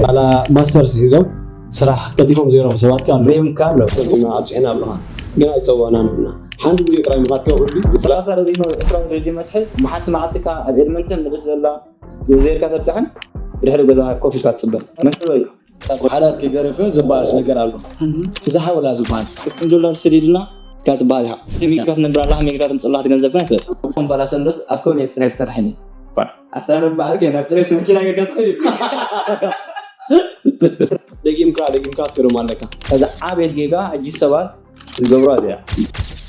ዋላ ማስተርስ ሒዞም ስራሕ ቀልጢፎም ዘይረኽቡ ሰባት ከ ኣለዉ። ዘይምካ ኣሎ ኢና ኣብፅሕና ኣለኻ ግን ኣይፀዋናን ኢና። ሓንቲ ግዜ ጥራይ ምኻድ ከ ኩሉ ሰላሳ ረዚሞ ዕስራ ረዚሞ ትሕዝ ብሓንቲ መዓልትካ ኣብ ኤድመንተን ምልስ ዘላ ዘይርካ ተብፅሐን ድሕሪ ገዛ ኮፍ ኢልካ ትፅበ መን እዩ ሓዳር ከይተረፈ ዘባእስ ነገር ኣሎ። እዚ ሓወላ ዝበሃል ከም ዶላር ሰዲድና ትካ ትበሃል ኢኻ ሚግራት ነብር ኣለኻ ሚግራት ምፅላ ትገንዘብ ግን ኣይትበል ኮምባላ ሰንዶስ ኣብ ከመይ ፅሬት ትሰርሕ ኒ ኣስታረባሃል ከ ናብ ፅሬት መኪና ጌርካ ትኸይድ ደጊምካ ደጊምካ ትከዶም ኣለካ። ከዛ ዓቤት ጌጋ ሕጂ ሰባት ዝገብሮ እዚኣ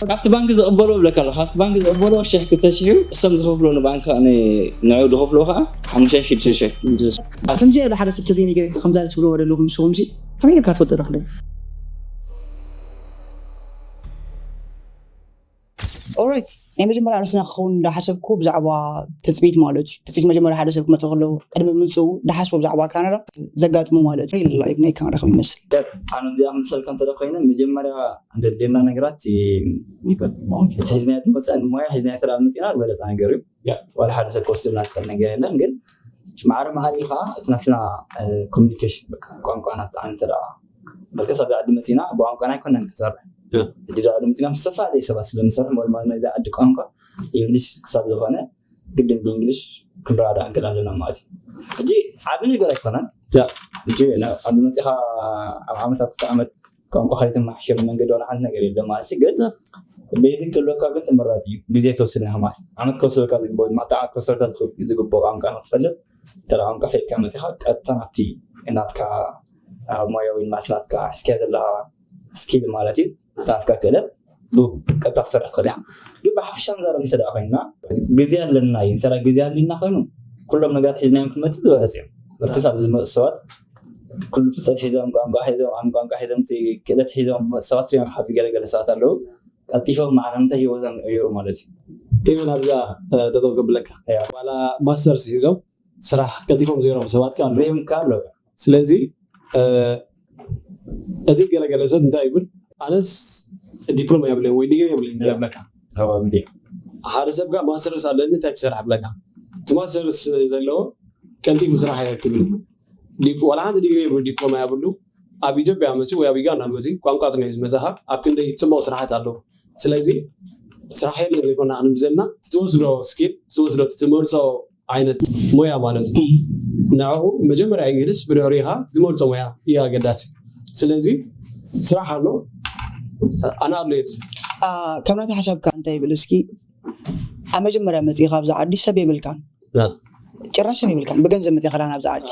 ካብቲ ባንክ ዝቕበሎ ብለካ ኣሎ ካብቲ ባንክ ዝቕበሎ ሽሕ ክልተ ሽሕ እዩ እሶም ዝኸፍሎ ንባንክ ንዑ ዝኸፍሎ ከዓ ሓሙሽተ ሽዱሽተ ሽሕ ከምዚ ያለ ሓደ ሰብ ተዘይነገረ ከምዛ ትብልዎ ዘለኹም ንስኹም ሲ ከመይ ጌርካ ትፈልጦ ዶ ክንደይ ኦራይት ናይ መጀመርያ ርእስና ክኸውን እንዳሓሰብኩ ብዛዕባ ትፅቢት ማለት እዩ ትፅቢት መጀመርያ ሓደ ሰብ ክመፅእ ከለዉ ቅድሚ ምፅኡ እንዳሓስቦ ብዛዕባ ካናዳ ዘጋጥሞ ማለት እዩ ሪል ላይፍ ናይ ካናዳ ከም ይመስል ኣነ እዚኣ ክምሰልካ እንተ ኮይነ መጀመርያ እንደድልየና ነገራት እቲ ሒዝናዮ መፀን ሞያ ሒዝናዮ ተዳ መፅና ዝበለፀ ነገር እዩ ዋላ ሓደ ሰብ ክወስድና ዝኽእል ነገር የለን ግን ማዕረ ማዕረ ከዓ እቲ ናትና ኮሚኒኬሽን ቋንቋና ብጣዕሚ እንተ በልከስ ኣብዚ ዓዲ መፂና ብቋንቋና ኣይኮነን ክንሰርሕ ሕጂ ኣብዚ ዓዲ መፂና ምስ ዝተፈላለዩ ሰባት ስለንሰርሕ ሞልማል ናይዚ ዓዲ ቋንቋ ኢንግሊሽ ክሳብ ዝኾነ ግድን ብእንግሊሽ ክንረዳዳ እንክእል ኣለና ማለት እዩ ሕጂ ዓቢ ነገር ኣይኮነን ሕጂ ኣብዚ መፂኻ ኣብ ዓመት ኣብ ክልተ ዓመት ቋንቋ ከይትመሓሸር መንገዲ ዋላ ሓንቲ ነገር የለ ማለት እዩ ግን ቤዚክ ክህልወካ ግን ተመራፂ እዩ ግዜ ትወስድ ኢኻ ማለት ዓመት ከወስደልካ ዝግበኦ ድማ ዓመት ከወስደልካ ዝግበኦ ቋንቋ ንክትፈልጥ እንተ ቋንቋ ፈሊጥካ መፂኻ ቀጥታ ናብቲ ናትካ ኣብ ሞያዊ ናት ናትካ ሕዝካዮ ዘለካ ስኪል ማለት እዩ ናትካ ክእለት ቀጥታ ክሰርሕ ትኽእል ኢኻ ግን ብሓፈሻ ንዛረብ እንተ ኮይንና ግዜ ኣለና እዩ እንተ ግዜ ኣለና ኮይኑ ኩሎም ነገራት ሒዝናዮም ክንመፅእ ዝበለፅ እዮም በርክስ ኣብዚ ዝመፁ ሰባት ኩሉ ፍልጠት ሒዞም ቋንቋ ሒዞም ዓም ቋንቋ ሒዞም እቲ ክእለት ሒዞም ዝመፁ ሰባት እዮም ኣብዚ ገለገለ ሰባት ኣለዉ ቀልጢፎም ማዕረ እንታይ ሂወቶም ይቕይሩ ማለት እዩ ኢቨን ኣብዛ ጠጠው ከብለካ ዋላ ማስተርስ ሒዞም ስራሕ ቀልጢፎም ዘይረኽቡ ሰባት ከ ኣለዉ ዘይምካ ኣሎ ስለዚ እቲ ገለገለ ሰብ እንታይ ይብል ኣነስ ዲፕሎማ የብለይ ወይ ዲግሪ የብለይ ይብለካ ሓደ ሰብ ጋር ማስተርስ ኣለኒ እንታይ ትሰርሕ ብለካ እቲ ማስተርስ ዘለዎ ቀልጢፉ ስራሕ ኣይረክብን እዩ ዋላ ሓንቲ ዲግሪ የብሉ ዲፕሎማ የብሉ ኣብ ኢትዮጵያ መፅኡ ወይ ኣብ ዩጋንዳ መፅኡ ቋንቋ ፅንሑ ዝመፀኻ ኣብ ክንደይ ፅቡቕ ስራሓት ኣለዉ ስለዚ ስራሕ የለን ዘይኮና ክንብል ዘለና ትወስዶ ስኪል ትወስዶ ትመርፆ ዓይነት ሞያ ማለት እዩ ንዕኡ መጀመርያ እንግሊዝ ብድሕሪኻ ትመርፆ ሞያ እዩ ኣገዳሲ ስለዚ ስራሕ ኣሎ ኣነ ኣሎ የት ካብ ናተ ሓሳብካ እንታይ ይብል እስኪ ኣብ መጀመርያ መፅኢኻ ኣብዚ ዓዲ ሰብ የብልካን ጭራሽ ሰብ የብልካን ብገንዘብ መፅኢኻ ዳን ኣብዚ ዓዲ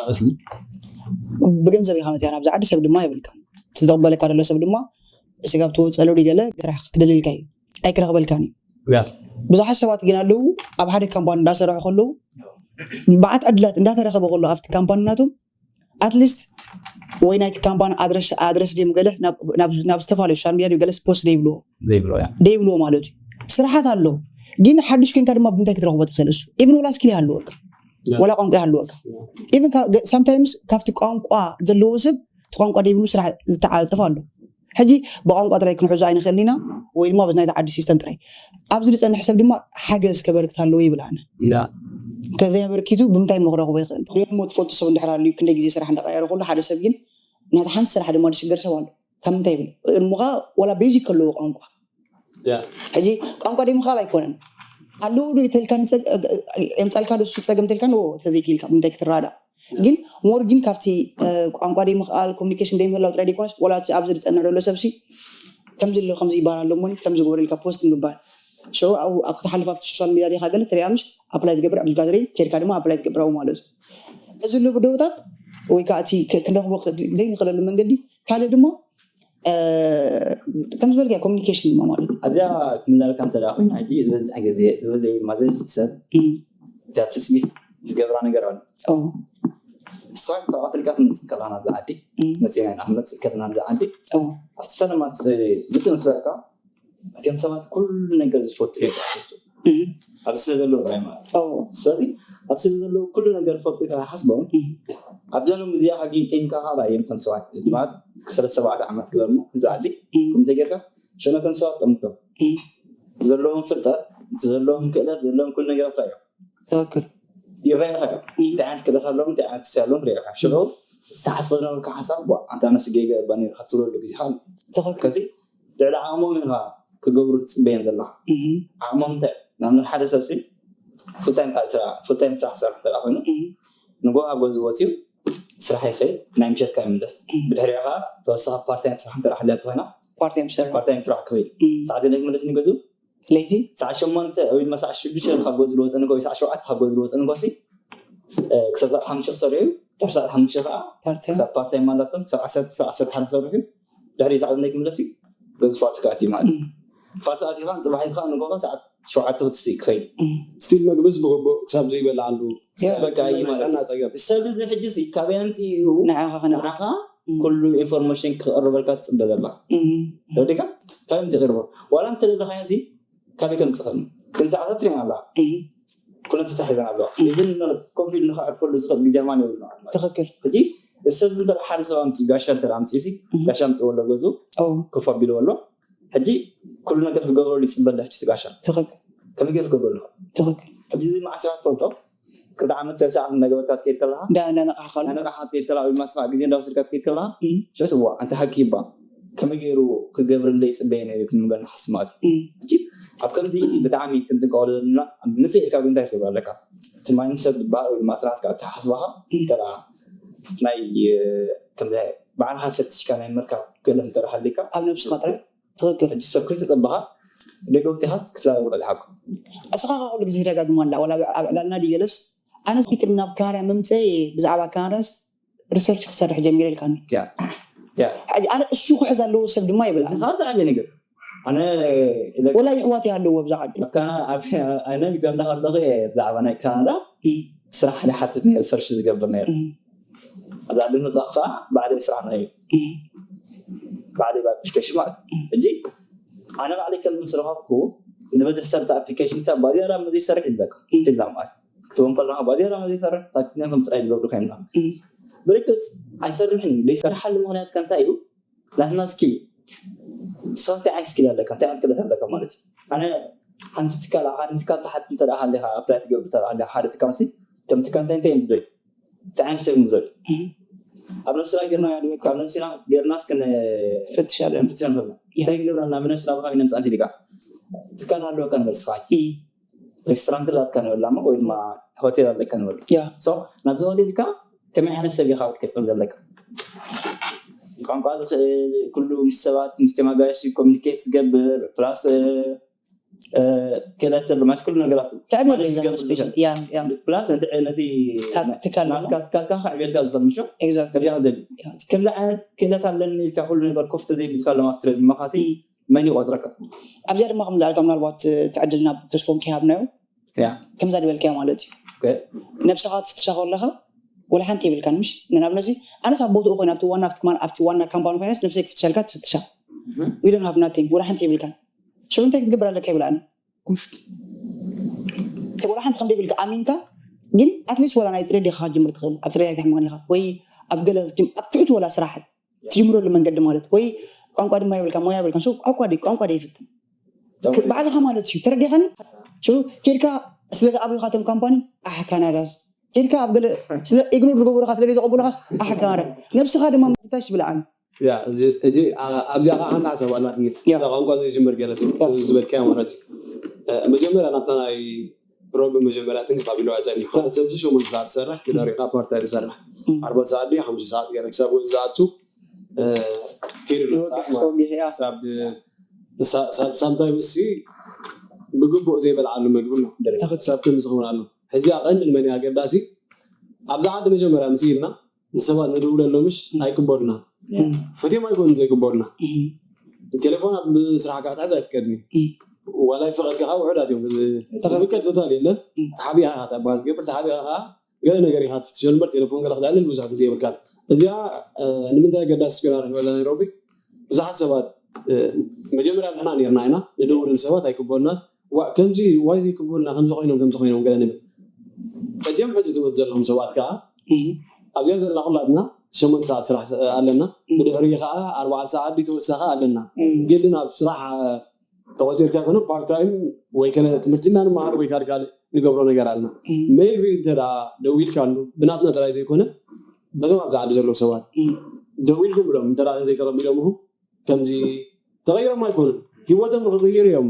ብገንዘብ ኢኻ መፅኢኻ ኣብዚ ዓዲ ሰብ ድማ የብልካን ትዘቕበለካ ዘሎ ሰብ ድማ ስጋብ ትወፀሉ ገለ ስራሕ ክትደልልካ እዩ ኣይክረኽበልካን እዩ ብዙሓት ሰባት ግን ኣለዉ ኣብ ሓደ ካምፓኒ እንዳሰርሑ ከለዉ ብዓት ዕድላት እንዳተረኸበ ከሎ ኣብቲ ካምፓኒ ናቶም ኣትሊስት ወይ ናይቲ ካምፓኒ ኣድረስ ኣድረስ ድዮም ገለ ናብ ዝተፈላለዩ ሶሻል ሚዲያ ድዮም ገለ ፖስት ደይብልዎ ዘይብሎ ያ ደይብልዎ ማለት እዩ ስራሓት ኣሎ ግን ሓድሽ ኮንካ ድማ ብምንታይ ክትረኽቦ ትኽእል እሱ ኢቭን ወላ ስኪል ይሃልወካ ወላ ቋንቋ ይሃልወካ ኢቭን ሳምታይምስ ካብቲ ቋንቋ ዘለዎ ሰብ እቲ ቋንቋ ደይብሉ ስራሕ ዝተዓፀፍ ኣሎ ሕጂ ብቋንቋ ጥራይ ክንሕዞ ኣይንኽእል ኢና ወይ ድማ በዚ ናይቲ ዓዲ ሲስተም ጥራይ ኣብዚ ዝፀንሕ ሰብ ድማ ሓገዝ ከበርክት ኣለዎ ይብል ኣነ እንተዘይበርኪቱ ብምንታይ እሞ ክረኽቦ ይኽእል እሞ ትፈልጡ ሰብ እንድሕር ኣልዩ ክንደይ ግዜ ስራሕ እንዳቀያየረ ከሎ ሓደ ሰብ ግን ናታ ሓንቲ ስራሕ ድማ ዝሽገር ሰብ ኣሎ ካብ ምንታይ ይብል እሞ ከ ወላ ቤዚክ ከለዎ ቋንቋ ሕጂ ቋንቋ ደይ ምኽኣል ኣይኮነን ኣለዎ ዶ ይተልካ የምፃልካ ዶ እሱ ፀገም ተልካ ንዎ ተዘይክልካ ምንታይ ክትረዳእ ግን ሞር ግን ካብቲ ቋንቋ ደይ ምኽኣል ኮሚኒኬሽን ደይ ምህላው ጥራይ ደይኮነስ ወላ ኣብዚ ዝፀንሕ ዘሎ ሰብሲ ከምዚ ኣሎ ከምዚ ይበሃል ኣሎ እሞኒ ከምዚ ግበረልካ ፖስት ምግባር ሸው ኣብ ክትሓልፍ ኣብቲ ሶሻል ሚዲያ ዲኻ ገለ ተሪኣ ምሽ ኣፕላይ ትገብር ዕድል ጋዘሪ ኬድካ ድማ ኣፕላይ ትገብር ኣብኡ ማለት እዩ እዚ ኣሎ ብደውታት ወይ ከዓ እቲ ክንረኽቦ ደይ ንኽእለሉ መንገዲ ካልእ ድማ ከም ዝበልካ ኮሚኒኬሽን ድማ ማለት እዩ ኣብዚኣ ክምለልካ እንተ ደኣ ኮይና ሕጂ ዝበዝሕ ግዜ ዝበዝሕ ኢልማ ዘብዝሕ ሰብ እታ ትፅቢት ዝገብራ ነገር ኣሎ ንስኻ ካብ ኣፍሪቃ ክንመፅእ ከለና ኣብዚ ዓዲ መፂና ኢና ክንመፅእ ከለና ኣብዚ ዓዲ ኣብቲ ፈለማት ምፅእ ምስ በልካ እቲኦም ሰባት ኩሉ ነገር ዝፈቱ እዮም ኣብዚ ስለ ዘለዉ ጥራይ ማለት እዩ ስለዚ ኣብ ስለ ዘለዉ ኩሉ ነገር ዝፈቱ ከሓስቦም ኣብዛ ሎም እዚኣ ሃጊን ኬንካ ካላ እዮም እቶም ሰባት ማለት ክሰለስተ ሰባዕተ ዓመት ግበርሞ እዚ ዓዲ ከምዚ ጌርካስ ሸነቶም ሰባት ጠምቶም ዘለዎም ፍልጠት ዘለዎም ክእለት ዘለዎም ኩሉ ነገራት ራእዮም ትክክል ይረኣኻ እዮም እንታይ ዓይነት ክእለት ኣለዎም እንታይ ዓይነት ክሲ ኣለዎም ሪኢኻ ሽዑ ዝተሓስበ ዝነበርካ ሓሳብ ቧ ኣንታ ኣነስ ጌጋ እባ ነይርካ ትብለሉ ግዜ ኣሎ። ትኽክል ከዚ ልዕሊ ዓቕሞም ኢኻ ክገብሩ ትፅበዮም ዘለኻ። እም፣ ዓቕሞም እንታይ? ንኣብነት ሓደ ሰብ ሲ ፉልታይም ስራሕ ፉልታይም ስራሕ ክሰርሕ እንተ ኮይኑ እም፣ ንጎ ኣብ ገዝኡ ወፂኡ ስራሕ ይኸይድ፣ ናይ ምሸትካ ይምለስ። ብድሕሪኡ ከዓ ተወሳኺ ፓርታይም ስራሕ እንተ ሓልያቶ ኮይና ፓርታይም ስራሕ ፓርታይም ስራሕ ክኸይድ እም፣ ሰዓት ነግ መለስ ንገዝኡ ለይቲ ሰዓት ሸሞንተ ወይ ድማ ሰዓት ሽዱሽተ ካብ ገዝኡ ዝወፀ ንጎ ወይ ሰዓት ሸውዓተ ካብ ገዝኡ ዝወፀ ንጎ ሲ ክሳብ ሰዓት ሓሙሽተ ክሰርሑ እዩ። ድሕሪ ሰዓት ሓሙሽተ ከዓ ፓርታይም ክሳብ ፓርታይም ማለቶም ክሳብ ዓሰርተ ክሳብ ዓሰርተ ሓደ ክሰርሑ እዩ። ድሕሪ ሰዓት ነግ ክምለስ እዩ። ገዝኡ ፋልስ ክኣት እዩ ማለት እዩ። ፋልስ ኣትዩ ከዓ ፅባሕ ከዓ ንጎ ከዓ ሰዓት ሸውዓተ ክትስእ ክኸይድ ስቲል መግብስ ብግቡእ ክሳብ ዘይበልዓሉ ያ፣ በቃ እዩ ማለት እዩ። ጥዕና ፀገም ሰብ እዚ ሕጂ ሲ ካበይ ኣምፅኡ ንዓኻ ከነቕርብ ንዓኻ ኩሉ ኢንፎርሜሽን ክቐርበልካ ትፅበ ዘለካ እም፣ ተወዲካ ካበይ ኣምፅኡ ይቕርቦ ዋላ እንተደለኻዮ ሲ ካበይ ከምፅእ ኽእል ክንሰዓታት ትሪና ኣለዋ እም፣ ኩለን ተታሒዘን ኣለዋ ኢብን ኮፍ ኢሉ ንኸዕርፈሉ ዝኽእል ግዜ ማን የብሉ ማለት ትኽክል ሕጂ እዚ ሰብ እዚ እንተ ሓደ ሰብ ኣምፅኡ ጋሻ እንተ ኣምፅኡ ሲ ጋሻ ኣምፅዎ ኣሎ ገዝኡ ኦ ኮፍ ኣቢልዎ ኣሎ ሕጂ ኩሉ ነገር ክገብረሉ ይፅበ ኣሎ ሕጂ እቲ ጋሻ ትኽክል ከመይ ገይሩ ክገብረሉ ይኽእል? ትኽክል ሕጂ እዚ መዓስ ኢኻ ትፈልጦ ክልተ ዓመት ሰለስተ ዓመት እናገበርካ ትከይድ ከለኻ እንዳ እንዳነቃሕካሉ እናነቃሕካ ትከይድ ከለኻ ወይ ማስፋ ግዜ እንዳወሰድካ ትከይድ ከለኻ እም፣ ሽዑ ስዋ ኣንታ ሃኪ ይባ ከመይ ገይሩ ክገብርለ ይፅበየ ነይሩ ክንብል ንሓስብ ማለት እዩ እም፣ ሕጂ ኣብ ከምዚ ብጣዕሚ ክንጥንቀቀሉ ዘለና ምፅእ ኢልካ ግን እንታይ ትገብር ኣለካ እቲ ማይንሰት ዝበሃል ወይ ድማ ስራሕትካ ኣተሓስባኻ እንተ ናይ ከምዚ ባዕልኻ ፈትሽካ ናይ ምርካብ ክእለት እንተ ሃልዩካ ኣብ ነብስኻ ጥራይ ትኽክል ሕጂ ሰብ ከይተፀበኻ ደገ ውፅኢኻስ ክስላለ ውዕል ሓኩ እስኻ ከዓ ኩሉ ግዜ ተደጋግማ ኣላ ወላ ኣብ ዕላልና ድዩ ገለስ ኣነ ቅድሚ ናብ ካናዳ ምምፀ ብዛዕባ ካናዳስ ሪሰርች ክሰርሕ ጀሚረ ኢልካኒ ያ ያ ሕጂ ኣነ እሱ ክሕዝ ኣለዎ ሰብ ድማ ይብል እዚ ከዓ ብጣዕሚ ነገር ኣነ ኢለ ወላ ይሕዋት ይሃለዎ ኣብዛ ዓዲ ኣብ ካና- ኣብ ኣነ ዩጋንዳ ከለኹ እየ ብዛዕባ ናይ ካናዳ ስራሕ ንሓትት ነይሩ ሰርች ዝገብር ነይሩ እም፣ ኣብዛ ዓዲ ምፃእ ከዓ ባዕለይ ስራሕ ናይ እም፣ ባዕለይ ብኣፕሊኬሽን ማለት እዩ ሕጂ ኣነ ባዕለይ ከም ምስ ረኸብኩ ዝበዝሕ ሰብ እቲ ኣፕሊኬሽን ሰብ ባዝያዳ መዚ ይሰርሕ ይብለካ ስቲል ናብ ማለት ክትቦም ከለካ ባዝያዳ መዚ ይሰርሕ ታክቲና ከም ጥራይ ዝገብሩ ከይምና እም፣ ብርግፅ ኣይሰርሕን እዩ ዘይሰርሓሉ ምክንያት ከ እንታይ እዩ ናትና ስኪል ሰባስቲ ዓይነት ስኪል ኣለካ እንታይ ዓይነት ክእለት ኣለካ ማለት እዩ ኣነ ሓንቲ ትካል ኣብ ሓደ ትካል ተሓቲ እንተ ደኣ ሃሊኻ ኣፕላይ ትገብር እንተ ደኣ ሃሊኻ ሓደ ትካል ሲ ከም ትካል እንታይ እንታይ እዮም ዝደልዩ እንታይ ዓይነት ሰብ እዮም ዝደልዩ እም፣ ኣብ ነብስና ጌርና ኣብ ነብስና ጌርና እስከ ፈትሽ ኣለ ንፍትሽ ንኽእል እንታይ ክንገብር ኣለና ብነብስና ብኸመይ ነምፅኣ ንኽእል ኢልካ ትካል ሃለወካ ንበል ስኻ እም፣ ሬስቶራንት ላትካ ንበል ላሞ ወይ ድማ ሆቴል ኣለካ ንበል ያ so ናብዚ ሆቴል ኢልካ ከመይ ዓይነት ሰብ ኢኻ ክትቀፅል ዘለካ ቋንቋ ዝኽእል ኩሉ ምስ ሰባት ምስ ተመጋገሲ ኮሚኒኬት ዝገብር ፕላስ ክእለት ዘሎ ማለት ኩሉ ነገራት እዩ። ብጣዕሚ ማለት በዛ ዝገብር ስፔሻል ዝኽእል። ያ ያ ፕላስ ነቲ ነቲ ታ- ትካል ናትካ ትካልካ ከዕቤልካ ዝኽእል ምሾ ኤግዛክትሊ ከብያ ክደል ከምዚ ዓይነት ክእለት ኣለኒ ኢልካ ኩሉ ነገር ኮፍ ተዘይብልካ ኣለማ ስለዚ መኻሲ መን ይቆፅረካ ኣብዚኣ ድማ ከም ዳልካ ምናልባት እቲ ዕድልና ተስፎም ከይሃብናዮ ያ ከምዛ ዝበልካዮ ማለት እዩ ኦኬ። ነብስኻ ትፍትሻ ከለኻ ወላ ሓንቲ የብልካን ምሽ ንኣብነሲ ኣነስ ኣብ ቦትኡ ኮይነ ኣብቲ ዋና ኣብቲ ማን- ኣብቲ ዋና ካምፓኒ ኮይነስ ነብሰይ ክፍትሸልካ ትፍትሻ we don't have nothing ወላ ሓንቲ የብልካን ሽዑ እንታይ ክትገብር ኣለካ ይብል ኣነ ወላ ሓንቲ ከም ዘይብልካ ኣሚንካ ግን ኣትሊስት ወላ ናይ ፅሬት ዲኻ ክትጅምር ትኽእል ኣብ ፅሬት ኣይትሕመቕ ኢኻ ወይ ኣብ ገለ ክትጅም- ኣብ ትሑት ወላ ስራሕ ትጅምረሉ መንገዲ ማለት ወይ ቋንቋ ድማ የብልካ ሞያ የብልካ ቋንቋ ድዩ ቋንቋ ድዩ ይፍትን ባዕልኻ ማለት እዩ ተረዲኻኒ ኬድካ ስለ ዝኣበዩኻ እቶም ካምፓኒ ኣሕ ካናዳስ ኬድካ ኣብ ገለ ስለ ኢግኖር ዝገበሩኻ ስለ ዘይተቐበሉኻ ኣሕ ካናዳ ነብስኻ ድማ ምፍታሽ ይብል ኣነ ያ እዚ- እዚ ኣ- ኣብዚኣ ከዓ ሓንቲ ሓሳብ ኣላትኒ ያ። እዛ ቋንቋ ዘይጅምር ገለት ያ። ዝበልካዮ ማለት እዩ እ፣ መጀመርያ ናብታ ናይ ሮቢ መጀመርያ ትንክፍ ኣቢልዋ ፀኒሑ ሓደ ሰብ እዚ ሸሞንተ ሰዓት ትሰርሕ ብዳሪካ ፓርታይ ዝሰርሕ ኣርባዕተ ሰዓት ድዩ ሓሙሽተ ሰዓት ገለ ክሳብ ወዚ ዝኣቱ እ፣ ከይዱ ኣሎ ሰዓት ማለት እዩ። ወጊሕ ያ ሳምታይ ውሲ ብግቡእ ዘይበልዓሉ ምግቢ ኣሎ ትኽክል። ሳብ ከም ዝኸውን ኣሎ ሕዚ ኣቐንዲ ንመን ኣገዳሲ ኣብዛ ዓዲ መጀመርያ ምስ ኢልና ንሰባት ንድውለሎምሽ ኣይቅበሉና ፈትዮም ኣይኮኑን ዘይቅበሉና ቴሌፎን ኣብ ስራሕካ ክትሕዝ ኣይፍቀድኒ ዋላ ይፈቐድካ ከዓ ውሑዳት እዮም ፍቀድ ቶታል የለን ተሓቢኻ ኢኻ ትበሃል ትገብር ተሓቢኻ ከዓ ገለ ነገር ኢኻ ትፍትሸሉ እምበር ቴሌፎን ገለ ክዳልል ብዙሕ ግዜ የብልካን እዚኣ እ፣ ንምንታይ ኣገዳሲ ስኩና ንበላ ናይሮቢ ብዙሓት ሰባት እ፣ መጀመርያ ንሕና ነርና ኢና ንደውል ሰባት ኣይቅበሉና ዋ ከምዚ ዋይ ዘይቅበሉና ከምዚ ኮይኖም ከምዚ ኮይኖም ገለ ንብል ቀዲም ሕጂ ትወት ዘለዎም ሰባት ከዓ ኣብዚኣ ዘለና ኩላትና ሸሞንተ ሰዓት ስራሕ ኣለና ብድሕሪ ከዓ ኣርባዕተ ሰዓት ድዩ ተወሳኺ ኣለና ግን ኣብ ስራሕ ተቆፂርካ ይኮነ ፓርታይም ወይ ከነ ትምህርቲ እና ንመሃር ወይ ካልእ ካልእ ንገብሮ ነገር ኣለና ሜቢ እንተ ደኣ ደዊልካሉ ብናትና ጥራይ ዘይኮነ ነዞም ኣብዚ ዓዲ ዘለዉ ሰባት ደዊልኩም ብሎም እንተ ዘይተቐቢሎምኹም ከምዚ ተቐይሮም ኣይኮኑን፣ ህይወቶም ንክቕይሩ እዮም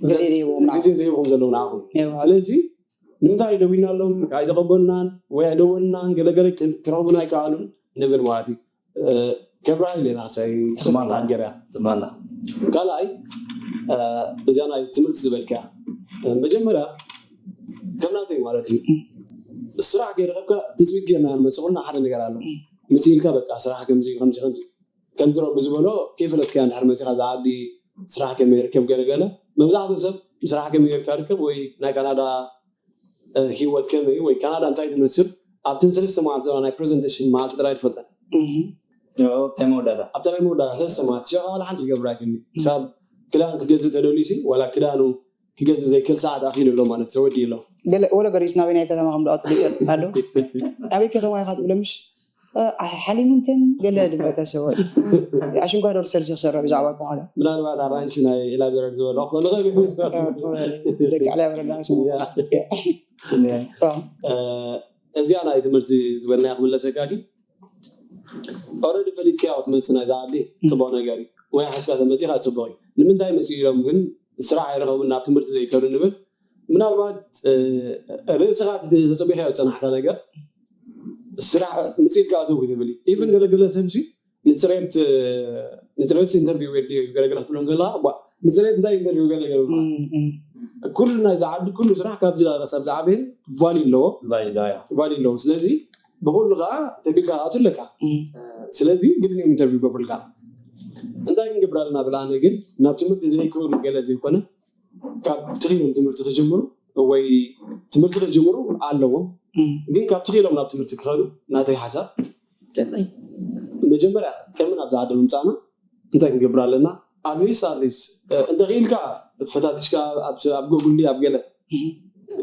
ግዜ ዘይቦም ግዜ ዘይቦም ዘለዉ ንዓኹም። ስለዚ ንምንታይ ደዊልናሎም ኣይተቐበሉናን ወይ ኣይደወልናን ገለገለ ክረኽቡና ኣይከኣሉን ንብል ማለት እዩ። ከብርሃ ኢለ ካሳይ ትማላ ገርያ ትማላ። ካልኣይ እዚኣ ናይ ትምህርቲ ዝበልካ መጀመርያ ከምናተይ ማለት እዩ። ስራሕ ገይረኸብካ ትፅቢት ገርና ንመፅኹና ሓደ ነገር ኣሎ። ምፅኢልካ በቃ ስራሕ ከምዚ ከምዚ ከምዚ ከምዚ ረቢ ዝበሎ ከይፈለጥካ እንድሕር መፂኻ ዝዓዲ ስራሕ ከመይ ርከብ ገለገለ መብዛሕትኡ ሰብ ስራሕ ከመይ ጌርካ ርከብ ወይ ናይ ካናዳ ህይወት ከመይ ወይ ካናዳ እንታይ ትመስል ኣብተን ሰለስተ መዓልቲ ዘላ ናይ ፕሬዘንቴሽን መዓልቲ ጥራይ ትፈልጠን። እንታይ መወዳእታ ኣብታ ናይ መወዳእታ ሰለስተ መዓልቲ ሽዑ ዋላ ሓንቲ ክገብር ኣይክእልን። ክሳብ ክዳን ክገዝእ ተደልዩ ሲ ዋላ ክዳኑ ክገዝእ ዘይክእል ሰዓት ኣኺሉ ኣሎ ማለት ተወዲኡ ኣሎ። ገለ ወለ ገሪስ ናበይ ናይ ከተማ ከም ደኣ ትልቀ ኣሎ። ናበይ ከተማ ኢኻ ትብለምሽ ሓሊምንትን ገለ ድበከ ሰብኣይ ኣሽንኳ ዶ ሪሰርች ክሰርሕ ብዛዕባ ከማለ ምናልባት ኣራንሽ ናይ ኢላብዘረር ዝበሎ ክኾን ይኽእል እዩ። ደቂ ዕላይ ወረዳ ስሙ እዚኣ ናይ ትምህርቲ ዝበልናያ ክምለሰካ ግን ኦረዲ ፈሊጥካያ ክትመፅእ ናይዛ ዓዲ ፅቡቕ ነገር እዩ ወይ ሓስካ ተመፂኻ ፅቡቕ እዩ። ንምንታይ መፅእ ኢሎም ግን ስራሕ ኣይረኸቡን ናብ ትምህርቲ ዘይከዱ ንብል ምናልባት ርእስኻ ተፀቢኻዮ ዝፀናሕካ ነገር ስራሕ ምፅኢት ከኣትው ክትብል ኢቨን ገለገለ ሰብ ሲ ንፅሬት ንፅሬት ኢንተርቪው ገለገለ ክትብሎም ዘለካ ንፅሬት እንታይ ኢንተርቪው ገለገለ ኩሉ ናይ ዝዓዲ ኩሉ ስራሕ ካብዚ ላበሳብ ዝዓበየ ቫሊ ኣለዎ ቫሊ ኣለዎ ስለዚ ብኩሉ ከዓ ተቢልካ ከኣቱ ኣለካ ስለዚ ግድን እዮም ኢንተርቪው ገብሩልካ እንታይ ክንገብር ኣለና ብልኣነ ግን ናብ ትምህርቲ ዘይከዱ ገለ ዘይኮነ ካብ ትኽኢሎም ትምህርቲ ክጅምሩ ወይ ትምህርቲ ክጅምሩ ኣለዎም ግን ካብ ትኽኢሎም ናብ ትምህርቲ ክኸዱ ናተይ ሓሳብ መጀመርያ ቅድሚ ናብ ዝዓዲ ምምፃእና እንታይ ክንገብር ኣለና ኣትሊስት ኣትሊስት እንተኽኢልካ ፈታቲሽካ ኣብ ጎጉሊ ኣብ ገለ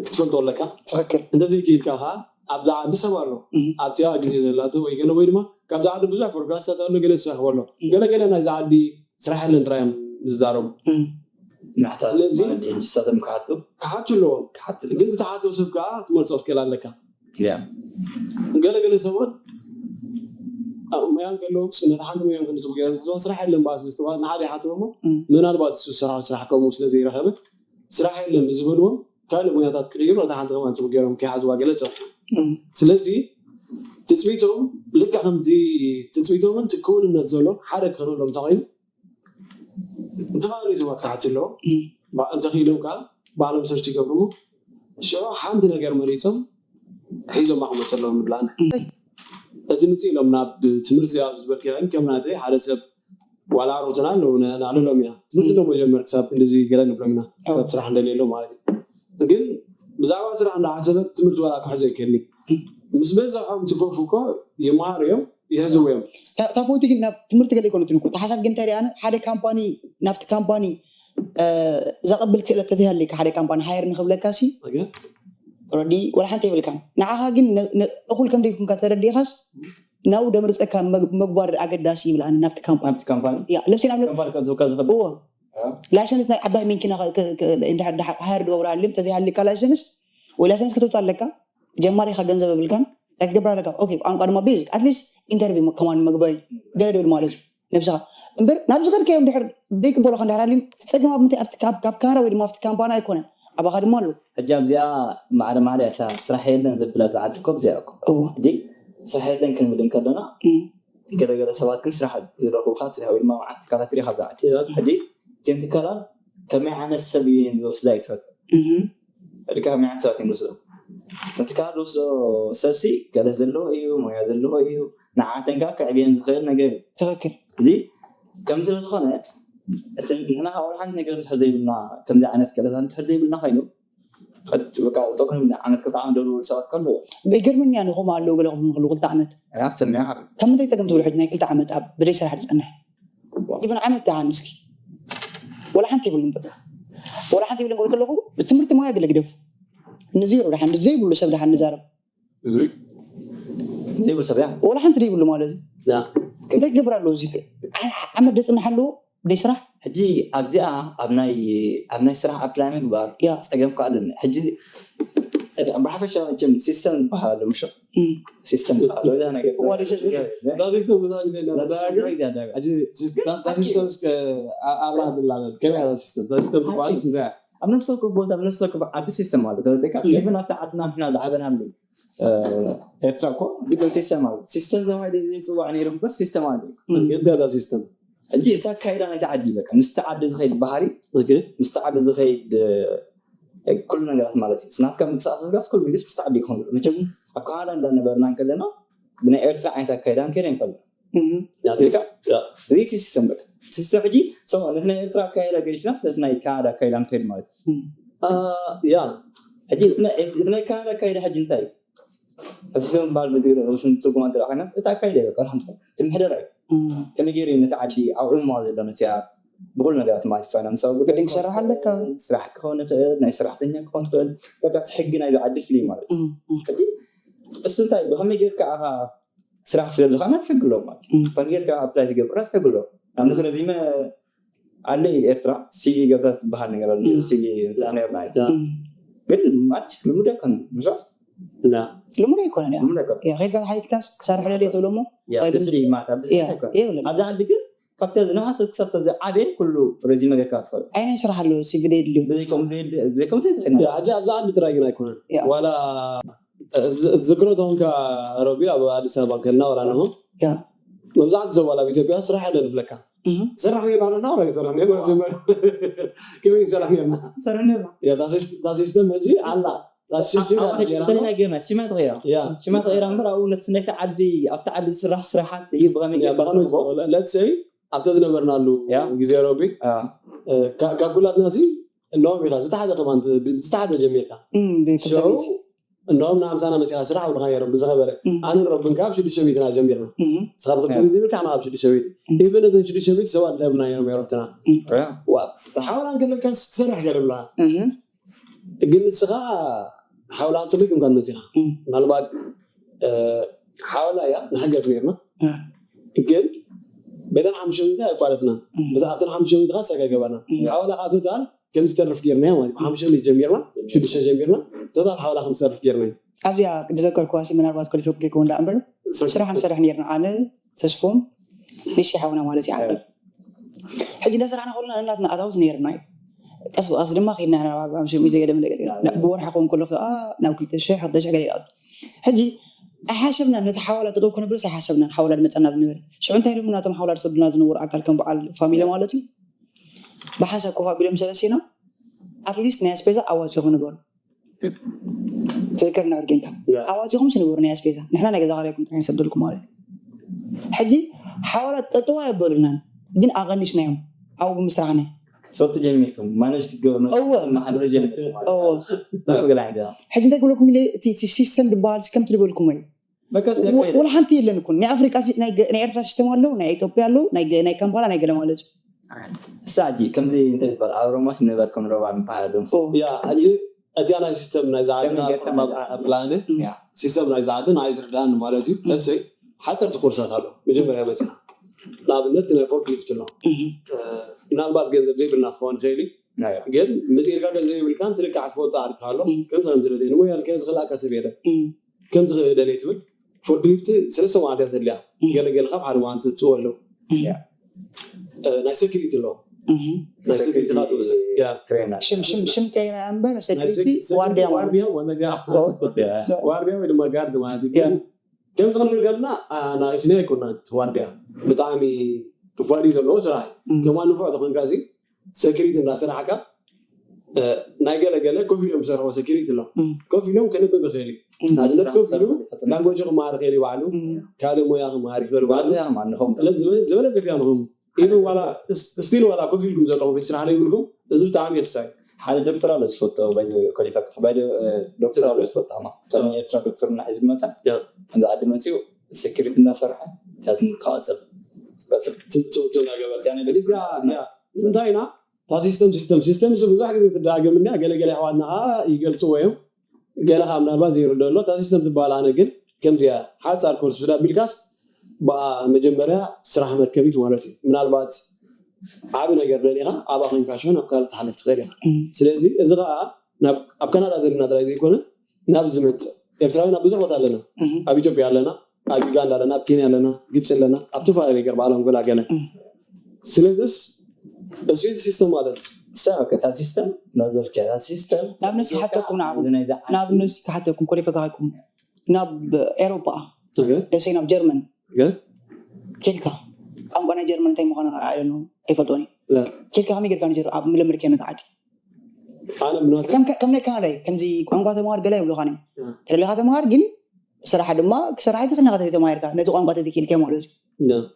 ክትፈልጦ ኣለካ እንተዘይክኢልካ ከዓ ኣብዛ ዓዲ ሰብ ኣሎ ኣብቲኣ ግዜ ዘላቶ ወይ ገለ ወይ ድማ ካብዛ ዓዲ ብዙሕ ፕሮግራስታት ኣሎ ገለ ዝሰርሕዎ ኣሎ ገለ ገለ ናይዛ ዓዲ ስራሕ የለን ጥራይ እዮም ዝዛረቡ ስለዚ ንሳቶም ክሓቱ ክሓቱ ኣለዎም ግን ዝተሓተው ሰብ ከዓ ክትመርፆ ክትክእል ኣለካ ገለገለ ሰባት ሞያ ከለዎም ነቲ ሓንቲ ሞያ ክንፅቡ ገይሮም ዝሕዝዋ ስራሕ የለን በኣ ስለዝተባሃሉ ንሓደ ይሓትዎ እሞ ምናልባት እሱ ዝሰርሖ ስራሕ ከምኡ ስለዘይረኸበ ስራሕ የለን ብዝበልዎም ካልእ ሞያታት ክቕይሩ ነታ ሓንቲ ከም ኣንፅቡ ገይሮም ከይሓዝዋ ገለ ፀብሑ ስለዚ ትፅቢቶም ልክዕ ከምዚ ትፅቢቶምን ክውንነት ዘሎ ሓደ ክኽእለሎም እንተኾይኑ ዝተፈላለዩ ሰባት ክሓቱ ኣለዎም እንተኽኢሎም ከዓ ባዕሎም ሰርች ይገብሩ ሽዑ ሓንቲ ነገር መሪፆም ሒዞማ ክመፁ ኣለዎም ንብላና እቲ ምፅእ ኢሎም ናብ ትምህርቲ ኣብ ዝበልክዮ ከም ናተይ ሓደ ሰብ ዋላ ኣሮትና ኣለዉ ንኣልሎም ኢና ትምህርቲ ዶ መጀመር ክሳብ እንደዚ ገለ ንብሎም ኢና ክሳብ ስራሕ እንደልየሎ ማለት እዩ ግን ብዛዕባ ስራሕ እንዳሓሰበት ትምህርቲ ዋላ ክሕዞ ይክእልኒ ምስ በዝሖም ትገፉ እኮ ይመሃሩ እዮም ይሕዝዎ እዮም እታ ፖይቲ ግን ናብ ትምህርቲ ገለ ይኮነትን እኮ እታ ሓሳብ ግን እንታይ ሪኣነ ሓደ ካምፓኒ ናብቲ ካምፓኒ ዘቐብል ክእለት ተዘይሃለካ ሓደ ካምፓኒ ሃየር ንክብለካ ሲ ረዲ ወላ ሓንቲ የብልካን ንዓኻ ግን እኹል ከም ደይኩንካ ተረዲኻስ ናብኡ ደምርፀካ መግባር ኣገዳሲ ይብል ኣነ ናብቲ ካምፓኒ ናብቲ ካምፓኒ ያ ለምሳሌ ናብ ካምፓኒ ከም ዝብካ ዝኽእል እዎ ላይሰንስ ናይ ዓባይ መኪና ሃየር ድገብር ሃልም ተዘይሃልካ ላይሰንስ ወይ ላይሰንስ ከተውፅእ ኣለካ ጀማሪ ኢኻ ገንዘብ የብልካን እንታይ ክትገብር ኣለካ ኦኬ ቋንቋ ድማ ቤዚክ ኣትሊስት ኢንተርቪው ከማን መግበሪ ገለ ድብል ማለት እዩ ነብስኻ እምበር ናብዚ ከድካዮም ድሕር ዘይቅበሉኻ እንድሕር ኣልዮም እቲ ፀገም ኣብ ምንታይ ኣብቲ ካብ ካብ ካናዳ ወይ ድማ ኣብቲ ካምፓኒ ኣይኮነን ኣባኻ ድማ ኣሎ ሕጂ ኣብዚኣ ማዕረ ማዕረ እታ ስራሕ የለን ዘብላ ዝዓድኮ ኣብዚኣ እኮ እዎ ሕጂ ስራሕ የለን ክንብል እንከለና እም፣ ገለገለ ሰባት ግን ስራሕ ዝረኽቡካ ስራሕ ወይ ድማ መዓት ትካላት ሪኻ ኣብዛ ዓዲ እም፣ ሕጂ እተን ትካላት ከመይ ዓይነት ሰብ እየን ዝወስዳ ይትፈት እም፣ ሪካ ከመይ ዓይነት ሰባት እዮም ዝወስዶ እተን ትካላት ዝወስዶ ሰብሲ ገለ ዘለዎ እዩ ሞያ ዘለዎ እዩ ንዓተን ከዓ ከዕብየን ዝኽእል ነገር እዩ ትኽክል እዚ ከም ስለ ዝኾነ እቲ ንሕና ካብ ሓንቲ ነገር እንድሕር ዘይብልና ከምዚ ዓይነት ክእለታት እንድሕር ዘይብልና ኮይኑ በቃ ጥቕሚ ዓመት ክልተ ዓመት ደብሉ ሰባት ከለዎ ይገርመኛ ንኹም ኣለዉ ገለ ክብሉ ከለዉ ክልተ ዓመት ኣያ ትሰምዕ ሓር ካብ ምንታይ ጸገም ትብሉ ሕጂ ናይ ክልተ ዓመት ኣብ ብደይ ስራሕ ዝጸንሕ ኢቨን ዓመት ደሓን እስኪ ወላ ሓንቲ ይብሉን በቃ ወላ ሓንቲ ይብሉን ክብሉ ከለኹ ብትምህርቲ ሞያ ገለ ግደፉ ንዜሮ ደሓን ዘይብሉ ሰብ ደሓን ንዛረብ ዘይብሉ ሰብ እያ ወላ ሓንቲ ዘይብሉ ማለት እዩ እንታይ ክገብር ኣለዎ እዚ ዓመት ደፅንሕ ኣለዎ ብደይ ስራሕ ሕጂ ኣብዚኣ ኣብ ናይ ኣብ ናይ ስራሕ ኣፕላይ ምግባር ያ ጸገም ከ ኣለኒ ሕጂ ብሓፈሻ መቸም ሲስተም ዝበሃል ኣሎ ምሾ? ሲስተም ዝበሃል እዛ ነገር እዛ ሲስተም ብዙሕ ግዜ እናተደጋገመ ሕጂ እዛ ሲስተም እስከ ኣብራ ድላለን ከመይ እዛ ሲስተም እዛ ሲስተም ዝበሃል እንታይ ኣብ ነፍሲ ወከፍ ቦታ ኣብ ነፍሲ ወከፍ ዓዲ ሲስተም ኣሎ ተበልካ ኢቨን ኣብቲ ዓድና ንሕና ዝዓበናሉ ኤርትራ እኮ ግድን ሲስተም ኣሎ። ሲስተም ተባሂሉ ዝፅዋዕ ነይሩ እምበር ሲስተም ኣሎ። እንታይ እዛ ሲስተም እንጂ እቲ ኣካይዳ ናይቲ ዓዲ እዩ በቃ ምስቲ ዓዲ ዝኸይድ ባህሪ ምስቲ ዓዲ ዝኸይድ ኩሉ ነገራት ማለት እዩ። ናትካ ምንቅስቃስ ዝጋስ ኩሉ ግዜ ምስቲ ዓዲ ይኸውን መቸም ኣብ ካናዳ እንዳነበርና እንከለና ብናይ ኤርትራ ዓይነት ኣካይዳ ንከይደ ንከሎ እዚ እቲ ሲስተም በቃ ሲስተም ሕጂ ሰማ ነቲ ናይ ኤርትራ ኣካይዳ ገዲፍናስ ነቲ ናይ ካናዳ ኣካይዳ ንከይድ ማለት እዩ። ያ ሕጂ እቲ ናይ ካናዳ ኣካይዳ ሕጂ እንታይ እዩ? እዚ ዝበሃል ብትግርኛ ትርጉማ እንተ ኮይናስ እቲ ኣካይዳ እዩ በቃ ሓንቲ እቲ ምሕደራ እዩ። ከመይ ገይሩ ነቲ ዓዲ ኣቑሞ ዘሎ ነቲያ ብኩሉ ነገራት ማለት ፋይናንሳዊ ጉዳይ ክትሰርሕ ኣለካ። ስራሕ ክኸውን ይኽእል ናይ ሰራሕተኛ ክኸውን ይኽእል በቃ እቲ ሕጊ ናይ ዓዲ ፍልይ ማለት እዩ። ሕጂ እሱ እንታይ ብኸመይ ጌርካ ኣኻ ስራሕ ፍለልኻ ማለት ሕጊ ኣለዎ ማለት እዩ። ከመይ ጌርካ ኣፕላይ ትገብር ራስ ሕጊ ኣለዎ። ንኣብነት ረዚመ ኣለ ኤርትራ ሲቪ ገብታ ትበሃል ነገር ኣሎ ሲቪ ህንፃ ነርና ግን ማች ልሙድ ኣይኮነ ምሻ ልሙድ ኣይኮነን ያ ኸድካ ሓይትካስ ክሰርሕ ደልየ ትብሎ እሞ ብስሊ ማት ኣብ ብስሊ ኣይኮነ የብልን ኣብዚ ዓዲ ግን ካብቲ ዝነኣሰ ክሳብ ተዚ ዓብየ ኩሉ ረዚመ ጌርካ ትኽእል ኣይ ናይ ስራሕ ኣሎ ሲቪ ደየድልዩ ብዘይከም ብዘይከም ዘይትኽእል ሕጂ ኣብዚ ዓዲ ጥራይ ግን ኣይኮነን ዋላ ዝክሮ ተኾንካ ረቢ ኣብ ኣዲስ ኣበባ ከልና ወላ ንሆ መብዛሕትኡ ሰብ ዋላ ኣብ ኢትዮጵያ ስራሕ የለን ይብለካ ስራሕ ጌርና ንሕና ወላ ይሰራሕ ጌርና መጀመርያ ከመይ ይሰራሕ ጌርና ሰረነባ እታ ሲስተም ሕጂ ኣላ እታ ሲስተም ጌርና ተለና ጌርና ሽማ ተቐይራ ያ ሽማ ተቐይራ እምበር ኣብኡ ነቲ ናይቲ ዓዲ ኣብቲ ዓዲ ዝስራሕ ስራሓት እዩ ብኸመይ ያ ብኸመይ let's say ኣብተ ዝነበርናሉ ያ። ግዜ ረቢ አ፣ ካብ ኩላትና ሲ እሎም ኢኻ ዝተሓተ ከማን ዝተሓተ ጀሚርካ ሽዑ እንደውም ንኣምሳና መፂኻ ስራሕ ኣብልካ ነይሮም ብዝኸበረ ኣነ ረብን ካብ ሽዱሽተ ሚእትና ጀሚርና ስኻብ ክልተ ሚእቲ ዝብል ካሕና ካብ ሽዱሽተ ሚእቲ ኢቨን እተን ሽዱሽተ ሚእቲ ሰባት እንታይ ብልና ነይሮም ኤሮፕትና ያ። ሓውላ እንከለካ ትሰርሕ ገለ ብልካ ግን ንስኻ ሓውላ ፅቡቅ ምኳን መፂኻ ምናልባት ሓውላ እያ ንሕገዝ ነርና ግን በተን ሓሙሽተ ሚእቲ ኣይቋረፅና ኣብተን ሓሙሽተ ሚእቲ ካ ሰጋገባና ሓውላ ከዓ ቶታል ከም ዝተርፍ ጌርና ማለት ሓሙሽተ ሚእቲ ጀሚርና ሽዱሽተ ጀሚርና ቶታል ሓውላ ከም ዝተርፍ ጌርና እዩ ኣብዚኣ ዝዘከርኩዋ ሲ ምናልባት ኮሊፈ ክገይከው እንዳ እምበር ስራሕ ንሰርሕ ነርና ኣነ ተስፎም ንሽ ሓውና ማለት እዩ ዓበል ሕጂ እንዳ ስራሕና ከለና እናትና ኣታውት ነርና እዩ ቀስ ብቐስ ድማ ከድና ናብ ኣምሽም እዩ ዘገደ መለገለ ብወርሒ ከውን ከሎ ከዓ ናብ ክልተ ሽሕ ክልተ ሽሕ ገለ ይኣቱ ሕጂ ኣይሓሰብናን ነቲ ሓዋላ ጠጠው ከነብሎስ ኣይሓሰብናን ሓዋላ ዝመፀና ዝነበረ ሽዑ እንታይ ኢሎም ናቶም ሓዋላ ዝሰዱና ዝነበሩ ኣካል ከም በዓል ፋሚሊ ማለት እዩ ብሓሳብ ኮፍ ኣቢሎም ሰለሲና ኣትሊስት ናይ ኣስቤዛ ኣዋፂኹም ንበሩ ትዝክር ነበር ጌንታ ኣዋፂኹም ስንበሩ ናይ ኣስቤዛ ንሕና ናይ ገዛ ክራይኩም ጥራሕ ንሰደልኩም ማለት እዩ ሕጂ ሓዋላ ጠጠው ኣየበሉናን ግን ኣቐኒስናዮም ኣብኡ ብምስራሕና ትፈልጡ ጀሚርኩም ማነጅ ክትገብሩ እወ ማሕበረ ጀሚርኩም እወ ገላ ሕጂ እንታይ ክብለኩም ኢለ እቲ ሲስተም ዝበሃል ከምቲ ዝበልኩም እዩ በቃ ወላ ሓንቲ የለን እኮ ናይ ኣፍሪቃ ናይ ኤርትራ ሲስተም ኣለዉ ናይ ኢትዮጵያ ኣለዉ ናይ ካምፓላ ናይ ገለ ማለት እዩ እሳ ሕጂ ከምዚ እንታይ ዝበሃል ኣብ ሮማስ ንበር ከም ሮባ ምበሃል ዶም ያ ሕጂ እቲያ ናይ ሲስተም ናይ ዝዓድና ፕላን ሲስተም ናይ ዝዓዲ ንዓይ ዝርዳእኒ ማለት እዩ ለሰይ ሓፀርቲ ኮርሳት ኣሎ መጀመርያ መፅና ንኣብነት ናይ ፎርክሊፍት ኣሎ ምናልባት ገንዘብ ዘይብልና ክኸውን ይኽእል እዩ ግን መፂእልካ ገንዘብ የብልካን ትልክዓ ትፈልጦ ዓድካ ኣሎ ከምዚ ከምዚ ደልየ ንሞያልካ ዝኽእልኣካ ሰብ የለን ከምዚ ክእደልየ ትብል ፎርክሊፍት ሰለስተ መዓልቲ እያ ተድልያ ገለገለ ካብ ሓደ መዓልቲ ትፅወ ኣለዉ ናይ ሴኪሪቲ ኣለዎ ናይ ሴኪሪቲ ካ ትወስድ ሽም ሽም ሽም ቀይራ እምበር ሴኪሪቲ ዋርድያ ማለት ዋርድያ ወይ ድማ ጋርድ ማለት እዩ ከምዚ ክንብል ከለና ናእሽኒ ኣይኮና ዋርድያ ብጣዕሚ ክፋል እዩ ዘለዎ ስራሕ እዩ ከማ ንፉዕ ተኮንካ ሲ ሴኪሪቲ እንዳሰራሕካ ናይ ገለገለ ኮፍ ኢሎም ዝሰርሕዎ ሴኪሪቲ ኣሎ ኮፍ ኢሎም ከንብብ ይኽእል እዩ ንኣብነት ኮፍ ኢሉ ላንጎጅ ክመሃር ይኽእል እዩ ባዕሉ ካልእ ሞያ ክመሃር ይኽእል ባዕሉ ዝበለፀ ክያ ንኹም ኢሉ ዋላ ስቲል ዋላ ኮፍ ኢልኩም ዘለኹም ስራሕ ዘይብልኩም እዚ ብጣዕሚ የድሳይ ሓደ ዶክተር ኣሎ ዝፈቶ ኮሊፈካ ዶክተር ኣሎ ዝፈቶ ኤርትራ ዶክተር እና ሕዚ መፃ እዚ ዓዲ መፅኡ ሴኪሪቲ እናሰርሐ ታትን ክቐፅል እንታይ ኢና እታ ሲስተም ሲስተም ሲስተም ስ ብዙሕ ግዜ ትደጋገም እንያ ገለገለ ኣሕዋትና ከዓ ይገልፅዎ እዮም ገለ ከዓ ምናልባት ዘይርዶ ኣሎ እታ ሲስተም ትበሃል ኣነ ግን ከምዚኣ ሓፃር ኮርስ ስዳ ቢልካስ ብኣ መጀመርያ ስራሕ መርከቢት ማለት እዩ ምናልባት ዓብ ነገር ደሊኻ ኣብኣ ኮንካ ሽሆን ኣብ ካልእ ትሓልፍ ትኽእል ኢኻ ስለዚ እዚ ከዓ ኣብ ካናዳ ዘለና ጥራይ ዘይኮነ ናብ ዝመፅእ ኤርትራውያን ኣብ ብዙሕ ቦታ ኣለና። ኣብ ኢትዮጵያ ኣለና፣ ኣብ ዩጋንዳ ኣለና፣ ኣብ ኬንያ ኣለና፣ ግብፂ ኣለና፣ ኣብ ዝተፈላለዩ ገርባ ዓለም ገላ ገለ። ስለዚስ እሱ ሲስተም ማለት እታ ሲስተም ናዘልከ እታ ሲስተም ናብ ነሲ ክሓተኩም ንዓኹም ናብ ነሲ ክሓተኩም ኮሊፈ ካይኩም ናብ ኤሮፓ ደሰይ ናብ ጀርመን ኬድካ ቋንቋ ናይ ጀርመን እንታይ ምዃነ ኣይፈልጦን እዩ። ኬድካ ከመይ ጌርካ ንጀር ኣብ ምልምድ ከመይ ዓዲ ኣነ ብናተ ከም ከም ናይ ካናዳ እዩ። ከምዚ ቋንቋ ተምሃር ገለ ይብሉኻ ነ ተደሊኻ ተምሃር ግን ስራሕ ድማ ክሰርሓ ይትኽእል ናኻ ተማሂርካ ነቲ ቋንቋ ተተኪልካ ማለት እዩ።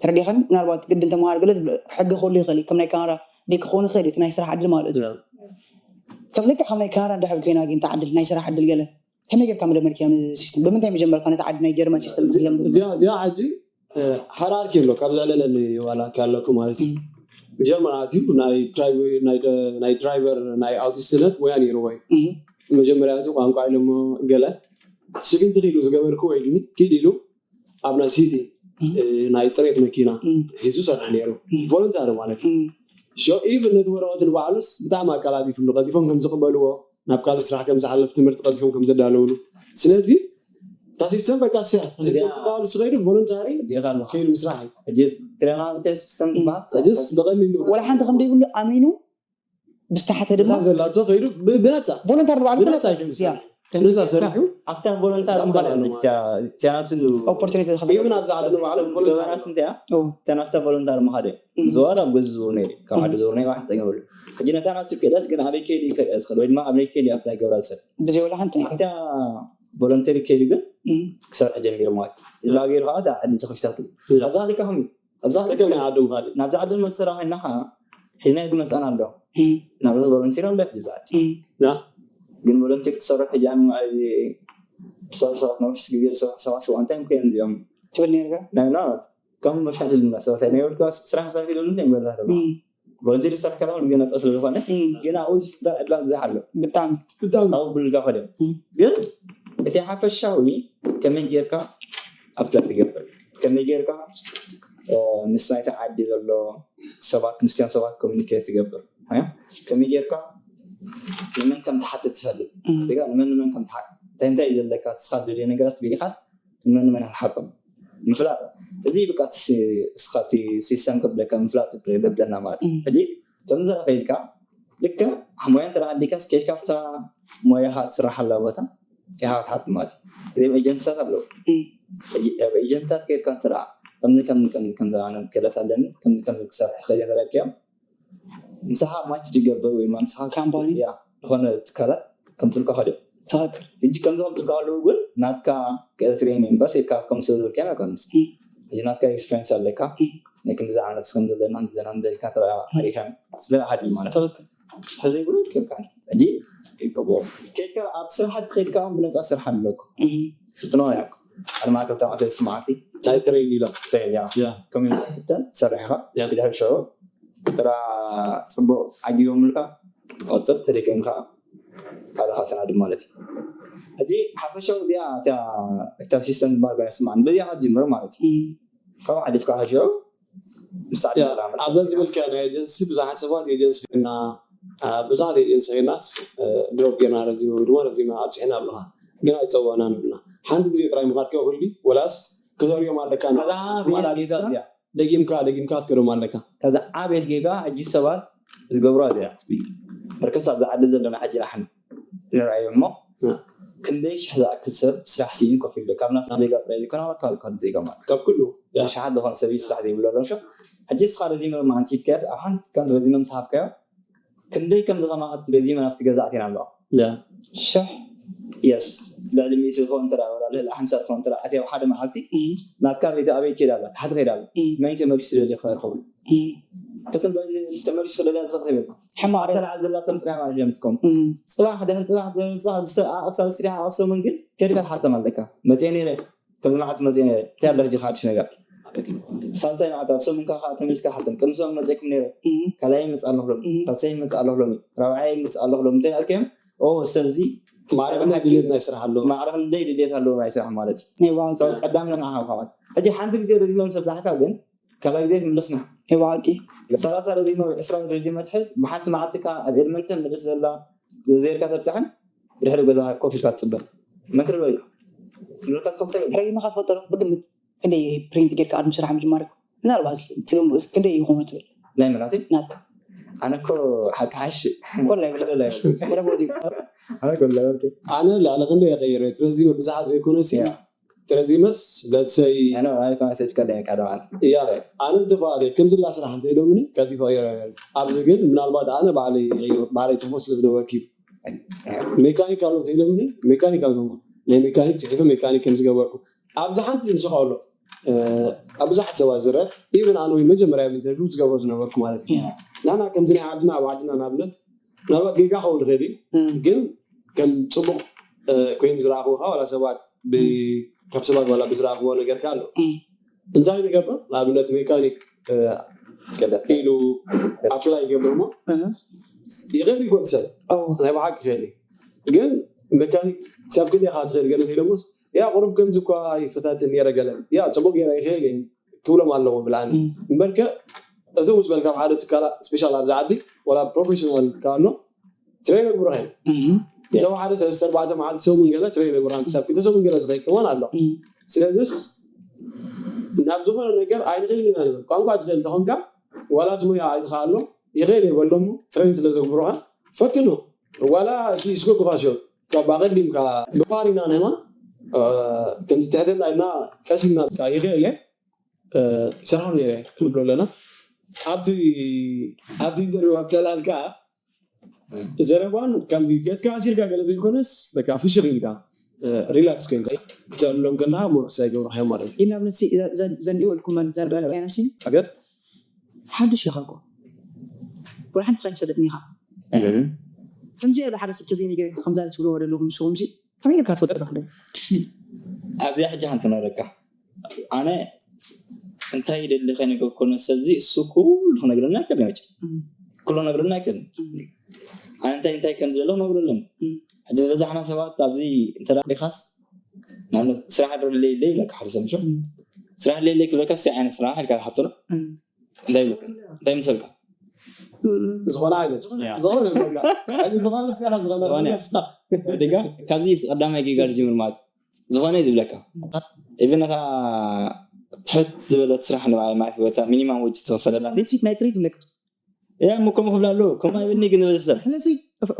ተረዲኻን ምናልባት ግድን ተምሃር ገለ ሕጊ ክህሉ ይኽእል እዩ። ከም ናይ ካናዳ ደይ ክኸውን ይኽእል እዩ እቲ ናይ ስራሕ ዕድል ማለት እዩ። ከም ልክዕ ከም ናይ ካናዳ እንድሕር ኮይና ግን ተዓድል ናይ ስራሕ ዕድል ገለ ከመይ ጌርካ መደመድክያ ሲስተም ብምንታይ መጀመርካ ነቲ ዓዲ ናይ ጀርመን ሲስተም ክትለምዶ? እዚኣ እዚኣ ሕጂ ሃራርኪ ኣሎ ካብ ዘዕለለኒ ዋላ ካለኩ ማለት እዩ። ጀርመን ኣትዩ ናይ ድራይቨ- ናይ ደ- ናይ ድራይቨር ናይ ኣውቲስትነት ሞያ ነይርዎ እዩ። መጀመርያ እቲ ቋንቋ ኢሎሞ ገለ ስግንቲ ኢሉ ዝገበርክዎ ኢሉኒ ኪድ ኢሉ ኣብ ናይ ሲቲ እ፣ ናይ ፅሬት መኪና ሒዙ ሰርሕ ነይሩ ቮለንታሪ ማለት እዩ። ሾ ኢቭን ነቲ ወረቐት ንባዕሉስ ብጣዕሚ ኣቀላጢፍሉ ቀልጢፎም ከም ዝቕበልዎ ናብ ካልእ ስራሕ ከም ዝሓልፍ ትምህርቲ ቀልጢፎም ከም ዘዳለውሉ ስለዚ እታ ሲስተም በቃ ስያ እዚኣ- ሲስተም ክበሃል ዝኸይዱ ቮለንታሪ ዲኻ ኣለኻ። ከይዱ ምስራሕ እዩ። ሕጂ ትረናልተ ሲስተም ትበሃል ጀስ ብቐሊሉ ወላ ሓንቲ ከም ዘይብሉ ኣሚኑ ብዝተሓተ ድማ እታ ዘላቶ ከይዱ ብ- ብነፃ ቮለንታሪ ንባዕሉ ብነፃ ብነፃ እዩ ያ ነፃ ሰሪሑ ኣብታ ቮለንታሪ ምኻድ ኣለች። እቲኣ- እቲኣ ናቱ ኦፖርቹኒቲ ዝኸፍት ኢቭን ኣብዚ ዓዲ ንባዕሉ ቮለንታሪ ገበራስ እንቲኣ እተን ኣብታ ቮለንታሪ ምኻድ እዩ። ዝዋር ኣብ ገዚ ዝውር ነይሩ ካብ ዓዲ ዝውር ነይሩ ክፀገበሉ ሕጂ ነታ ናቱ ክእለት ግን ኣበይ ከይዱ ከርእያ ዝኽእል ወይ ድማ ኣበይ ከይዱ ኣፕላይ ገብራ ዝኽእል ብዘይ ወላ ሓንቲ ናይ ኣብታ ቮለንተሪ ከይዱ ግን ክሰርሕ ጀሚሩ ማለት እዩ። ዝላ ገይሩ ከዓ እታ ዕድል ተኸፊታቱ ኣብዛ ልካ ከም ኣብዛ ልካ ከም ናይ ዓዱ ምኻድ እዩ ናብዛ ዓዲ መሰራ ኮይና ከዓ ሒዝና ይዱ መፅኣና ኣሎ ናብዚ ቮለንቲር ኣሎ ሕጂ ዝዓዲ ያ ግን ቮለንቲር ትሰርሕ ሕጂ ኣነ ኣብዚ ሰብ ሰባት ነብስ ግዜ ዝሰርሑ ሰባት ስዋ እንታይ ምኮን እዚኦም ትብል ነርካ ናይ ና ከም መሻ ዝልና ሰባት ናይ ወልካ ስራሕ ሰርሕ ኢሎም እንታይ ይበላ ማ ቮለንቲር ዝሰርሕ ከላ ግዜ ነፃ ስለ ዝኾነ ግን ኣብኡ ዝፍጠር ዕድላት ብዙሕ ኣሎ ብጣዕሚ ብጣዕሚ ኣብኡ ብልጋ ከደ ግን እቲ ሓፈሻዊ ከመይ ጌርካ ኣብዛ ትገብር ከመይ ጌርካ ምስ ናይቲ ዓዲ ዘሎ ሰባት ምስቲኦም ሰባት ኮሚኒኬት ትገብር ከመይ ጌርካ ንመን ከም ትሓትት ትፈልጥ ጋ ንመን ንመን ከም ትሓትት እንታይ እንታይ እዩ ዘለካ ስኻ ዝደልዮ ነገራት ብኢኻስ ንመን ንመን ሓቶም ምፍላጥ እዚ ብቃ እስኻ እቲ ሲስተም ከብለካ ምፍላጥ ለብለና ማለት እዩ ሕጂ ከምዚ ከይድካ ልክዕ ሞያ እንተ ኣሊካስ ከይድካ ኣብታ ሞያኻ ትስራሓላ ቦታ ኢኻ ክትሓት ማለት እዩ እዚም ኤጀንትታት ኣለዉ ኣብ ኤጀንትታት ከይድካ እንተ ከምዚ ከም ከም ከም ክእለት ኣለኒ ከምዚ ከም ክሰርሕ ይኽእል እየ ተረድክዮም ምሳኻ ማች ዝገብር ወይ ምሳኻ ካምፓኒ ዝኾነ ትካላት ከምፅልካ ከድዮም ትክክል ሕጂ ከምዚ ከምፅልካ ከለዉ ግን ናትካ ክእለት ሪኦም እምበርስ ኢልካ ከም ሰብ ዝብልካ ኣይኮንስ ሕጂ ናትካ ኤክስፔሪንስ ኣለካ ናይ ክንዲ ዝዓመት ከም ዘለና ዘለና ንደልካ ተሪኻ ስለ ዓዲ ማለት ትክክል ተዘይብሉ ይከብካ ሕጂ ይከብዎ ከይድካ ኣብ ስራሕቲ ከይድካ እውን ብነፃ ስራሕ ኣለኩ ፍትኖ ያኩ ኣድማ ከብታ ማዕተ ስማዕቲ ናይ ትሬን ኢሎም ትሬን ያ ያ ከም ፍተን ሰሪሕኻ ድሕሪ ሽዑ ጥራ ፅቡቅ ዓጊቦምልካ ቆፅር ተደቂምካ ካልኻ ትናድም ማለት እዩ ሕጂ ሓፈሻዊ እዚኣ እታ ሲስተም ዝበሃል ባይ ስማዕ በዚኣ ክትጅምር ማለት እዩ ካብ ሓሊፍካ ሕጂ ኣብዛ ዝበልካ ናይ ኤጀንሲ ብዙሓት ሰባት ኤጀንሲ ኮይና ብዙሓት ኤጀንሲ ኮይናስ ድሮፕ ጌርና ረዚመ ወይ ድማ ረዚመ ኣብፅሕና ኣለካ ግን ኣይፀወና ንብልና ሓንቲ ግዜ ጥራይ ምካድካ ኩሉ ወላስ ክተሪኦም ኣለካ ደጊምካ ደጊምካ ክትከዶም ኣለካ ከዛ ዓብየት ጌጋ ሕጂ ሰባት ዝገብሮ እዚኣ በርከስ ኣብዚ ዓዲ ዘለና ሕጂ ንሕና ንርኣዮ እሞ ክንደይ ሽሕ ዝኣክል ሰብ ስራሕ ስኢኑ ኮፍ ይብለ ካብ ናትና ዜጋ ጥራይ ዘይኮነ ካብ ካልእ ካልእ ዜጋ ማለት ካብ ኩሉ ሸሓት ዝኾነ ሰብ እዩ ስራሕ ዘይብሉ ኣሎ ሸ ሕጂ ስኻ ረዚመ ማንቲብካያስ ኣብ ሓንቲ ከም ረዚመ ምስ ሃብካዮ ክንደይ ከም ዝኸማኸት ረዚመ ናብቲ ገዛእት ኢና ኣለዋ ሽሕ የስ ልዕሊ ሚእቲ ዝኾን እንተ ወላ ልዕሊ ሓምሳ ዝኾን እንተ ኣትያ ሓደ መዓልቲ ናትካ ቤት ኣበይ ከይዳ ኣላ ታሕቲ ከይዳ ኣላ መን ተመሊሱ ደሊ ክኸውን ተመሊሱ ደሊ ዝኽእል ሕማቕ ተላዓል ዘላቶም ጥራሕ ማለት እዮም ትከም ፅባሕ ድሕሪ ፅባሕ ድሕሪ ፅባሕ ዝሰ- ኣብ ሳልስቲ ድሓ ኣብ ሰሙን ግን ከድካ ትሓቶም ኣለካ መፅአ ነይረ ከምዚ መዓልቲ መፅአ ነይረ እንታይ ኣሎ ሕጂ ሓድሽ ነገር ሳልሳይ መዓልቲ ኣብ ሰሙን ከዓ ተመሊስካ ሓቶም ቅድሚ ሰሙን መፅእኩም ነይረ ካልኣይ ይመፅእ ኣለኹ ሎም ሳልሳይ ይመፅእ ኣለኹ ሎም ራብዓይ ይመፅእ ኣለኹ ሎም እንታይ ኣልከዮም ኦ ሰብዚ ማዕረ ክንደይ ድሌት ናይ ስራሕ ኣለዎ ማዕረ ክንደይ ድሌት ኣለዎ ናይ ስራሕ ማለት እዩ ናይ ዋጋ ሰው ቀዳም ንዓኻ ምዃን ሕጂ ሓንቲ ግዜ ረዚሞም ሰብ ዝሓካ ግን ካልኣይ ግዜ ትምለስና ናይ ዋቂ ሰላሳ ረዚመ ወይ ዕስራ ረዚመ ትሕዝ ብሓንቲ መዓልቲ ከ ኣብ ኤድመንተን ምልስ ዘላ ዘዘየርካ ተብፅሐን ድሕሪ ገዛ ኮፍ ኢልካ ትፅበ መክርበ እዩ። ክብለካ ዝኽእል ሰብ የለን። ረጊምካ ትፈልጦ ዶ? ብግምት ክንደይ ፕሪንት ጌርካ ቅድሚ ስራሕ ምጅማር? ምናልባት ትግምት ክንደይ ይኾኑ ትብል? ናይ መናትይ ናትካ ኣነ እኮ ሓቂ ሓሽ ኮላ ይብለ ኮላ ይብለ። ወደ ቦዲ ኣነ ኮላ ይብለ። ኣነ ላዕሊ ክንደይ የቀይረ ትረዚመ ብዙሓት ዘይኮነ ሲ ያ። ትረዚመስ ለትሰይ ኣነ ማለት መሴጅ ከለይ ካደ ማለት እያ ኣነ ዝተፈለየ ከምዚ ላ ስራሕ እንተ ኢሎምኒ ቀልጢፈ ቀይረ ኣብዚ ግን ምናልባት ኣነ ባዕለይ ይቀይሮ ባዕለይ ጽፎ ስለ ዝነበርክ እዩ ሜካኒካል እንተ ኢሎምኒ ሜካኒካል ነው ናይ ሜካኒክ ጽሒፈ ሜካኒክ ከም ዝገበርኩ ኣብዚ ሓንቲ ንስኻ ኣሎ ኣብ ብዙሓት ሰባት ዝረ ኢቨን ኣነ ወይ መጀመርያ ኢንተርቪው ዝገበሩ ዝነበርኩ ማለት እዩ ናና ከምዚ ናይ ዓድና ኣብ ዓድና ንኣብነት ምናልባት ጌጋ ከውን ይኽእል እዩ ግን ከም ፅቡቅ ኮይኑ ዝረኣኽዎ ዋላ ሰባት ብ- ካብ ሰባት ዋላ ብዝረኣኽዎ ነገርካ ኣሎ እንታይ ንገብር ንኣብነት ሜካኒክ ኢሉ ኣፕላይ ይገብር ሞ ይኽእል ይጎድ ሰብ ናይ ብሓቂ ይኽእል እዩ ግን ሜካኒክ ክሳብ ክንደይ ኢኻ ትኽእል ገለ ኢሎምስ ያ ቁሩብ ከምዚ እኳ ይፈታትን ነረ ገለ ያ ፅቡቅ ገይረ ይኽእል እየ ክብሎም ኣለዎ ብልኣኒ እምበርከ እቲ ምስ በልካ ሓደ ትካላ ስፔሻል ኣብዚ ዓዲ ወላ ፕሮፌሽናል ካሎ ትሬነር ብርሃን እቶም ሓደ ሰለስተ ኣርባዕተ መዓልቲ ሰሙን ገለ ትሬነር ብርሃን ክሳብ ክልተ ሰሙን ገለ ዝኸይድ ከማን ኣሎ ስለዚስ ናብ ዝኾነ ነገር ኣይንኽእል ኢና ንብል ቋንቋ ትኽእል ተኾንካ ዋላ እቲ ሙያ ኣይትኽኣሎ ይኽእል እየ በሎሞ ትሬን ስለ ዘግብሩኻ ፈትኖ ዋላ እስጎጉኻ ሽዮ ካብ ኣቐዲምካ ብባህሪና ንህና ከምዚ ትሕትና ኢልና ቀሲምና ይኽእል እየ ስራሕ ነይረ ክንብሎ ኣለና ኣብቲ ኣብቲ ኢንተርቪው ኣብ ተላልካ ዘረባን ከምዚ ገጽካ ኣሲርካ ገለ ዘይኮነስ በቃ ፍሽኽ ኢልካ ሪላክስ ኮይንካ ክተሎም ከለካ ሞርክስ ኣይገብርካዮ ማለት እዩ ኢና ብነት ዘንዲኡ ልኩመን ዘርበለበያናሲ ኣገር ሓድሽ ኢኻ እኮ ወላ ሓንቲ ከይፈለጥኒ ኢኻ ከምዚ ያለ ሓደ ሰብ ተዘይነገረ ከምዛ ትብሎ ወደለኹም ንስኹም ሲ ከመይ ጌርካ ትፈልጦ ዶ ኣብዚኣ ሕጂ ሓንቲ ነረካ ኣነ እንታይ ይደሊ ከይነገርኮ ነሰዚ እሱ ኩሉ ክነግረና ኣይክእልን መቸም ኩሉ ክነግረና ኣይክእልን ኣነ እንታይ እንታይ ከም ዘሎ ክነግረለን ሕጂ ዝበዛሕና ሰባት ኣብዚ እንተሪኻስ ንኣብነት ስራሕ ዶ ለይለ ይብለካ ሓደ ሰብ ምሾ ስራሕ ለይለ ክብለካ ሲ ዓይነት ስራሕ ኢልካ ትሓቶ እንታይ ይብለካ እንታይ ምሰልካ ዝኾነ ዓይነት ዝኾነ ይብለካ። ሕጂ ዝኾነ ስኻ ዝኾነ ዝኾነ ይብለካ። ዲጋ ካብዚ ቀዳማይ ጌጋ ዝጅምር ማለት ዝኾነ እዩ ዝብለካ ኢቭን ነታ ትሕት ዝበለት ስራሕ ንባይ ማለት ወታ ሚኒማም ወጅ ዝተኸፈለላ ሲ ናይ ትሬት ይብለካ ያ እሞ ከምኡ ክብላ ኣለዎ ከምኡ ኣይብልኒ ግን ዝበዝሕ ሰብ ስለዚ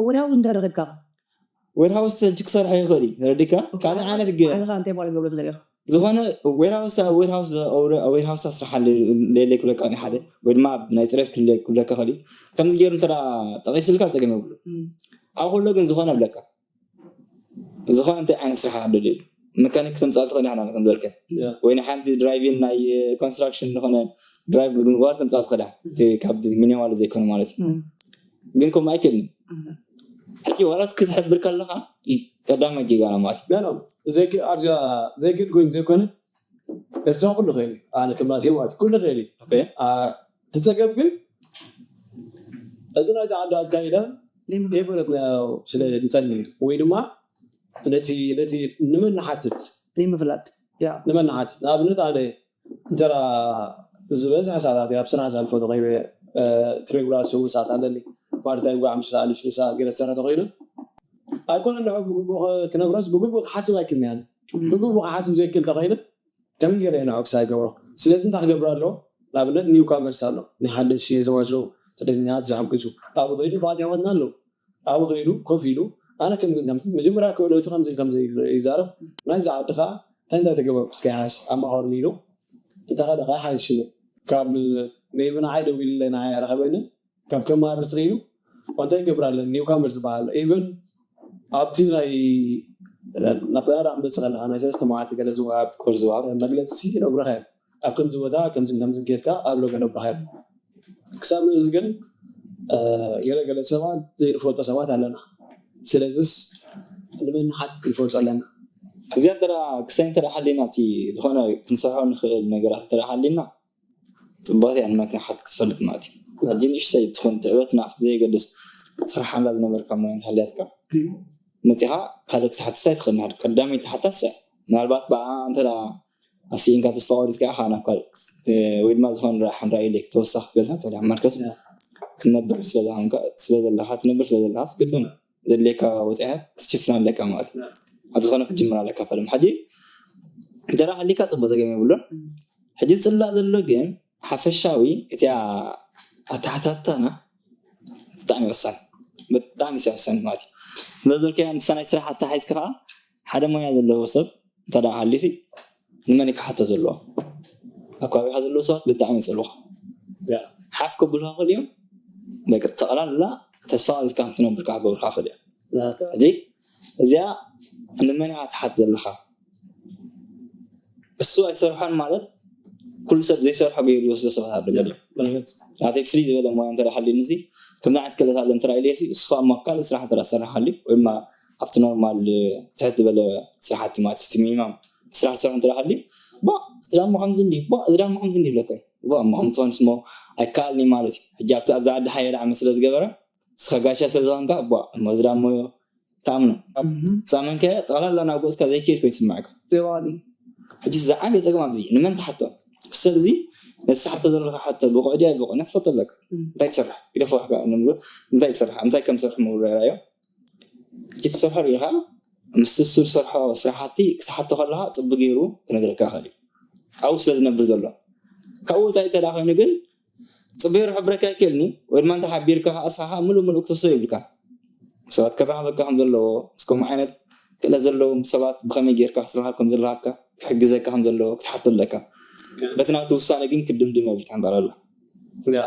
ወዲያው እንተረኸብካ ዌርሃውስ ሕጂ ክሰርሖ ይኽእል እዩ ረዲካ ካልእ ዓይነት ገ ባዕልኻ እንታይ ማለት ገብረ ትደልዮ ዝኾነ ዌርሃውስ ዌርሃውስ ዌርሃውስ ስራሕ ለለ ክብለካ ኒ ሓደ ወይ ድማ ናይ ፅሬት ክብለካ ክእል ከምዚ ገይሩ እንተ ጠቂስልካ ፀገም የብሉ ኣብ ኩሎ ግን ዝኾነ ብለካ ዝኾነ እንታይ ዓይነት ስራሕ ኣሎ ድዩ መካኒክ ተምፃእ ትኽእል ኢና ከም ዘልከ ወይ ንሓንቲ ድራይቪን ናይ ኮንስትራክሽን ዝኾነ ድራይቭ ምግባር ተምፃእ ትኽእል ካብ ሚኒማል ዘይኮነ ማለት እዩ ግን ከምኡ ኣይክእልን ሕጂ ዋላ ክትሕብር ከለካ ቀዳማይ ጌጋና ማለት እዩ ገና ዘይክ ኣብዚኣ ዘይክእል ኮይኑ ዘይኮነ ኤርትራ ኩሉ ኸይኑ ኣነ ክብላት ማለት ኩሉ ኸይኑ ትፀገብ ግን እቲ ናይቲ ዓዲ ኣካይዳ ዘይፈለጥናዮ ስለ ንፀኒ ወይ ድማ ነቲ ነቲ ንመን ንሓትት ዘይምፍላጥ ንመን ንሓትት ንኣብነት ኣነ እንተራ ዝበዝሐ ሰዓታት ኣብ ስራሕ ዘሕልፎ ተኸይበ ትሬጉላር ስውእ ሰዓት ኣለኒ ፓርታይም ጓ ሓምሽተ ሰዓት ንሽተ ሰዓት ገለ ዝሰርሕ ተኾይኑ ኣይኮነ ንዑ ብግቡእ ክነግሮስ ብግቡእ ክሓስብ ኣይክልኒ ኣነ ብግቡእ ክሓስብ ዘይክል ተኾይነ ከመይ ገይረ እየ ንዑ ክሳይ ገብሮ ስለዚ እንታይ ክገብር ኣለዎ ንኣብነት ኒው ካመርስ ኣሎ ናይ ሓደሽ የዘዋጅሮ ስደተኛታት ዝሕግዙ ኣብኡ ከይዱ ፋት ይወትና ኣለዉ ኣብኡ ከይዱ ኮፍ ኢሉ ኣነ ከም መጀመርያ ክእለቱ ከምዚ ከምዚ ይዛረብ ናይዚ ዓዲ ከዓ እንታይ እንታይ ተገበርኩ እስከ ይሓስ ኣማኸርኒ ኢሉ እንተኸደ ከዓ ሓይሽ ካብ ሜቢ ንዓይ ደው ኢሉለይ ንዓይ ኣረኸበኒ ካብ ከማርስ ኢሉ እንታይ ይገብር ኣለኒ ኒው ካመር ዝበሃል ኢቨን ኣብቲ ናይ ናብታ ክንመፅእ ከለካ ናይ ሰለስተ መዓልቲ ገለ ዝወሃብ ኮርስ ዝወሃብ መግለፂ ይነግሩካ እዮም ኣብ ከምዚ ቦታ ከምዚ ከምዚ ጌርካ ኣሎ ገለ በሃል ክሳብ ነዚ ግን ገለገለ ሰባት ዘይንፈልጦ ሰባት ኣለና ስለዚስ ንመን ንሓትት ክንፈልጦ ኣለና እዚኣ እንተ ክሳይ እንተ ሓሊና እቲ ዝኾነ ክንሰርሖ ንኽእል ነገራት እንተ ሓሊና ፅቡቅ እያ ንመክንያት ክትፈልጥ ማለት እዩ ሕጂ ንእሽተይ ትኹን ትዕበት ናት ብዘየገድስ ስራሕ ሓላ ዝነበርካ ሞያ እንተሃልያትካ መፂኻ ካልእ ክትሓትት ኣይትኽእል ማለት ቀዳመይ ትሓታስ ምናልባት ብኣ እንተ ኣስኢንካ ተስፋ ቆሪፅካ ኢኻ ናብ ካልእ ወይ ድማ ዝኾነ ሓንራ ኢለ ተወሳኺ ገዛ ትበላ ማርከስ ክትነብር ስለዝሃንካ ስለዘለካ ትነብር ስለዘለካ ስግድን ዘድልየካ ወፅያት ክትሽፍን ኣለካ ማለት እዩ ኣብ ዝኾነ ክትጅምር ኣለካ ፈለም። ሕጂ እንተ ደኣ ሃሊካ ጽቡቕ፣ ጸገም የብሉን። ሕጂ ዝጽላእ ዘሎ ግን ሓፈሻዊ እቲኣ ኣተሓታትታና ብጣዕሚ ወሳኒ፣ ብጣዕሚ ወሳኒ ማለት እዩ። ዝበልካዮ ምሳና ናይ ስራሕ ኣተሓሒዝካ ከዓ ሓደ ሞያ ዘለዎ ሰብ እንተ ደኣ ሃልዩሲ ንመን እዩ ክሓቶ ዘለዎ? ኣብ ከባቢኻ ዘለዉ ሰባት ብጣዕሚ ይጸልዉኻ። ሓፍ ከብሉኻ ይኽእሉ እዮም። በቃ ጠቕላላ ተስፋ ኣልካ ከም ትነብር ከዓ ክገብሩኻ ይኽእሉ እዮም። ሕጂ እዚኣ ንመን ኢኻ ትሓት ዘለኻ? እሱ ኣይሰርሖን ማለት ኩሉ ሰብ ዘይሰርሖ ገይሩ ዝወስዶ ሰባት ኣለዉ። ገለ ናተይ ፍልይ ዝበለ ሞያ እንተ ደኣ ሃልዩኒ፣ እዚ ከምዚ ዓይነት ክእለት ኣሎ እንተ ደኣ ኢለሲ፣ እሱ ኣብ ካልእ ስራሕ እንተ ደኣ ዝሰርሕ ሃልዩ ወይ ድማ ኣብቲ ኖርማል ትሕት ዝበለ ስራሕቲ ማለት እቲ ሚኒማም ስራሕ ዝሰርሖ እንተ ደኣ ሃልዩ፣ ባ እዚ ዳሞ ከምዚ እንዲ፣ ባ እዚ ዳሞ ከምዚ እንዲ ይብለካ እዩ። ባ እሞ ከምትኾንስ እሞ ኣይከኣልኒ ማለት እዩ። ሕጂ ኣብቲ ኣብዛ ዓዲ ሓያል ዓመት ስለ ዝገበረ፣ ንስኻ ጋሻ ስለ ዝኾንካ፣ ባ እሞ እዚ ዳሞ ትኣምኖ። ትኣመንካዮ ጠቕላላ ናብ ገጽካ ዘይከይድ ኮይኑ ይስምዓካ። ሕጂ ዝዓበየ ጸገም ኣብዚ እዩ። ንመን ትሓቶ? ሰብ እዚ ነቲ ትሓቶ ዘለኻ ሕቶ ብቑዕ ድዩ ኣይብቑዕ ንስኻ ትፈልጥ ኣለካ። እንታይ ትሰርሕ? ግደፎ፣ እንታይ ትሰርሕ? እንታይ ከም ትሰርሕ ምውራራዮ? እቲ ትሰርሖ ርኢኻ፣ ምስቲ እሱ ዝሰርሖ ስራሕቲ ክትሓቶ ከለኻ ጽቡቕ ገይሩ ክነግረካ ይኽእል እዩ። ኣብኡ ስለ ዝነብር ዘሎ። ካብኡ ወጻኢ እንተ ደኣ ኮይኑ ግን ጽቡቕ ገይሩ ክሕብረካ ኣይክእልን እዩ። ወይ ድማ እንተ ሓቢርካ ከኣ ንስኻ ምሉእ ምሉእ ክትወስዶ የብልካን። ሰባት ከራኽበካ ከም ዘለዎ፣ ምስ ከምኡ ዓይነት ክእለት ዘለዎም ሰባት ብኸመይ ጌርካ ክትራኸብ ከም ዘለካ፣ ክሕግዘካ ከም ዘለዎ ክትሓቶ ኣለካ። በቲ ናቱ ውሳነ ግን ክትድምድም የብልካን። ባላላ ያ።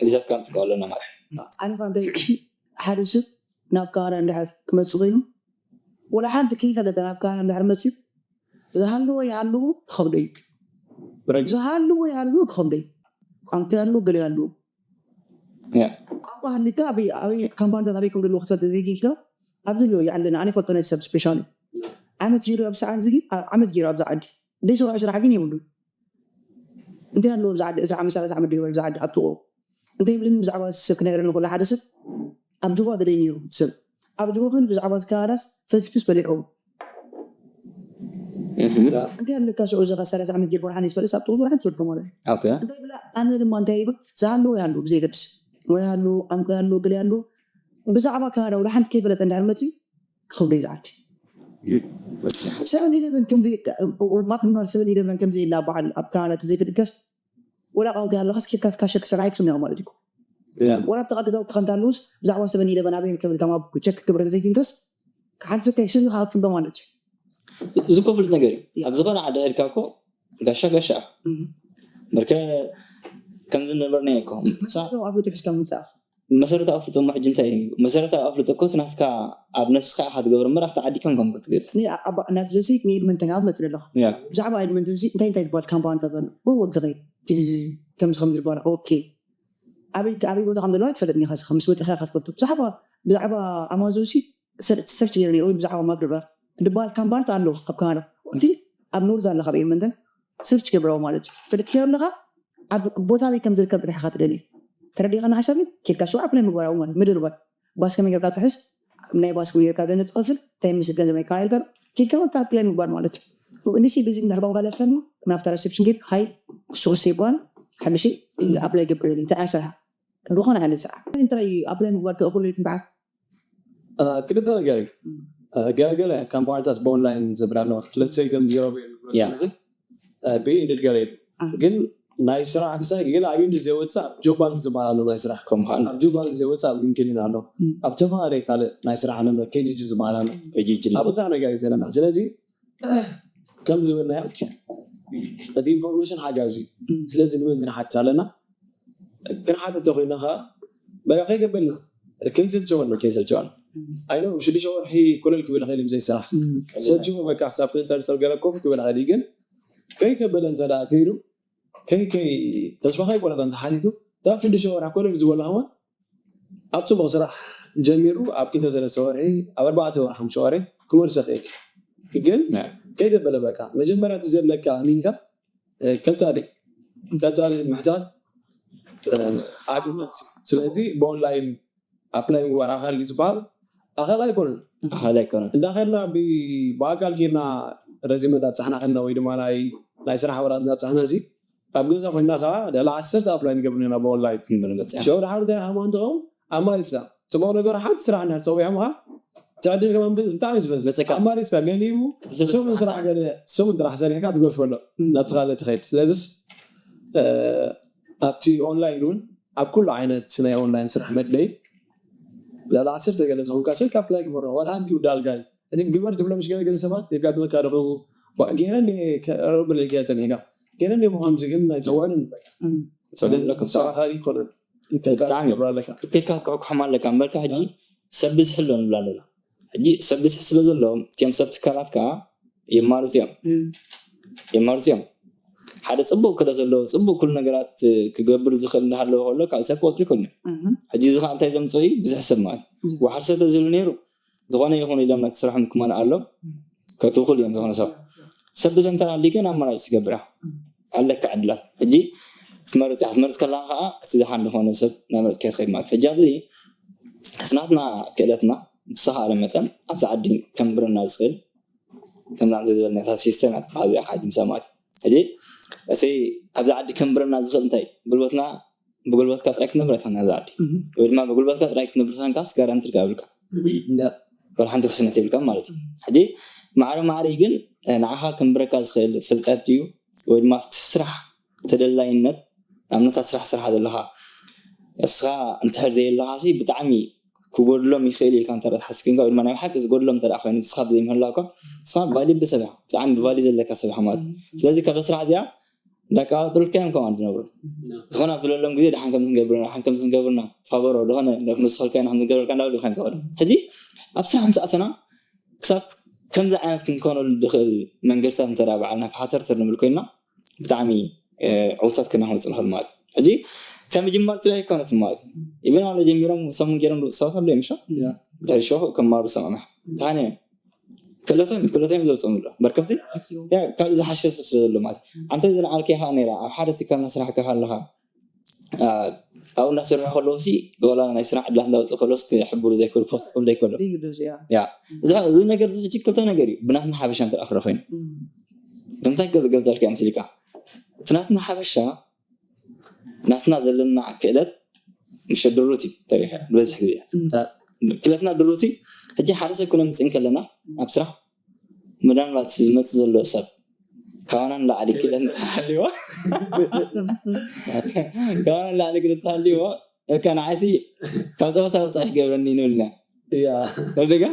ሒዛትካ ክንጥቀም ኣለና ማለት እዩ። ኣነ ካብ እንታይ ሓደ ሰብ ናብ ካናዳ እንድሕር ክመጽእ ኮይኑ፣ ወላ ሓንቲ ከይፈለጠ ናብ ካናዳ እንድሕር መጺኡ፣ ዝሃለዎ ይሃለዎ ክኸብዶ እዩ። ዝሃለዎ ይሃለዎ ክኸብዶ እዩ። ቋንቋ ይሃለዎ፣ ገለ ይሃለዎ። ያ። ቋንቋ ሃሊካ ኣበይ፣ ኣበይ ካምፓኒታት ኣበይ ከም ዘለዉ ክትፈልጥ ዘይክኢልካ፣ ኣብዚ ኣለዉ ይዓለና፣ ኣነ ይፈልጦ ናይ ሰብ ስፔሻሊ። ዓመት ገይሩ ኣብ ሰዓት እዚ፣ ዓ-፣ ዓመት ገይሩ ኣብዛ ዓዲ። ደይ ስራሕ ስራሕ ግን የብሉን። እንታይ ኣለዎ ብዛ ዓዲ ዕስራ ዓመት፣ ሰላሳ ዓመት ገይሩ ኣብዛ ዓዲ ኣጥቑ። እንታይ ይብልኒ ብዛዕባ እዚ ሰብ ክነግረኒ ከሎ ሓደ ሰብ ኣብ ጁባ ገለ ነይሩ ሰብ። ኣብ ጁባ ግን ብዛዕባ እዚ ካናዳስ ፈትፍትስ በሊዑ። እንታይ ኣለካ ሽዑ እዚ ኸ ሰላሳ ዓመት ጌርካ ወላ ሓንቲ ይፈልጥ፣ ኣብ ጥቕሱ ወላ ሓንቲ ይፈልጥ ማለት እዩ። ኣፍያ። እንታይ ብላ ኣነ ድማ እንታይ ይብል ዝሃለዎ ይሃሉ ብዘየገድስ። ወይ ሃሉ፣ ቋንቋ ይሃሉ፣ ገለ ይሃሉ። ብዛዕባ ካናዳ ወላ ሓንቲ ከይፈለጠ እንድሕር መጺኡ ክኸብዶ እዩ ዝዓዲ። ሰቨን ኢለቨን ከምዚ፣ ማክዶናልድ ሰቨን ኢለቨን ከምዚ ኢላ በዓል ኣብ ካናዳ ተዘይፈልጥካስ ወላ ቋንቋ ኣለኻስ ኬድካ ካሸክ ሰብዓይ ትስምዕ ማለት እዩ። ያ። ወላ ኣብቲ ዓዲ ገዛውትኻ እንተሃለውስ ብዛዕባ ሰቨን ኢለቨን ኣበይ ይርከብ ኢልካ ማፕ ቸክ ክትገብር ተዘይኪንካስ ክሓልፈካ ይሽል፣ ይሃልፍን ማለት እዩ። እዚ እኮ ፍሉጥ ነገር እዩ። ኣብ ዝኾነ ዓዲ ሄድካ እኮ ጋሻ ጋሻ እዩ። እም። በርከ ከምዚ ነበርና እኮ። መሰረታዊ ኣፍልጦ ሒዝካ ምምጻእ። መሰረታዊ ኣፍልጦ እሞ ሕጂ እንታይ እዩ? መሰረታዊ ኣፍልጦ እኮ እቲ ናትካ ኣብ ነፍስኻ ኢኻ ትገብሮ እምበር ኣብቲ ዓዲ ከም ከምኮ ትገብር። እኔ ኣ-፣ ኣባ-፣ እናት ዘሲ ንኤድመንተን ኣብ መፅእ ኣለኻ። ያ። ብዛዕባ ኤድመንተን ሲ እንታይ እንታይ ዝበሃል ካምፓኒታት ኣሎ? ጎጎል ተኸይድ። ትልዚ ከምዚ ከምዚ ዝበሃል። ኦኬ። ኣበይ፣ ኣበይ ቦታ ከም ዘለዋ ኣይትፈልጥን ኢኻ። እስኻ ምስ ወፅእኻ ኢኻ ትፈልጦ። ብዛዕባ፣ ብዛዕባ ኣማዞን ሲ ሰር-፣ ሰርች ገይረ ነይረ ወይ ብዛዕባ ማክዶናልድ ዝበሃል ካምፓኒታት ኣሎ ኣብ ካናዳ። እቲ ኣብ ኖርዝ ኣሎ ካብ ኤድመንተን ሰርች ገብረዎ ማለት እዩ። ፈለጥካዮ ኣለኻ ኣብ ቦታ ኣበይ ከም ዝርከብ ጥራሕ ኢኻ ትደሊ። ተረዲእኻ ንሓሳብ ኬድካ ሽው ኣፕላይ ምግባር ኣብኡ ማለት ምድርባይ። ባስ ከመይ ጌርካ ትሕዝ፣ ናይ ባስ ከመይ ጌርካ ገንዘብ ትኸፍል፣ እንታይ ምስል ገንዘብ ኣይከኣልካ ኬድካ ወታ ኣፕላይ ምግባር ማለት እዩ። ንሲ ብዚ እንድሕር ባንክ ኣለፈን ናብታ ሪሴፕሽን ጌድ ሃይ ክሱክስ ይባል ሓድሽ ኣፕላይ ገብር ይብል እንታይ ኣሰራ ዝኾነ ዓይነት ስራሕ እንታይ ኣፕላይ ምግባር ክእኽሉ ይትምበዓል። አ፣ ክልተ ነገር እዩ። አ፣ ገለ ገለ ካምፓኒታት ብኦንላይን ዝብል ኣለዋ። ለትሰይ ከም ዜሮ ቤል ያ። አ፣ ብኢንድድ ገለ እዩ። አ። ግን ናይ ስራሕ ክሳይ ግን ኣብ ኢንድድ ዘይወፅእ ኣብ ጆብ ባንክ ዝበሃል ኣሎ ናይ ስራሕ። ከም በዓል። ኣብ ጆብ ባንክ ዘይወፅእ ኣብ ሊንክድኢን ኣሎ። ም። ኣብ ተፈላለየ ካልእ ናይ ስራሕ ነበር ኬጂጂ ዝበሃል ኣሎ። ኬጂጂ። ኣብ ብዙሕ ነገር እዩ ዘለና። ስለዚ ከም ዝበልናዮ እቲ ኢንፎርሜሽን ሓጋዚ እዩ። ም። ስለዚ ንመን ክንሓትት ኣለና? ክንሓትት ተኮይና ከዓ በቃ ከይገበልና ክንስልቸወሉ። ከይሰልቸወሉ። ም። ኣይኖ ሽዱሽተ ወርሒ ኮለል ክብል ይኽእል እዩ ብዘይ ስራሕ። ም። ሰልችዎ በቃ ክሳብ ክንፀርፀር ገለ ኮፍ ክብል ይኽእል እዩ። ግን ከይተበለ እንተ ደኣ ከይዱ ከይ-፣ ከይ-፣ ተስፋ ከይቆረፀ እንተ ሓቲቱ ካብ ሽዱሽተ ወርሒ ኮለል ዝበለ ከማን ኣብ ፅቡቕ ስራሕ ጀሚሩ ኣብ ክልተ ሰለስተ ወርሒ፣ ኣብ ኣርባዕተ ወርሒ፣ ሓሙሽተ ወርሒ ክመልሶ ይኽእል። ግን ያ። ከይተበለ በቃ መጀመርያ እቲ ዘለካ ኣሚንካ፣ እ፣ ቀፃሊ፣ ቀፃሊ ምሕታት፣ እ፣ ዓቢ መልሲ። ስለዚ ብኦንላይን ኣፕላይ ምግባር ኣኻሊ ዝበሃል ኣኻሊ ኣይኮነን። ኣኻሊ ኣይኮነን። እንዳኸድና ብ-፣ ብኣካል ጌርና ረዚመ እንዳብፃሕና ከድና ወይ ድማ ናይ፣ ናይ ስራሕ ወረቐት እንዳብፃሕና እዚ ኣብ ገዛ ኮይና ከዓ ልዕሊ ዓሰርተ ኣፕላይ ንገብር ኢና ብኦንላይን። ንገብር ኢና። ሽዑ ድሓር እንታይ ከማን ትኸውን ኣማሪፅና። ፅቡቕ ነገሩ ሓንቲ ስራሕ እንድሕር ፀዊዖምኻ ትዕድል ከማን ብጣዕሚ ዝበዝ በፅካ። ኣማሪፅካ ገሊኡ ዝበዝ ሰሙን ስራሕ ገለ ሰሙን ጥራሕ ሰሪሕካ ትገድፈሎ ናብቲ ካልእ ትኸይድ። ስለዚስ ኣብቲ ኦንላይን እውን ኣብ ኩሉ ዓይነት ናይ ኦንላይን ስራሕ መድለይ ልዕሊ ዓሰርተ ገለ ዝኾንካ ስልክ ኣፕላይ ግበሮ። ዋላ ሓንቲ ይውዳልካ እዩ። እቲ ግበር ትብሎ ምስ ገለ ገለ ሰባት የጋጥመካ ዶ? ገይረ ረብል ገለ ጸኒሕካ ገይረ ምዃን ግን ኣይጸውዕን። ስለዚ ተሰራኻሪ ይኮነ ብጣዕሚ እዩ። ይገብር ኣለካ። ትክክልካ ክትኩሕም ኣለካ እምበርካ ሕጂ ሰብ ብዝሕ ኣሎ ንብላ ኣለና። ሕጂ ሰብ ብዝሕ ስለ ዘለዎም እቲኦም ሰብ ትካላት ከዓ የማርፅ እዮም የማርፅ እዮም። ሓደ ፅቡቅ ክለ ዘለዎ ፅቡቅ ኩሉ ነገራት ክገብር ዝኽእል እንዳሃለወ ከሎ ካልእ ሰብ ክቆፅሩ ይክእሉ እዮም። ሕጂ እዚ ከዓ እንታይ ዘምፅኡ እዩ? ብዝሕ ሰብ ማለት እዩ። ዋሓር ሰብ ተዝህሉ ነይሩ ዝኾነ ይኹን ኢሎም ናቲ ስራሖም ክመልኣሎም ከትኽሉ እዮም። ዝኾነ ሰብ ሰብ ብዝሕ እንተናሊ ግን ኣማራጭ ትገብር ኣለካ ዕድላት። ሕጂ ትመርፅ እያ። ክትመርፅ ከለካ ከዓ እቲ ዝሓን ዝኾነ ሰብ ናመርፅካ ትኸይድ ማለት እዩ። ሕጂ ኣብዚ ስናትና ክእለትና ብዝተኻእለ መጠን ኣብዚ ዓዲ ከንብረና ዝኽእል ከምዛ ዝበልናታ ሲስተም እያ ትበሃል እዚኣ ሓጅ ምሰማት። ሕጂ እቲ ኣብዚ ዓዲ ከንብረና ዝኽእል እንታይ ጉልበትና ብጉልበትካ ጥራይ ክትነብር ኣይትኽእልን ኣብዚ ዓዲ ወይ ድማ ብጉልበትካ ጥራይ ክትነብር ተኮንካስ ጋራንቲ ርካ ይብልካ ወላ ሓንቲ ውሕስነት የብልካ ማለት እዩ። ሕጂ ማዕረ ማዕረ ግን ንዓኻ ከንብረካ ዝኽእል ፍልጠት እዩ ወይ ድማ ኣብቲ ስራሕ ተደላይነት ኣብነታ ስራሕ ስራሕ ዘለኻ እስኻ እንድሕር ዘየለኻሲ ብጣዕሚ ክጎድሎም ይኽእል ኢልካ እንተ ትሓስብ ኮይንካ ወይ ድማ ናይ ብሓቂ ዝጎድሎም እንተ ኮይኑ ንስኻ ብዘይምህላውካ ንስኻ ቫሊድ ሰብ ኢኻ። ብጣዕሚ ቫሊ ዘለካ ሰብ ኢኻ ማለት እዩ። ስለዚ ካብዛ ስራሕ እዚኣ እንዳቀባጥሩልካ እዮም ከምኣ ዝነብሩ ዝኾነ ኣብ ዝለሎም ግዜ ድሓን ከም ዝንገብርና ድሓን ከም ዝንገብርና ፋበሮ ዝኾነ ክንወስኸልካ ኢና ከም ዝንገብረልካ እንዳበሉ ኢኻ ዝኸዱ። ሕጂ ኣብ ስራሕ ምስ ኣተና ክሳብ ከምዚ ዓይነት ክንኮነሉ ዝኽእል መንገድታት እንተ ባዕልና ፈሓሰርተር ንብል ኮይንና ብጣዕሚ ዕውታት ክና ክንወፅእ ንኽእል ማለት እዩ። ሕጂ እታ ምጅማር ጥራይ ኣይኮነትን ማለት እዩ። ኢቨን ኣለ ጀሚሮም ሰሙን ገይሮም ዝወፁ ሰባት ኣለዉ እዮም። ሸ ድሕሪ ሸኹ ከማሩ ሰማማ ታነ ክእለቶም ክእለቶም ዘውፅኦም ኣሎ በርከቲ ካልእ ዝሓሸ ሰብ ስለ ዘሎ ማለት እዩ። ኣንተ ዝነዓልከ ኢኻ ነይራ ኣብ ሓደ ትካልና ስራሕ ከኻ ኣለኻ ኣብኡ እንዳሰርሑ ከለዉ ሲ ወላ ናይ ስራሕ ዕድላት እንዳውፅኡ ከለውስ ክሕብሩ ዘይክእሉ ፖስት ክም ዘይከሎ እዚ ነገር እዚ ሕጂ ክልተ ነገር እዩ። ብናትና ሓበሻ እንተ ክረ ኮይኑ ብምንታይ ገልገልታልካ ምስልካ እቲ ናትና ሓበሻ ናትና ዘለና ክእለት ምሸ ድሩት እዩ ተሪኸ ዝበዝሕ ግዜ ክእለትና ድሩት እዩ። ሕጂ ሓደ ሰብ ክነምፅእ ከለና ኣብ ስራሕ ምናልባት ዝመፅእ ዘሎ ሰብ ካባና ንላዕሊ ክእለት እንተሃልዎ ካባና ንላዕሊ ክእለት እንተሃልዎ እካ ንዓይሲ ካብ ፀወታ ውፃእ ይገብረኒ ንብልና ያ ተደጋ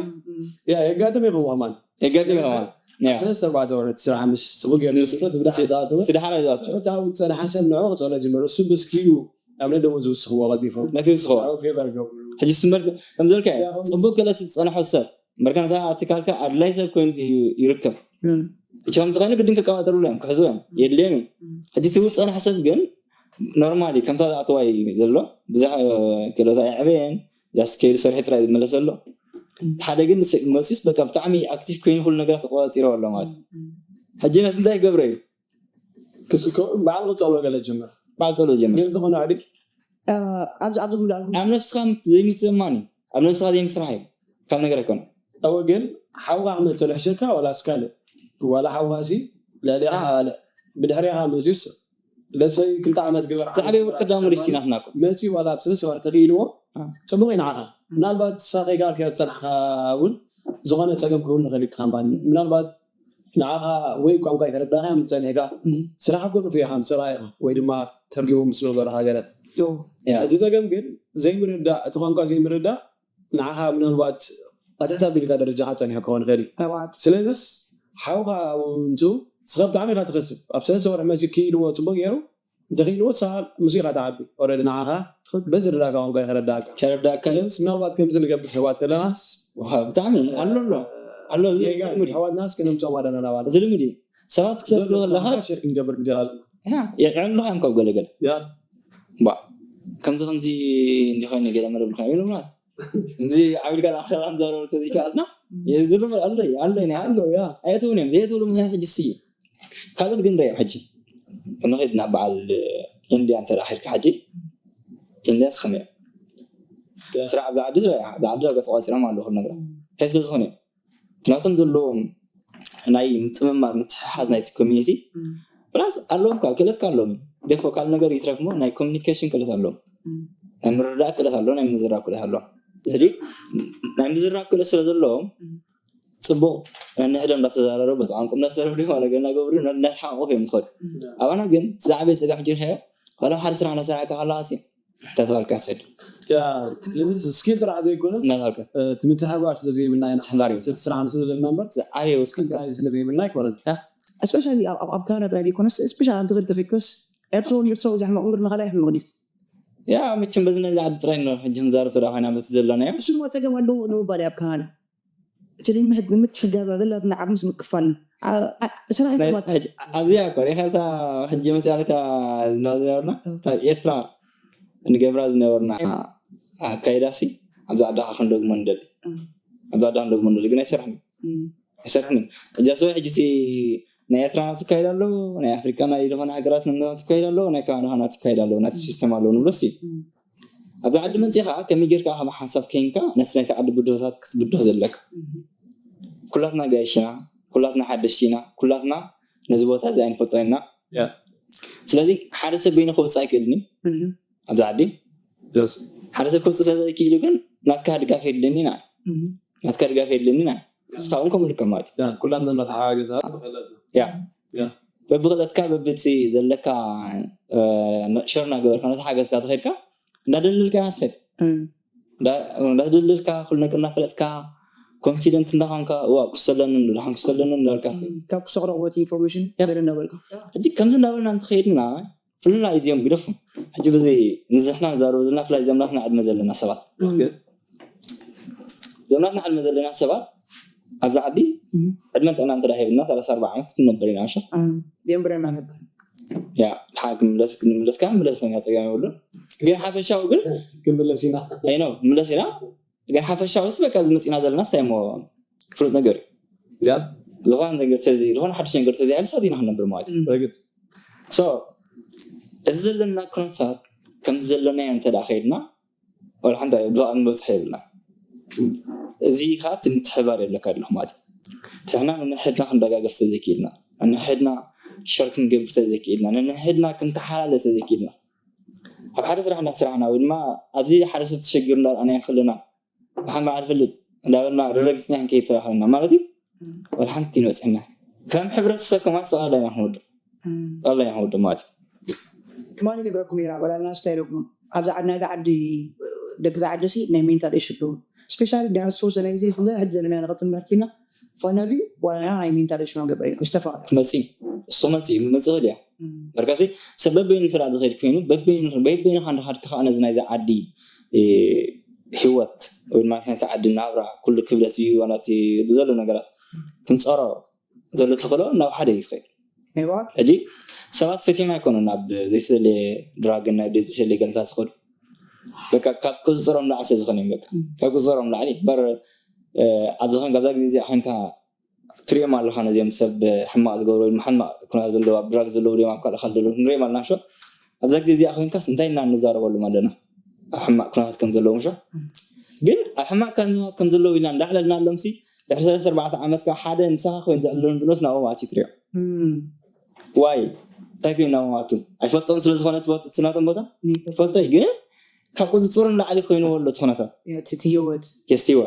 ያ የጋጥም ይኸውን ማን የጋጥም ይኸውን ሰለስተ ኣርባዕተ ወረ እቲ ስራሕ ምስ ጽቡቅ ገይሩ ዝስፈት ብዳ ሓዛቱ እቲ ደሓር ይዛት ሽዑ ታው ዝጸንሐ ሰብ ንዑ ክጸሎ ጅምር እሱ ብስኪሉ ኣብ ነደሞ ዝውስኽዎ ቀልጢፎም ነቲ ዝስኸ ኣብ ፌቨር ገብሩ ሕጂ ስመር ከምዘልካ እዩ። ፅቡቅ ክእለት ዝፀንሖ ሰብ መርከነታ ኣትካልካ ኣድላይ ሰብ ኮይኑ እዩ ይርከብ። እቲ ከም ዝኾነ ግድን ክቀባጠሩሉ እዮም ክሕዙ እዮም የድልዮም እዩ። ሕጂ እቲ ዝፀንሐ ሰብ ግን ኖርማሊ ከምታ ዝኣተዋ እዩ ዘሎ ብዙሕ ክእለታ ይዕበየን ጃስት ከይዱ ሰርሒ ጥራይ ዝመለሰ ኣሎ። ሓደ ግን መሲስ በቃ ብጣዕሚ ኣክቲቭ ኮይኑ ኩሉ ነገራት ተቆፃፂሮ ኣሎ ማለት እዩ። ሕጂ ነቲ እንታይ ይገብረ እዩ ክስኮ በዓል ክጸሎ ገለ ጅምር በዓል ፀሎ ጀምር ግን ዝኾነ ዕድል ኣብዚ ኣብዚ ጉዳይ ኣብ ነፍስኻ ዘይምትእማን እዩ። ኣብ ነፍስኻ ዘይምስራሕ እዩ። ካብ ነገር ኣይኮነ እወ ግን ሓውኻ ክመፅእ ልሕሸካ ዋላ ስካልእ ዋላ ሓውኻ ሲ ልዕሊኻ ካልእ ብድሕሪኻ መፅዩስ ለሰይ ክልተ ዓመት ግበር ዛዕበ ወርቂ ዳሙ ሪስቲ ናትና እኮ መፅዩ ዋላ ኣብ ሰለስተ ወር ተኽኢልዎ አ። ፅቡቅ እዩ ንዓኻ ምናልባት ሳኸይ ጋር ከብ ፀናሕካ እውን ዝኾነ ፀገም ክህሉ ንኽእል እዩ ክካምፓኒ ምናልባት ንዓኻ ወይ ቋንቋ ይተረዳኻ ምፀኒሕካ ስራሕ ጎንፍ ኢኻ ምፅራ ኢኻ ወይ ድማ ተርጊሙ ምስ ነበረ ሃገረ ያ። እቲ ፀገም ግን ዘይምርዳእ እቲ ቋንቋ ዘይምርዳእ ንዓኻ ምናልባት ኣትሕት ኣቢልካ ደረጃኻ ፀኒሑ ክኸውን ይኽእል እዩ ሰባት ስለዚስ ሓውኻ ምምፅኡ ንስኻ ብጣዕሚ ኢኻ ትኸስብ ኣብ ሰለስተ ወርሒ መፂኡ ክኢልዎ ፅቡቅ ገይሩ እንተኽኢልዎ ንስኻ ምስ ኢኻ ትዓቢ ኦረዲ ንዓኻ በዚ ርዳእካ ቋንቋ ይኸረዳእካ ተረዳእካ እዩ። ስለዚ ምናልባት ከምዚ ንገብር ሰባት ተለናስ ዋው፣ ብጣዕሚ ኣሎ ኣሎ ኣሎ እዚ ጌጋ ልምድ እዩ። ኣሕዋትናስ ክነምፅኦም ኣለና ናባና እዚ ልምድ እዩ። ሰባት ክትሰብቲ ከለካ ሸር ክንገብር ንደል ኣለና ያ፣ የዕልኻ እዮም ካብ ገለገለ ያ ባ ከምዚ ከምዚ እንዲኾይኑ ገለ መደብልካ ይብሉና እዚ ዓብድ ጋር ኣክሰራ ንዛረቡ ተዘይከኣልና የዝርም ኣሎ ኣሎ ናይ ኣሎ ያ ኣይትውን እዮም ዘይትብሉ ምክንያት ሕጂ ስዩ ካልኦት ግን ሪኦም ሕጂ እንኸይድ ናብ በዓል ኢንድያ እንተ ዳኺድካ ሕጂ ኢንድያ ስኸም እዮም ስራሕ ኣብዚ ዓዲ ዝረኣ ኣብዚ ዓዲ ዳርጋ ተቋፂሮም ኣለዉ ኩሉ ነገር እንታይ ስለ ዝኾነ እዮም ናቶም ዘለዎም ናይ ምጥምማር ምትሕሓዝ ናይቲ ኮሚኒቲ ፕላስ ኣለዎም ካብ ክእለት ኣለዎም ደፎ ካልእ ነገር ይትረፍሞ ናይ ኮሚኒኬሽን ክእለት ኣለዎም ናይ ምርዳእ ክእለት ኣለዎም ናይ ምዝራብ ክእለት ኣለዎም ሕጂ ናይ ምዝራብ ክእለት ስለ ዘለዎም፣ ጽቡቕ ነንሕዶም እንዳተዘራረቡ፣ በዚ ቋንቋ እንዳተዘራረቡ፣ ማለት ገና ገብሩ እንዳተሓቋቑፉ እዮም ዝኸዱ። ኣባና ግን ዝዓበየ ጸገም ሕጂ ርኸዮ፣ ዋላ ሓደ ስራሕ እንዳሰራሕካ ከለኻ ሲ እንታይ ተባልካ ሰድ ስኪል ጥራሕ ዘይኮነስ እንዳተባልካ እቲ ምትሕባር ስለ ዘይብልና ኢና። ምትሕባር እዩ። ስራሕ ንስለ ዘለና እምበር ዝዓበየ ውስኪ ስለ ዘይብልና ኣይኮነን። especially ኣብ ኣብ- ኣብ ካናዳ ጥራይ ዘይኮነስ especially ኣብ ትግል ተፈኮስ ኤርትሮ ኤርትሮ ዝሕመቕ እምበር ንኻልእ ኣይሕመቕን እዩ። ያ መቸም በዚ ናይ ዝዓዲ ጥራይ ነው ሕጂ ክንዛረብ ተዳ ኮይና በቲ ዘለናዮ። እሱ ድማ ጸገም ኣለዎ ንምባል እዩ ኣብ ካናዳ እቲ ዘይምሕድ ንምትሕጋዛ ዘለና ዓቕምስ ምክፋል ስራሕ ይተማት ሕጂ ኣብዚኣ እኮ ሪኻ እታ ሕጂ መፅያ ነታ ዝነበርና እታ ኤርትራ ንገብራ ዝነበርና ኣካይዳሲ ኣብዚ ዓድኻ ክንደግሞ ንደሊ ኣብዚ ዓድኻ ክንደግሞ ንደሊ ግን ኣይሰርሕን ኣይሰርሕን እጃ ሰበ ሕጂ ናይ ኤርትራ ናት ይካየድ ኣሎ ናይ ኣፍሪካ ናይ ዝኾነ ሃገራት ናት ይካየድ ኣሎ ናይ ካናዳ ናት ይካየድ ኣሎ ናት ሲስተም ኣለዎ ንብሎ ሲ ኣብዚ ዓዲ መፂኻ ከመይ ጌርካ ከም ሓንሳብ ከይንካ ነቲ ናይቲ ዓዲ ብድሆታት ክትብድሆ ዘለካ ኩላትና ጋይሽና ኩላትና ሓደሽቲ ኢና ኩላትና ነዚ ቦታ እዚ ኣይንፈልጦ ኢና ስለዚ ሓደ ሰብ በይኑ ክወፅእ ኣይክእልን እዩ ኣብዚ ዓዲ ሓደ ሰብ ክወፅእ ስለዘይክእል ግን ናትካ ድጋፍ የድልኒ ኢና ናትካ ድጋፍ የድልኒ ኢና ንስኻ እውን ከምኡ ልከ ማለት እዩ ኩላትና እናተሓጋገዛ ያ በብክእለትካ በብቲ ዘለካ ሸር እናገበርካ ነቲ ሓገዝካ ተኸድካ እንዳደለልካ ኢና ትኸድ እንዳደለልካ ኩሉ ነገር እናፈለጥካ ኮንፊደንት እንዳኾንካ ዋ ክሰለኒ ዶ ደሓን ክሰለኒ እንዳበልካ ትኸድ ካብ ክሰቕ ረኽቦት ኢንፎርሜሽን ገለ እናበልካ ሕጂ ከምዚ እንዳበልና እንተኸይድና ፍልና እዚኦም ግደፉ ሕጂ ብዚ ንዝሕና ንዛረቡ ዘለና ፍላይ ዘምናትና ዕድመ ዘለና ሰባት ዘምናትና ዕድመ ዘለና ሰባት ኣብዚ ዓዲ ዕድመን ጥዕናን እንተ ሂብና ሰላሳ ኣርባዓ ዓመት ክንነበር ኢና ሸ የንብረና ነበር ያ ድሓን ክንምለስ ክንምለስ ከዓ ምለስ ኢና ፀገም የብሉን ግን ሓፈሻዊ ግን ክንምለስ ኢና ኣይ ነው ምለስ ኢና ግን ሓፈሻዊ ስ በቃ ዝመፅና ዘለና ስታይ ሞ ፍሉጥ ነገር እዩ ያ ዝኾነ ነገር ተዚ ዝኾነ ሓድሽ ነገር ተዚ ሓይል ሰብ ኢና ክንነብር ማለት እዩ በግድ so እዚ ዘለና ኩነታት ከምዚ ዘለናዮ እንተ ደኣ ከይድና ወላ ሓንቲ ብዛዕባ ንበፅሕ የብልና እዚ ከዓ እቲ ምትሕባር የብለካ ኣለኹ ማለት እዩ ትሕና ንንሕድና ክንደጋገፍ ተዘይክኢልና ንንሕድና ሸር ክንገብር ተዘይክኢልና ንንሕድና ክንተሓላለ ተዘይክኢልና ኣብ ሓደ ስራሕ እንዳስራሕና ወይ ድማ ኣብዚ ሓደ ሰብ ተሸጊሩ እንዳርኣና ከለና ብሓን በዓል ፍልጥ እንዳበልና ረረጊፅና ክንከይድ ተራኸብና ማለት እዩ ወላ ሓንቲ ንበፅሕና ከም ሕብረተሰብ ከማስ ጠቕላላ ኢና ክንወድቕ ጠቕላላ ኢና ክንወድቕ ማለት እዩ ትማሊ ነግረኩም ነራ ወላ ናስታ ኢለኩም ኣብዚ ዓድና እዚ ዓዲ ደቂ ዝዓዲ ሲ ናይ ሜንታል ኢሹ ኣለዎ ስፔሻሊ ድሕሪ ዝተወሰነ ግዜ ፍለ ሕጂ ዘለና ንቐፅል መኪና ፋይናሊ ዋላ ናይ ሜንታል ኢሹ ገበ እዩ ዝተፋለ መፂ እሱ መፂ መፂ ኸድ እያ በርካሲ ሰብ በበይኑ እንተ ዝኸድ ኮይኑ በበይኑ በበይኑ ካንዳኻድካ ከዓ ነዚ ናይዚ ዓዲ ህይወት ወይ ድማ ናይቲ ዓዲ ናብራ ኩሉ ክብደት እዩ ዋላ እቲ ዘሎ ነገራት ክንፀሮ ዘሎ ተኽእሎ ናብ ሓደ እዩ ክኸይድ ሕጂ ሰባት ፈትዮም ኣይኮኑን ኣብ ዘይተለየ ድራግን ናይ ዘይተለየ ገለታት ዝኸዱ በቃ ካብ ቁፅፅሮም ላዕሊ ዝኾነ እዩ በቃ ካብ ቁፅፅሮም ላዕሊ በር ኣብዚ ኸን ካብዛ ግዜ እዚኣ ኸንካ ትሪኦም ኣለኻ ነዚኦም ሰብ ሕማቕ ዝገብሩ ወይ ሕማቕ ኩነታት ዘለዎ ኣብ ድራግ ዘለዉ ድዮም ኣብ ካልእ ካልእ ዘለዉ ንሪኦም ኣለና ሾ ኣብዛ ግዜ እዚኣ ኮይንካስ እንታይ ኢና እንዛረበሎም ኣለና ኣብ ሕማቕ ኩነታት ከም ዘለዎም ሾ ግን ኣብ ሕማቕ ኩነታት ከም ዘለዉ ኢልና እንዳዕለልና ኣሎም ሲ ድሕሪ ሰለስተ ኣርባዕተ ዓመት ካብ ሓደ ምሳኻ ኮይኑ ዘዕልሎም ዝኖስ ናብኦም ኣትዩ ትሪኦ ዋይ እንታይ ኮይኑ ናብኦም ኣቱ ኣይፈልጦን ስለ ዝኾነ ትናቶም ቦታ ይፈልጦ ግን ካብ ቁፅፅሩ ንላዕሊ ኮይንዎ ኣሎ እቲ ኩነታት እቲ ህይወት የስቲዋ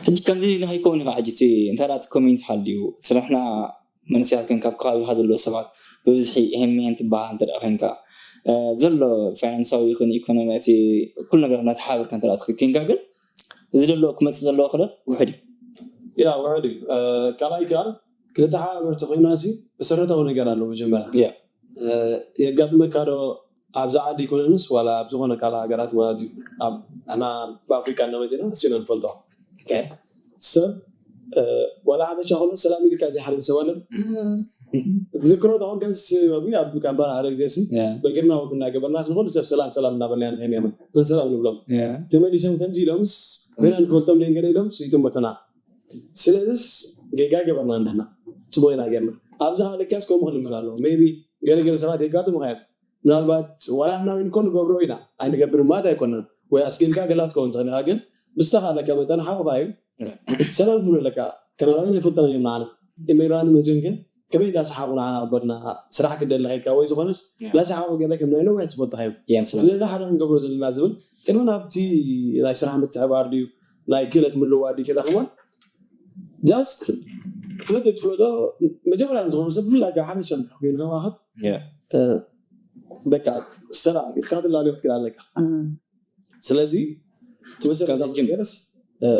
ሕጂ ከምዚ ንኸይከውን ኢኻ ሕጂ እቲ እንታይ ደኣ እቲ ኮሜንት ሓልዩ ስራሕና መንስያት ኮይንካ ኣብ ከባቢኻ ዘለዉ ሰባት ብብዝሒ ይሄን ምሄን ትበሃል እንተ ደኣ ኮይንካ ዘሎ ፋይናንሳዊ ይኹን ኢኮኖሚ እቲ ኩሉ ነገር እናተሓባበርካ እንተ ደኣ ኮይንካ ግን እዚ ዘለዎ ክመፅእ ዘለዎ ክለት ውሕድ እዩ ያ ውሕድ እዩ ካልኣይ ከዓ ክልተ ሓባበር ተኮይና ሲ መሰረታዊ ነገር ኣለዎ መጀመርያ ያ የጋጥመካ ዶ ኣብዚ ዓዲ ይኮነንስ ዋላ ኣብ ዝኾነ ካልእ ሃገራት ማለት እዩ ኣብ ኣና ብኣፍሪካ እናመፅና እሱ ኢና ንፈልጦ ሰብ ዋላ ሓበሻ ከሎ ሰላም ኢልካ ዘይሓልም ሰብ ኣለን ትዝክሮ ዶ ከንስ ኣብ ካምፓላ ሓደ ግዜ ሲ በግርና ወት እናገበርና ንኩሉ ሰብ ሰላም ሰላም እናበልና ንኸይን ያመን ሰላም ንብሎም ተመሊሶም ከምዚ ኢሎምስ ኮይና ንፈልጦም ደንገደ ኢሎም ይጥምበቱና ስለዚስ ጌጋ ገበርና እንድሕና ፅቡቅ ኢና ገርና ኣብዚ ከዓ ልክያስ ከምኡ ክንምር ኣለዎ ሜቢ ገለገለ ሰባት የጋጥሙ ከያ ምናልባት ዋላ ንሕና እውን እኮ ንገብሮ ኢና ኣይንገብር ማለት ኣይኮነን ወይ ኣስጊልካ ገላ ትከውን ትኽእል ኢኻ ግን ብዝተኻለካ መጠን ሓቕፋ እዩ ሰላም ትብሎ ኣለካ ከረራዊ ይፈልጠና እዮም ንዓና ኢሚግራንት መፅኦም ግን ከመይ እንዳሰሓቑ ንዓና ክበድና፣ ስራሕ ክደሊ ከይድካ ወይ ዝኾነስ እንዳሰሓቑ ገለ ከም ናይ ነዊሕ ዝፈልጦ ሃይብ። ስለዚ ሓደ ክንገብሮ ዘለና ዝብል ቅድሚ ናብቲ ናይ ስራሕ ምትሕባር ድዩ ናይ ክእለት ምልዋድ ድዩ ከዳ ከማን just ፍለጦ ትፍለጦ መጀመርያ ዝኾነ ሰብ ብፍላይ ካብ ሓበሻ ኮይኑ ከማኸብ በቃ ሰላም ኢልካ ትላለዮ ክትክእል ኣለካ። ስለዚ ትመሰረት ካብ ዝጅምር ገለስ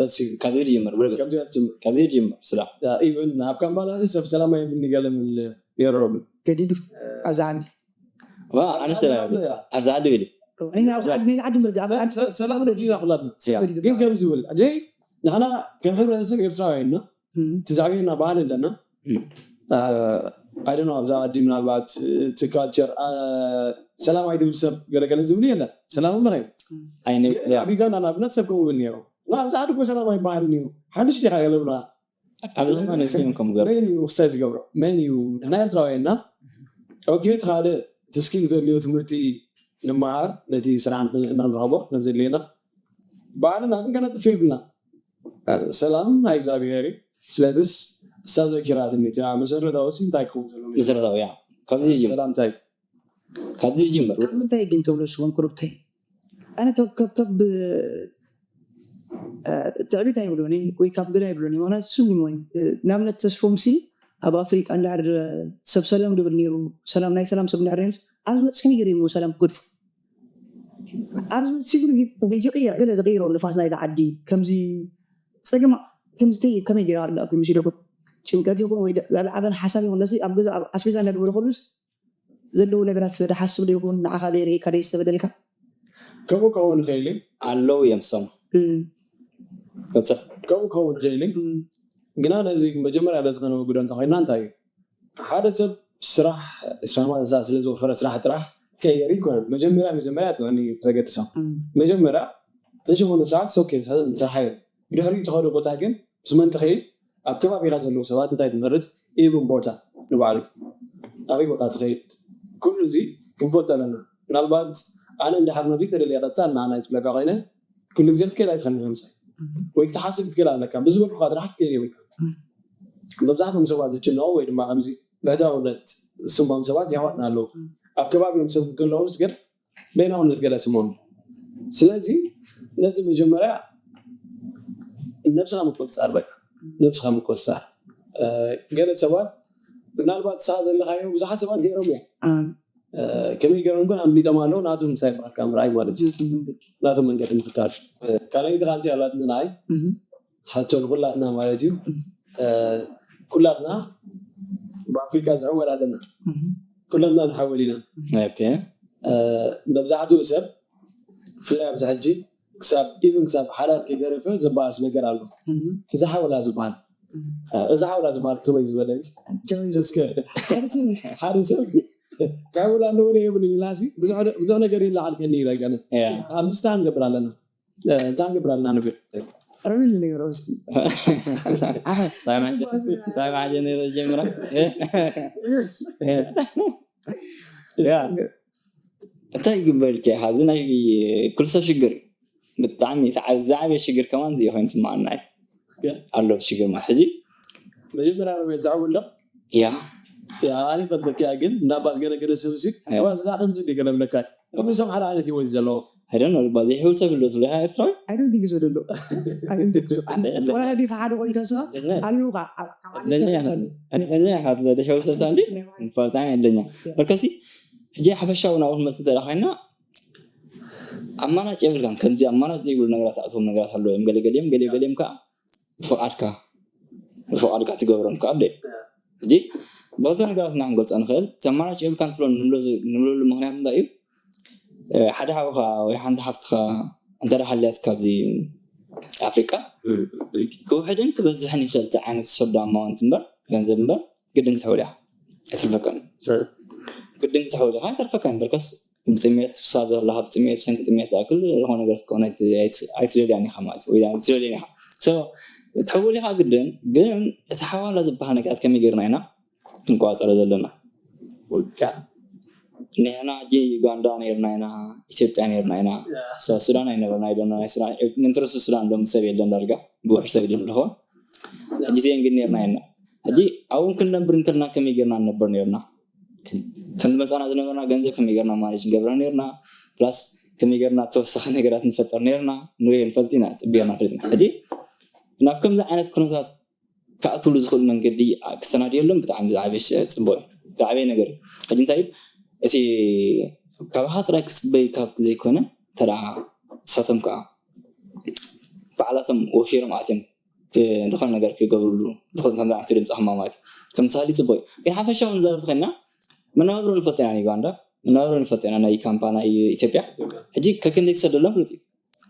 እሲ ካብዚ ዝጅምር ብለገስ ካብዚ ትጅምር ካብዚ ዝጅምር ስላ ኢቨን ኣብ ካምፓላ ሰብ ሰላም ኣይብልኒ ገለ ምል የረብ ገዲዱ ኣብዛ ዓዲ ዋ ኣነ ሰላም ኣብዚ ዓዲ ኢሉ እኛ ኣብዚ ዓዲ መርጋ ኣብ ዓዲ ሰላም ደሊና ኩላትና ግን ከም ዝብል ኣጀይ ንሕና ከም ሕብረተሰብ ኤርትራውያን ኢና ትዛዕቤና ባህል ኣለና ኣይደነ ኣብዛ ዓዲ ምናልባት እቲ ካልቸር ሰላም ኣይትብል ሰብ ገለገለ ዝብሉ የለን ሰላም ኣለኸ ኣብ ዩጋንዳ ንኣብነት ሰብ ከምኡ ይብል ነይሩ ኣብዛ ዓዲ እኮ ሰላም ኣይበሃልን እዩ ሓድሽ ዲኻ ገለ ብላ ኣብዚ ማ ነዚኦም ከም ገር መን እዩ ውሳይ ዝገብሮ መን እዩ ንሕና ኤርትራውያንና ኦኬ እቲ ካልእ እቲ ስኪል ዘድልዮ ትምህርቲ ንመሃር ነቲ ስራሕ እናንረኸቦ ነዘድልየና ባዕልና ግን ከነጥፍ የብልና ሰላም ናይ እግዚኣብሔር እዩ ስለዚስ እሳ ዘኪራትኒ እቲኣ መሰረታዊ ሲ እንታይ ክኸውን ዘሎ መሰረታዊ ያ ካብዚ ይጅምር ሰላም እንታይ ካብዚ ይጅምር ካብ ምንታይ ግን ተብሎ ሽጎም ክሩብተይ ኣነ ካብ ካብ ካብ ትዕቢት ኣይብሎኒ ወይ ካብ ገለ ኣይብሎኒ ምክንያቱ ስም ይሞን ንኣብነት ተስፎም ሲ ኣብ ኣፍሪቃ እንዳሕር ሰብ ሰላም ድብል ነይሩ ሰላም ናይ ሰላም ሰብ እንዳሕር ነይሩ ኣብዚ መፅኒ ገይሩ ሰላም ክገድፎ ኣብዚ መፅኒ ይቅየር ገለ ዝቀይሮ ንፋስ ናይዛ ዓዲ ከምዚ ፀገማ ከምዚ ከመይ ገይራ ኣለኩም ምስ ኢለኩም ጭንቀት ይኹን ወይ ላልዓበን ሓሳብ ይኹን ነዚ ኣብ ገዛ ኣብ ኣስቤዛ እንዳድበለ ከሉስ ዘለዉ ነገራት ስለ ዝሓስብ ዶ ይኹን ንዓኻ ዘይርኢካ ደይ ዝተበደልካ ከምኡ ክኸውን ይኽእል እዩ ኣለዉ እዮም ሰም እም፣ ቀጽል ከምኡ ክኸውን ይኽእል እዩ እም፣ ግና ነዚ መጀመርያ ነዚ ከነወግዶ እንተኮይና እንታይ እዩ ሓደ ሰብ ስራሕ ስራሕ ማለት ስለ ዝወፈረ ስራሕ ጥራሕ ከየር ይኮነ መጀመርያ መጀመርያ ጥዕኒ ተገድሶም እም፣ መጀመርያ ተሸፈኑ ሰዓት ሶኬ ስራሕ ብድሕሪኡ ትኸዶ ቦታ ግን ምስ መን ትኸይድ ኣብ ከባቢኻ ዘለዉ ሰባት እንታይ ትመርፅ ኢቭን ቦታ ንባዕሉ ኣበይ ቦታ ትኸይድ ኩሉ እዚ ክንፈልጦ ኣለና ምናልባት ኣነ እንዳሓር ነቢ ተደልየ ቀፃል ንዓና ዝብለካ ኮይነ ኩሉ ግዜ ክትከይድ ኣይትኸኒ ምሳይ ወይ ክትሓስብ ክትክእል ኣለካ ብዝበልኩካ ጥራሕ ክትከይድ የብልካ መብዛሕትኦም ሰባት ዝጭነቑ ወይ ድማ ከምዚ ብሕታውነት ስሞም ሰባት የሕዋትና ኣለዉ ኣብ ከባቢኦም ሰብ ክለውስ ግን በይናውነት ገለ ስሞም ስለዚ ነዚ መጀመርያ ነብስኻ ምቆፅፃር በቃ ነብስኻ ምቆፅፃር ገለ ሰባት ምናልባት ንስኻ ዘለኻዮ ብዙሓት ሰባት ገይሮም እዮም ከመይ ገይሮም ግን ኣምሊጦም ኣለዉ ናቶም ምሳይ በኣካ ምርኣይ ማለት እዩ ናቶም መንገዲ ምክታል ካልኣይቲ ካንቲ ኣላትኒ ንዓይ ሓቶ ንኩላትና ማለት እዩ ኩላትና ብኣፍሪካ ዝዕወል ኣለና ኩላትና ንሓወል ኢና መብዛሕትኡ ሰብ ብፍላይ ኣብዚ ሕጂ ክሳብ ኢቭን ክሳብ ሓላል ከይደረፈ ዘበኣስ ነገር ኣሎ እዚ ሓወላ ዝበሃል እዚ ሓወላ ዝበሃል ከመይ ዝበለ እስከ ሓደ ሰብ ክሕውል ኣለዎ ዶ የብሉን ኢላሲ ብዙሕ ነገር ይለዓል ከኒ ይረገነ ኣብዚ ስታ ንገብር ኣለና እንታይ ንገብር ኣለና ንብል ረብል ነይሮ እስኪ ሳማጀ ነይሮ ጀምራ ያ እንታይ ይግበርልካ ኢኻ እዚ ናይ ኩሉ ሰብ ሽግር እዩ ብጣዕሚ ዝዓበየ ሽግር ከማን እዚ ኮይኑ ስማዓና እዩ ኣሎ ሽግር ማለት ሕጂ መጀመርያ ረቤል ዝዓውል ዶ ያ ኣነ ይፈልጠካ ግን እንዳባት ገለ ገለ ሰብ ሲ ስጋ ከምዚ ገለ ብለካ ኩሉ ሰብ ሓደ ዓይነት ህይወት ዘለዎ I don't know ባዚ ሕውል ሰብ ኣሎ ዝብለካ ኤርትራዊ I don't think so ደሎ I don't think so ወላ ዲኻ ሓደ ኮይንካ ስኻ ኣለውኻ ለኛ ካትለደ ሕውል ሰብ ሳንዲ ብጣዕሚ ኣለኛ በርከሲ ሕጂ ሓፈሻዊ ናብኡ ክንመፅእ እንተደኣ ኮይና ኣማራጭ የብልካን ከምዚ ኣማራጭ ዘይብሉ ነገራት ኣእትዎም ነገራት ኣለዎ እዮም ገለገሊኦም ገለገሊኦም ከዓ ብፍቓድካ ብፍቓድካ ትገብሮም ከዓ ኣሎ ሕጂ በዚ ነገራት ኢና ክንገልፆ ንኽእል እቲ ኣማራጭ የብልካን ትብሎ ንብለሉ ምክንያት እንታይ እዩ ሓደ ሓውኻ ወይ ሓንቲ ሓፍትኻ እንተ ሃልያት ካብዚ ኣፍሪቃ ክውሕድን ክበዝሕን ይኽእል እቲ ዓይነት ሶዶ ኣማውንት እምበር ገንዘብ እምበር ግድን ክትሕውል ኢኻ ኣይትርፈካን ግድን ክትሕውል ኢኻ ኣይተርፈካን በርከስ ብጥሜት ትሳብ ዘለካ ብጥሜት ብሰንኪ ጥሜት ዝኣክል ዝኾነ ነገር ክትከውን ኣይትደልያን ኢኻ ማለት ወይ ኣይትደልያን ኢኻ ትሕውል ኢኻ ግድን ግን እቲ ሓዋላ ዝበሃል ነገራት ከመይ ገርና ኢና ክንቆፃፀሮ ዘለና ንሕና ሕጂ ዩጋንዳ ነርና ኢና ኢትዮጵያ ነርና ኢና ሱዳን ኣይነበርና ኢለና ናይ ሱዳን ንንትርሱ ሱዳን ሎም ሰብ የለን ዳርጋ ብውሕ ሰብ ኢሉ ኣለኹ ግዜን ግን ነርና ኢና ሕጂ ኣብኡ ክንነብር እንከለና ከመይ ጌርና ንነብር ነርና? ከም ዝመፃና ዝነበርና ገንዘብ ከመይ ጌርና ማኔጅ ንገብራ ነርና? ፕላስ ከመይ ጌርና ተወሳኺ ነገራት ንፈጠር ነርና? ንሪኦ ንፈልጥ ኢና፣ ፅቢርና ፈልጥና። ሕጂ ናብ ከምዚ ዓይነት ኩነታት ክኣትውሉ ዝኽእል መንገዲ ክሰናድየሎም ብጣዕሚ ዝዓበየ ሽ- ፅቡቅ እዩ። ዝዓበየ ነገር እዩ። ሕጂ እንታይ እዩ? እቲ ካባኻ ጥራይ ክፅበይ ካብ ዘይኮነ፣ ተዳ ንሳቶም ከዓ ባዕላቶም ወፊሮም ኣትዮም ዝኾነ ነገር ክገብርሉ ዝኾነ ከም ዝዓቱ ድምፂ ክማ ማለት እዩ። ከም ምሳሌ ፅቡቅ እዩ። ግን ሓፈሻዊ ንዛረብ ተኸና መነባብሮ ንፈልጥ ኢና ናይ ዩጋንዳ፣ መነባብሮ ንፈልጥ ኢና ናይ ካምፓ ናይ ኢትዮጵያ። ሕጂ ከክንደይ ትሰደሎም ፍሉጥ እዩ።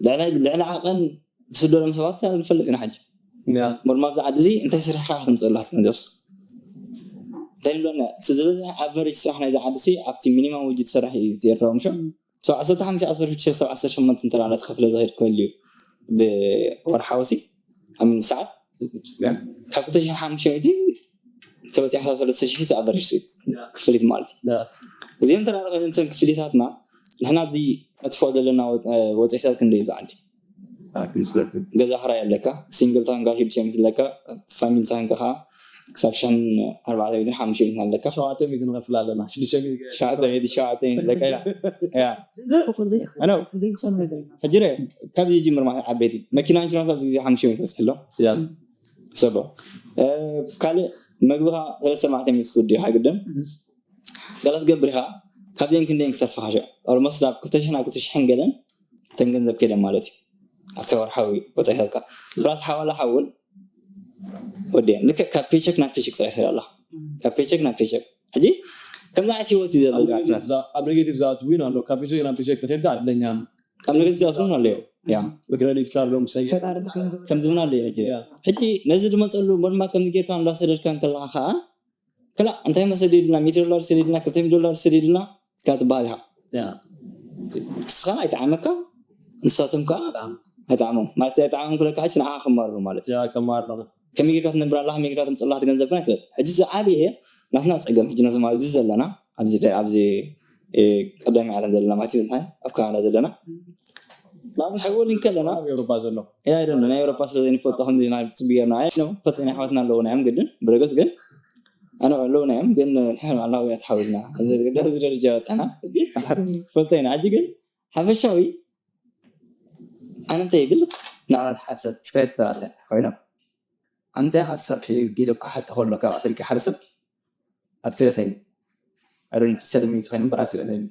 ልዕሊ ልዕሊ ዓቐን ዝስደሎም ሰባት ንፈልጥ ኢና። ሕጂ ኖርማል ኣብዚ ዓዲ እዚ እንታይ ስራሕ ከዓ ክትምፅእ ኣለካ ትመፅስ እንታይ ንብለና እቲ ዝበዝሕ ኣቨሬጅ ስራሕ ናይዚ ዓዲ ሲ ኣብቲ ሚኒማም ወጅ ትሰርሕ እዩ እቲ ኤርትራዊ ምሾ ሰው ዓሰርተ ሓሙሽተ ዓሰርተ ሽዱሽተ ክሳብ ዓሰርተ ሸሞንተ እንተ ትኸፍለ ዝኸድ ክህል እዩ ብወርሓዊ ሲ ኣብ ሰዓት ካብ ክልተ ሽሕን ሓሙሽተ ሚእቲ ተበፂሕ ክሳብ ሰለስተ ሽሕ ኣቨሬጅ ሲ ክፍሊት ማለት እዩ። እዚኦም ተራረኸ እንተን ክፍሊታትና ንሕና ኣብዚ ነጥፍኦ ዘለና ወፃኢታት ክንደ እዩ ዝዓዲ ገዛ ክራይ ኣለካ፣ ሲንግል ታንካ ሽዱሽተ ሚእቲ ኣለካ፣ ፋሚሊ ታንካ ከዓ ክሳብ ሸን ኣርባዕተ ሚእትን ሓሙሽተ ሚእትን ኣለካ። ሸውዓተ ሚእቲ ንኸፍል ኣለና። ሽዱሽተ ሚእቲ ሸውዓተ ሚእቲ ሸውዓተ ሚእቲ ኣለካ። ያ ያ ኣነ ሕጂ ረ ካብዚ ይጅምር ማለት ዓበይቲ መኪና ኢንሹራንስ ኣብዚ ግዜ ሓሙሽተ ሚእቲ ይፈስሕ ኣሎ። ሰቦ ካልእ መግብኻ ሰለስተ ኣርባዕተ ሚእቲ ክውድእ ይሓግድም ገለ ትገብር ኢኻ። ካብዚአን ክንደየን ክተርፍኻ ሽዑ ኦልሞስት ናብ ክልተ ሽሕን ኣብ ክልተ ሽሕን ገለን እተን ገንዘብ ከይደን ማለት እዩ። ኣብቲ ወርሓዊ ወፃኢታትካ ፕላስ ሓዋላ ሓውል ወዲአን ልክዕ ካብ ፔቸክ ናብ ፔቸክ ጥራሕ ትኸይድ ኣላ። ካብ ፔቸክ ናብ ፔቸክ ሕጂ ከምዚ ዓይነት ህይወት እዩ ዘሎ። ኣብ ኔጌቲቭ ዝኣትው እውን ኣሎ። ካብ ፔቸክ ናብ ፔቸክ ተኸይድካ ዕድለኛ ኣብ ነገር ዝኣስሩን ኣለዮ። ያ ብክረዲት ካርዶም ሰይ ከምዚ እውን ኣለዮ። ሕጂ ሕጂ ነዚ ዝመፀሉ ሞድማ ከምዚ ጌርካ እንዳሰደድካ እንከለካ ከዓ ክላ እንታይ መሰደድልና ሚእቲ ዶላር ሰደድልና ክልተ ሚእቲ ዶላር ሰደድልና ካብ ትበሃል ኢኻ። ንስኻ ኣይጠዓመካ ንሳቶም ከዓ ኣይጠዓሞም ማለት ኣይጠዓሞም ክለካ ሕጂ ንዓኻ ከማርሩ ማለት እዩ። ከማርሩ ከመይ ጌርካ ትነብር ኣለኻ ከመይ ጌርካ ትምፅእ ኣለኻ ገንዘብ ግን ኣይትፈልጥ። ሕጂ ዝዓበየ ናትና ፀገም ሕጂ ነዚ ማለት እዚ ዘለና ኣብዚ ኣብዚ ቀዳሚ ዓለም ዘለና ማለት እዩ ኣብ ካናዳ ዘለና ናብ ሓወል እንከለና ኣብ ኤውሮፓ ዘሎ ያ ኣይደለ ናይ ኤውሮፓ ስለ ዘይንፈልጦ ከም ናይ ጽብየና ኣይ ነው ፈልጠና ኣሕዋትና ኣለውና እዮም ግድን ብረገጽ ግን ኣነ ኣለውና እዮም ግን ንሕና ኣለና ወይ ተሓዊልና ኣብዚ ደረጃ በጻና ፈልጠና ሕጂ ግን ሓፈሻዊ ኣነ እንታይ ይብል ንዓል ሓሰብ ትሬት ተባሰ ኮይኖም ኣንተ ሓሰብ ጊዶ ካሓተ ከሎ ካብ ኣፍሪካ ሓደ ሰብ ኣብ ቴሌፎን ኣሮን ሰለሚ ዝኸይኑ ብራስ ይለኒ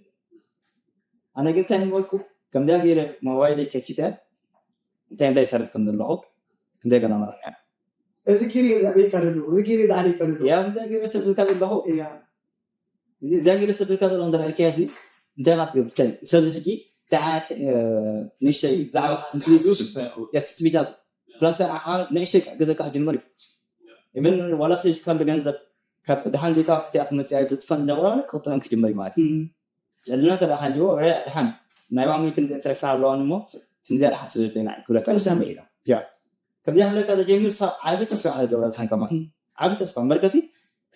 ኣነ ግን እንታይ ንበልኩ ከምዚኣ ገይረ ሞባይለይ ከፊተ እንታይ እንታይ ይሰርሕ ከም ዘለኹ ክንደይ ገና መረሕ እዚ ጊሪ ዛዕበይካ ደሎ እዚ ጊሪ ዛዕበይካ ደሎ ያ እንታይ ገይረ ሰብካ ዘለኹ እያ እዚ ዛጊር ሰደድካ ዘሎ እንተ ርኣይካዮ ሲ እንታይ ኢኻ ትገብር? ሰብ ሕጂ ንእሽተይ ብዛዕባ ትጽቢታቱ ፕላስ ንእሽተይ ክሕግዘካ ክጅምር እዩ። ኢቨን ዋላ ሰጅካ ብገንዘብ ካብ ድሓን ጌርካ ክቲኣ ክመፅእ ኣይትጥፈን እንዳበላ ክቕጥረን ክጅምር እዩ ማለት እዩ። ጨልና ተዳ ሃልዎ ድሓን ናይ ባዕሉ ክንዲ ትረክሳ ኣለዋን እሞ ክንዚኣ ድሓን ስለ ደና ክብለካ ይሰምዕ ኢሎም። ከምዚኣ ክብለካ ዘጀምር ሰብ ዓቢ ተስፋ ክገብረልካ ከማን ዓቢ ተስፋ እምበርከሲ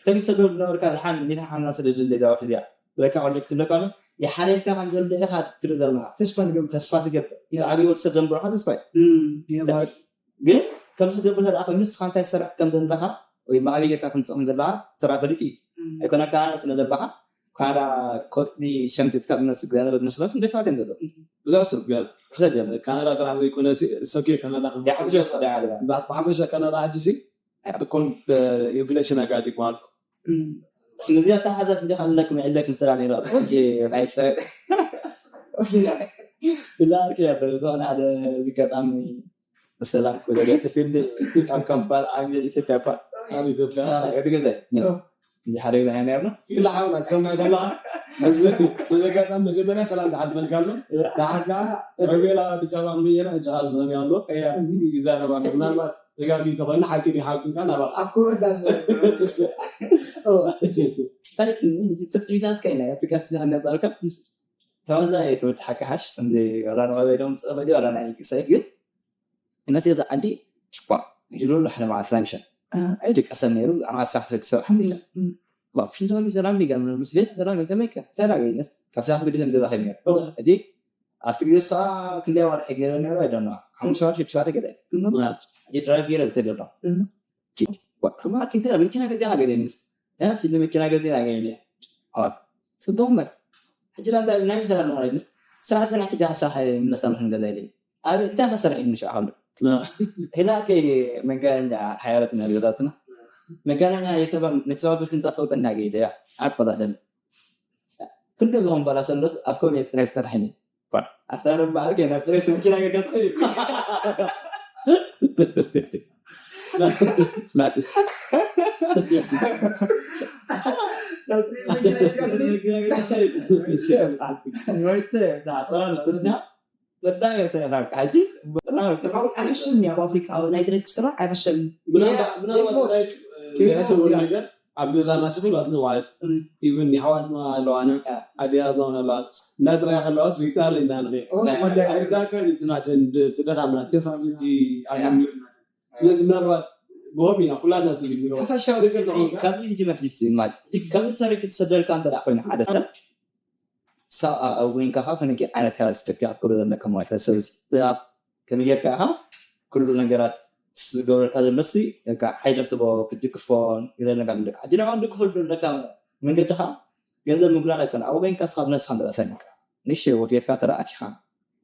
ከሚሰዶ ዝነበርካ ድሓን ሚእቲ ሓምሳ ስለ ዝደለ እዛ ወርሒ እዚኣ ብለካ ከሎ ክትብለካ ከሎ ይሓልየልካ ከም ዘሎ ኢኻ ትርኢ ዘለኻ ተስፋ ትገብር ተስፋ ትገብር ዓብዪ ወዲ ሰብ ዘንብሮኻ ተስፋ እዩ ግን ከምዚ ገብር ተደኣ ኮይኑ ንስኻ እንታይ ትሰርሕ ከም ዘለኻ ወይ መዓበይ ጌርካ ትምፅእ ከም ዘለኻ ተራ ፈሊጥ እዩ ኣይኮነካ ስለ ዘለኻ ካዳ ኮስኒ ሸምትትካ ዝመስል እግዚኣብሔር መስሎት እንደ ሰባት እዮም ዘለዉ እዛ ሰብ ገ ሕሰብ ገለ ካናዳ ጥራሕ ዘይኮነ ሰኪ ካናዳ ብሓፈሻ ካናዳ ሕጂ ሲ ኣትኮን ኢንፍሌሽን ኣጋጢሙ ኣልኩ ስለዚ ኣታ ሓደ እንደ ካለክ ምዕለክ ምስተራ ነይራ ሕጂ ናይ ፀ ብላርክ ዝኾነ ሓደ ዝገጣሚ ብሰላም ክበለገ ፊልድ ካብ ካምፓል ዓሚ ኢትዮጵያ ባ ኣብ ኢትዮጵያ ገዛ እንጂ ሓደ ገዛ እያ ነርና ኢላ ሓውና ትሰምዕ ዘለኻ ብዘጋጣሚ መጀመርያ ሰላም ተሓልመልካ ኣሎ ንሓድና ረቤላ ኣዲስ ኣበባ ንብየና ሕጂ ካብ ዝኸም ኣሎ ይዛረባ ምናልባት ተጋጊ ተኾይና ሓቂ ዲ ሓቂ ምካን ኣባ ኣብ ክወዳ ትፅቢታት ከይና ኣፍሪካ ስጋ ነፃልካ ተወዛ የተወድ ሓቂ ሓሽ ከምዚ ራንዋ ዘይዶም ፀበዲ ራና ይቅሳይ ግን እነዚ ኣብዚ ዓዲ ሽኳ ይብሉ ሓደ መዓልቲ ናይ ምሸት ኣይደቀሰን ነይሩ ኣብ ዓሰርተ ክልተ ሰብዓ ሓሙሽተ ሽንቶ ሰላም ሊጋ ምስ ቤት ሰላም ከመይከ ተላገኘት ካብ ሰዓት ግዲ ዘንገዛ ከይድ ነይሩ እቲ ኣብቲ ግዜ ስኻ ክንደይ ኣዋርሒ ገይረ ነይሩ ኣይደና ሓሙሽተ ወርሒ ሽዱሽተ ወርሒ ገለ ድራይቭ ገይረ ዝተደሎ ማኪ እንተ መኪና ገዚኣ ገለ ምስ ያት መኪና ገዚኣ ገለ ስቶም በር ሕጂ ላንታ ናይ ተራ ማለት ስራሕተና ሕጂ ሓሳብ ምነሳምሕ ገዛ ኢለ ኣብ እንታይ ከሰርሕ ምሽ ዓሉ ሄላ ከይ መጋኛ ሓያለት ናይ ገዛትና መጋኛ የተባብ ነተባብ ክንጠፈው ቀና ገይደ ያ ኣቆዳደም ክንደግሮም በላ ሰሎስ ኣብ ኮሚቴ ጽሬት ሰርሐኒ ኣስታረም በዓል ገና ጽሬት መኪና ገጋጥመ እዩ ኣይሕሸኒ ኣብ ኣፍሪካ ናይ ድረግ ስራሕ ኣይሕሸኒ ኣብ ገዛና ስብል ኣድኒ ማለት ኢቨን የሕዋትና ኣለዋና ኣድያትና ኣለዋ እንዳትረያ ከለዋስ ቪክታር እንዳንኸ ኣይርዳከን እቲ ናተን ትደኻምና ስለዚ ምናልባት ብሆም ኢና ኩላትና ትግብሮ ሓፋሻዊ ደገ ካብዚ ህጂ መፍሊት ማለት ከምዚ ሰሪሑ ትሰደልካ እንተ ደኣ ኮይኑ ሓደ ሰብ ሳብ ኣብ ወይንካ ካብ ፈነቂ ዓይነት ያዝ ደቂ ኣብ ክብሪ ዘለካ ማለት ሰብ ከም ጌርካ ኢኻ ኩሉ ነገራት ዝገበረካ ዘሎ ሲ ሓይለ ስቦ ክትድግፎን ይደለካ ምልካ ሕጂ ንዕኦም ድግፎ ደለካ መንገድኻ ገንዘብ ምጉዳል ኣይኮነ ኣብ ወይንካ ስኻ ብነስኻ ንረሰንካ ንሽ ወፊርካ ተረኣቲኻ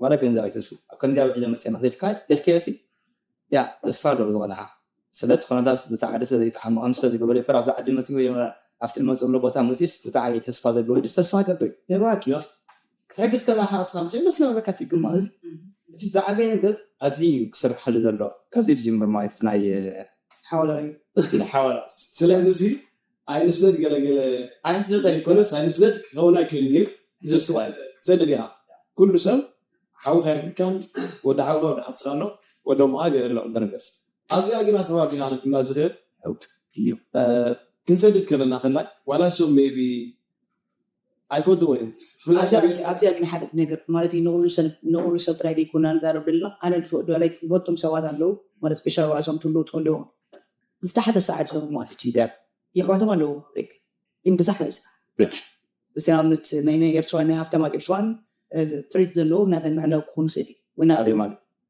ዋላ ገንዘብ ኣይተሱ ኣብ ከምዚያ ውዒለ መፅና ዘልካ ዘልከዮ ሲ ያ ተስፋ ዶ ዝኾነ ስለ እቲ ኩነታት ዝተዓደሰ ዘይተሓመቐን ስለ ዝገበረ ይኮር ኣብዚ ዓዲ መፅኡ ወይ ኣብቲ መፅኡ ኣሎ ቦታ መፅኡስ ብጣዕሚ ተስፋ ዘለዎ ድስ ተስፋ ገብር ይባክ ክሕግዝ ከላ ሓሳብ ጀመስ ነበረካ ትግማ እዚ እቲ ዝዓበየ ነገር ኣብዚ እዩ ክስርሓሉ ዘሎ ካብዚ ዝጅምር ማለት ናይ ሓወላ ሓወላ ስለዚ እዚ ኣይንስደድ ገለገለ ኣይንስደድ ኣይኮነስ ኣይንስደድ ክኸውን ኣይክእልን እዩ ዝስዋል ትሰድድ ኢኻ ኩሉ ሰብ ሓውካ የብልካን ወዲ ሓውካ ወዲ ሓፍትካ ኣሎ ወደ ሞሃ ገለ ኣሎ በነገር ኣብዚኣ ግን ኣሰባቢና ንክላ ዝኽእል እዩ ክንሰድድ ከለና ከላይ ዋላ እሶም ሜቢ ኣይፈልጥዎ እዮም ኣብዚኣ ግን ሓደ ነገር ማለት ንሉ ሰብ ጥራይ ዘይኮና ንዛረብ ደልና ኣነ ዝፈቅዶ ላይ ቦቶም ሰባት ኣለዉ ማለት ስፔሻል ዋላ እሶም ትህልዉ ትፈልዎም ዝተሓተ ሰዓት ሰሙ ማለት እዩ የሕዋቶም ኣለዉ ግን ብዙሕ ብሰብነት ናይ ናይ ኤርትራን ናይ ሃፍታማት ኤርትራን ጥሪት ዘለዎም ናተን መዕለዊ ክኾኑ ይኽእል እዩ ወይና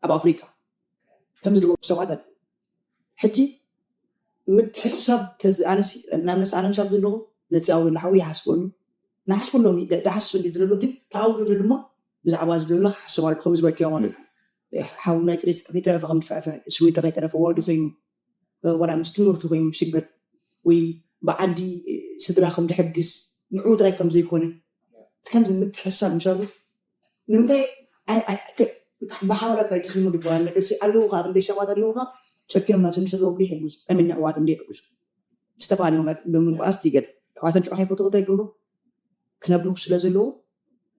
ኣብ ኣፍሪካ ከም ዝገበሩ ሰባት ኣለ ሕጂ ምትሕስሳብ ከዚ ኣነሲ ናብ ነስ ኣነ ምሳብ ዘለኹ ነቲ ኣብ ንሓዊ ይሓስበሉ ንሓስበሎም ይሓስብ እንዲ ዝለሉ ግን ተኣውሩ ድማ ብዛዕባ ዝብለሉ ክሓስብ ማለት ከም ዝበልክዮ ማለት ሓው ናይ ፅሬት ከይተረፈ ከም ድፍዕፈ ስዊተ ከይተረፈ ወዲ ኮይኑ ወላ ምስ ትምህርቲ ኮይኑ ሽግር ወይ ብዓዲ ስድራ ከም ድሕግዝ ንዑ ጥራይ ከም ዘይኮነ ከምዚ ምትሕሳብ ምሻሉ ንምንታይ ብሓበራ ጥራይ ትኽልሙ ድበሃል ነገር ሲ ኣለዉ ካብ እንደይ ሰባት ኣለዉ ካብ ጨኪሮም ናቸው ንሰብ ወግዲ ይሕግዙ ከመኛ ኣሕዋት እንደ ይሕግዙ ዝተፈላለዩ ብምንባኣስ ይገድ ኣሕዋተን ጨዋሕ ይፈትዎ እንታይ ይገብሩ ክነብሩ ስለ ዘለዉ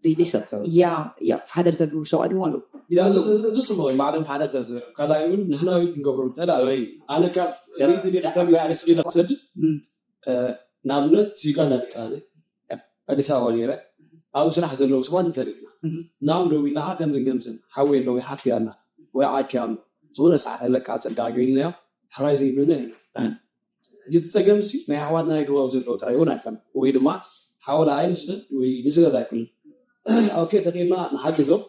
ዘይደይ ሰብ ያ ያ ሓደር ተብሉ ሰባት ኣለዉ እዚ ስምዑ ማዕለም ሓደ ካልኣይ እውን ንሕና ክንገብሮ እንተላ ኣነ ካብ ሪት ደዳሚ ኣነስኪለ ክሰድድ ንኣብነት ዩጋንዳ ደቃ ኣዲስ ኣበባ ነይረ ኣብኡ ስራሕ ዘለዉ ሰባት ንፈልጥና ናም ደዊና ከምዚ ከምዝን ሓወይ ኣለዉ ሓፍቲ ኣላ ወይ ዓኪ ኣሎ ዝኾነ ሰዓት ኣለካ ፀጋ ገይናዮ ሕራይ ዘይብልና ኢና እቲ ፀገም ሲ ናይ ኣሕዋትና ይግባቡ ዘለዉ ጥራይ እውን ኣይኮነ ወይ ድማ ሓወላ ኣይንስን ወይ ንስገድ ኣይኮነ ኦኬ ተቂምና ንሓግዞም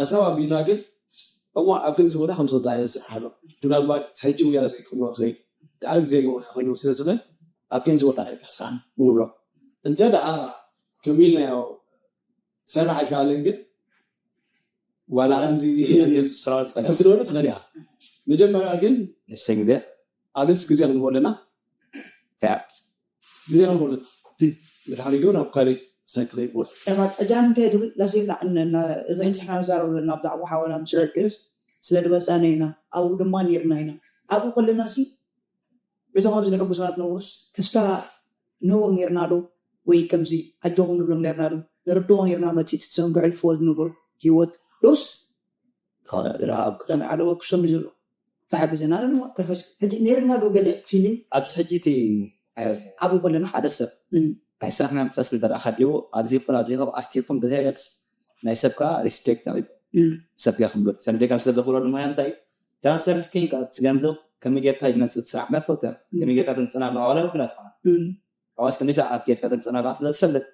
ኣሳብ ኣቢልና ግን እሞ ኣብ ክንዚ ቦታ ከም ዝወዳ ይበፅሕ ኣሎ ምናልባት ሕጂ ውያ ዘይክብሎ ዘይ ደኣ ግዜ ይኾን ኮይኑ ስለ ዝኽእል ኣብ ክንዚ ቦታ ይበፅሕ ንብሎ እንተ ደኣ ከሚልናዮ ሰራሕ ኣይከኣልን ግን ዋላ ከምዚ ስራሕቲ ክስራሕቲ ዝበሉ ትኽእል ኢኻ መጀመርያ ግን ንሰግደ ኣገስ ግዜ ክንቦ ኣለና ግዜ ክንቦ ኣለና ድሓሪ ግን ኣብ ካሊእ ሳይክል ይቦል ቀዳም እንታይ ትብል ላሲና እዛ ንስሕና ንዛረብ ዘለና ብዛዕባ ሓወላ ምስ ረግስ ስለ ድመፃና ኢና ኣብኡ ድማ ነርና ኢና ኣብኡ ከለና ሲ እዞም ኣብዚ ንሕጉ ሰባት ነውስ ተስፋ ንህቦም ነርና ዶ ወይ ከምዚ ኣጆኹም ንብሎም ነርና ዶ ንርድኦ ነርና መፂ ትሰንግዕልፍዎ ዝነበሩ ሂወት ዶስ ኣብ ቅደም ዓለወ ክሰሉ ዘሎ ተሓግዘና ኣለንዋ ፕሮፌሰር ሕጂ ነርና ዶ ገለ ፊልም ኣብዚ ሕጂ እቲ ኣብኡ ከለና ሓደ ሰብ ናይ ስራሕ መንፈስ እንተ ደኣ ሃልይዎ ኣብዚ ይኹን ኣብዚ ይኹን ኣስቲኹም ብዘይ ገልጽ ናይ ሰብ ከኣ ሪስፔክት ሰብ ገኽብሎ ሰብ ደጋ ሰብ ዘኽብሎ ድማ እንታይ እታ ዝሰርሕ ኮይንካ እቲ ገንዘብ ከመይ ጌርካ ይመጽእ እቲ ስራሕ መፈተ ከመይ ጌርካ ተምጽና ኣለዋ ዋላ ይኹን ኣትኾና ኣዋስ ክንደይ ሰዓት ጌርካ ተምጽና ኣለዋ ስለ ዝፈልጥ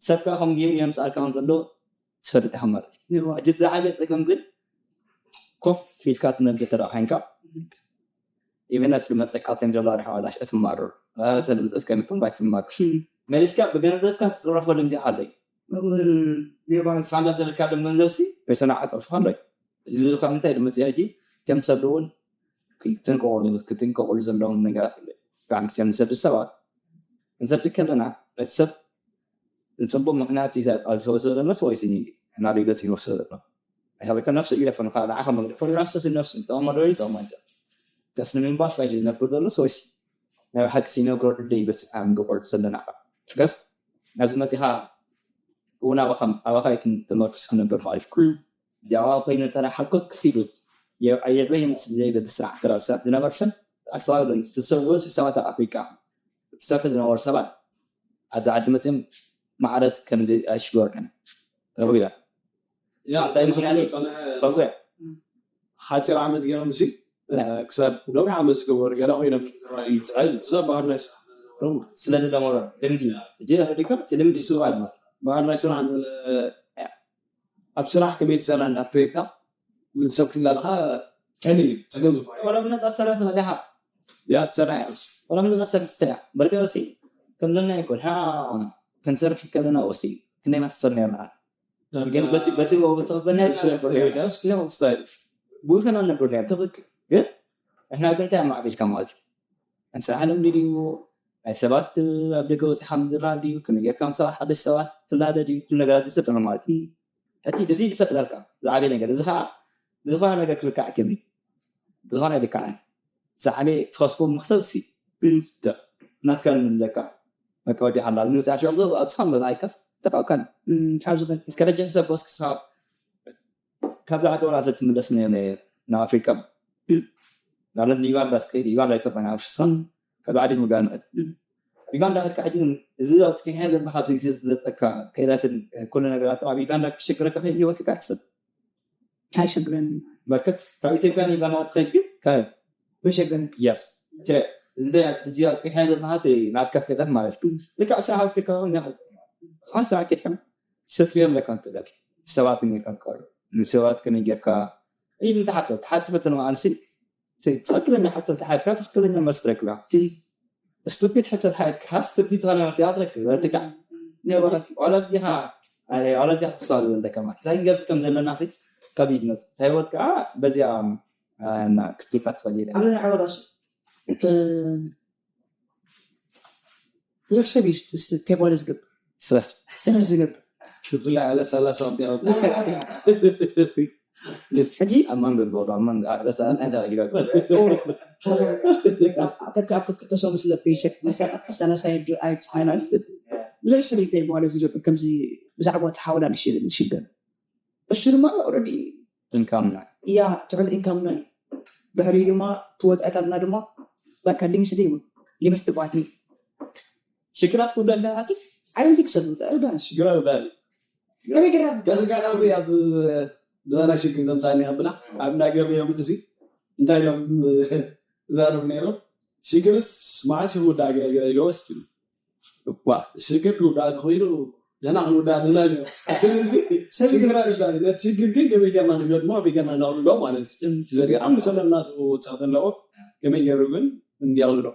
ሰብ ከኣ ከም ጌሩ የምጽኣልካ ከም ዘሎ ትፈልጥ ኢኻ ማለት እዩ። ሕጂ እቲ ዝዓበየ ጸገም ግን ኮፍ ኢልካ ትነብር ተደኣ ኮይንካ ኢቨን ኣስ መፀካ ከም ዘሎ ርሓዋላሽ እትማሩ ተልምፀት ከም ትንባይ ትማሩ መሊስካ ብገንዘብካ ትፅረፈሉ ግዜ ኣሎ። ሳንዳ ዘለካ ሎም ገንዘብሲ በሰና ዓፀርፍካ ኣሎ። እዚ ካብ ምንታይ ድመፅእ ሕጂ ከም ሰብ እውን ክትንቀቑሉ ክትንቀቑሉ ዘለዎም ነገራት ኣሎ። ብጣዕሚ ከም ንሰድድ ሰባት ንሰድድ ከለና እቲ ሰብ ንፅቡቅ ምክንያት እዩ ኣብ ዝወስዶ ዘሎ ወይስ ናበይ ገፂ ይወስዶ ዘሎ? ካብ ከ ነፍሱ ኢለ ፈንካ ንዓኻ መግደፈሉ ራሱ ነፍሱ ጠቕሞ ዶ ይጠቕሞ እንደ ከስ ንምንባር ፋይል ዝነብር ዘሎ ወይስ ናይ ሓቂ ሲነግሮ ድደ ይበፅሕ ኣብ ንገቆር ዘለና ሸገስ ናብዚ መፂኻ እውን ኣባኻ ኣባኻ ይትመርክስ ክነብር ማለት ኩሉ ዲያዋ ኮይነ ተራ ሓኮት ክሲዱ የብዓየበ ይመስል ዘይብል ስራሕ ክራብ ሰብ ዝነበር ሰብ ኣስተዋግዶ ዝሰብዎ ሰባት ኣፍሪቃ ሰፊ ዝነበሩ ሰባት ኣብዚ ዓዲ መፅም ማዕረት ከም ኣይሽገርክን ተብሉ ኢና። ሓፂር ዓመት ገይሮም ሲ ክሳብ ነዊሕ ዓመት ዝገበሩ ገለ ኮይኖም ዝረኣዩ ዝረኣዩ ሰብ ባህር ናይ ስራሕ ስለዚ ደሞ ልምዲ እጂ ኣረዲካ እቲ ልምዲ ስዋ ድማ ባህር ናይ ስራሕ ኣብ ስራሕ ከመይ ትሰራ እንዳትሬድካ ንሰብ ክላለካ ከመይ እዩ ፀገም ዝኾነ ወላ ብነፃ ትሰርሕ ትመሊኻ ያ ትሰራ እያ ወላ ብነፃ ትሰርሕ ትስተያ በርገ ሲ ከምዘና ይኮን ክንሰርሕ ከለና ወሲ ክንደይ ኢና ትሰር ነርና ግን በቲ በቲ በቲ በናይ ጉልተና ነበር ያ ትኽክል ግን እሕና ግን እንታይ ማዕቢልካ ማለት እዩ እንስራ ዓለም ድዩ ናይ ሰባት ኣብ ደገ ወፂኻ ምዝራብ ድዩ ክንጌርካ ምስ ሰባት ሓደሽ ሰባት ትላለ ድዩ ኩሉ ነገራት ዝሰጥኑ ማለት እዩ ሕጂ እዚ ይፈጥረልካ ዝዓበየ ነገር እዚ ከዓ ዝኾነ ነገር ክልካዕ ክኒ ዝኾነ ይልካዕ ዝዓበየ ትኸስቦ መክሰብ ሲ ናትካ ንብለካ በቃ ወዲ ሓላል ንወፅኣ ሸቕ ኣብስኻ መዝዓይካ ተቃውካን ካብ ዝኾነ እስከ ደጀን ሰብ ወስክስኻ ካብ ዓዲ ወላ ትምለስ ናብ ኣፍሪቃ ማለት ዩጋንዳ ስከይድ ዩጋንዳ ይፈጥና ኣብ ሽሳ ካብ ዓዲ ምጋን ዩጋንዳ ከካ ሕጂ እዚ ኣብ ትክክል ዘለካ ኣብዚ ግዜ ዝዘጠካ ከይዳትን ኩሉ ነገራት ኣብ ዩጋንዳ ክሽግረካ ከይድ ይወስካ ሕሰብ ኣይሸግረኒ በርከት ካብ ኢትዮጵያ ዩጋንዳ ትኸይድ ግን በሸገን የስ እንደ ሕጂ ኣብ ትክክል ዘለካ ናትካ ክእለት ማለት እዩ ልክዕ ስራሕ ኣብ ትከውን ሓንሳ ኬድካ ሰትዮ ኣለካ ክእለት ሰባት ኔርካ ንሰባት ከመይ ጌርካ ኢሉ ተሓቶ ተሓቲ ፈተነ ኣንሲ ትክክለኛ ሕቶ ተሓትካ ትክክለኛ መልሲ ትረክባ ስቱፒድ ሕቶ ተሓትካ ስቱፒድ ዝኾነ መልሲ ትረክብ ወድካ ወላ እዚኻ ወላ እዚኻ ትስተዋል ዘለካ ማለት እንታይ ንገብር ከም ዘለና ካብ ይመፅ እንታይ ወድካ በዚኣ ክትልካ ትኽእል ኢለ ኣብ ናይ ዓበራሱ ብዙሕ ሰብ እዩ ከይባለ ዝገብር ስለስ ሰለስ ዝገብር ብፍላይ ኣለ ሰላሳ ሕጂ ኣብ መንገድ ቦዶ ኣብ መንገድ ኣረሳ እንታይ ይገብር ኣብ ክልተ ሰው ምስ ለበይሸክ መሳይ ኣይነት ብዙሕ ሰብ እዩ ከይባለ ዝገብር ከምዚ ብዛዕባ ተሓወላ ንሽገር እሱ ድማ ኦረዲ ኢንካምና ያ ትዕል ኢንካምና እዩ ድሕሪ ድማ ትወፃእታትና ድማ በቃ ድንግስ ደይቡ ሊበስቲ ባት ሽግራት ጉዳይ እንዳሓሲ ኣይንቲ ክሰዱ ዳንስ ሽግራ ይባል ከመይ ገራ በዚ ጋር ኣብ ዝባና ሽግር ዘምፃኒ ከብላ ኣብ ናገር እዮም እዚ እንታይ እዮም ዛረብ ነይሮም ሽግርስ መዓስ ይውዳእ ገለ ገለ ኢለወስ ዋ ሽግር ክውዳእ ተኽኢሉ ገና ክንውዳእ ንብላ ኣለና ስለዚ ሽግር ኣይዛለ ነቲ ሽግር ግን ከመይ ጌርና ንገጥሞ ከመይ ጌርና ነቕልሎ ማለት እዩ ስለዚ ኣብ ምሰለና ውፅኣት ኣለዎ ከመይ ገይሩ ግን እንዲቕልሎ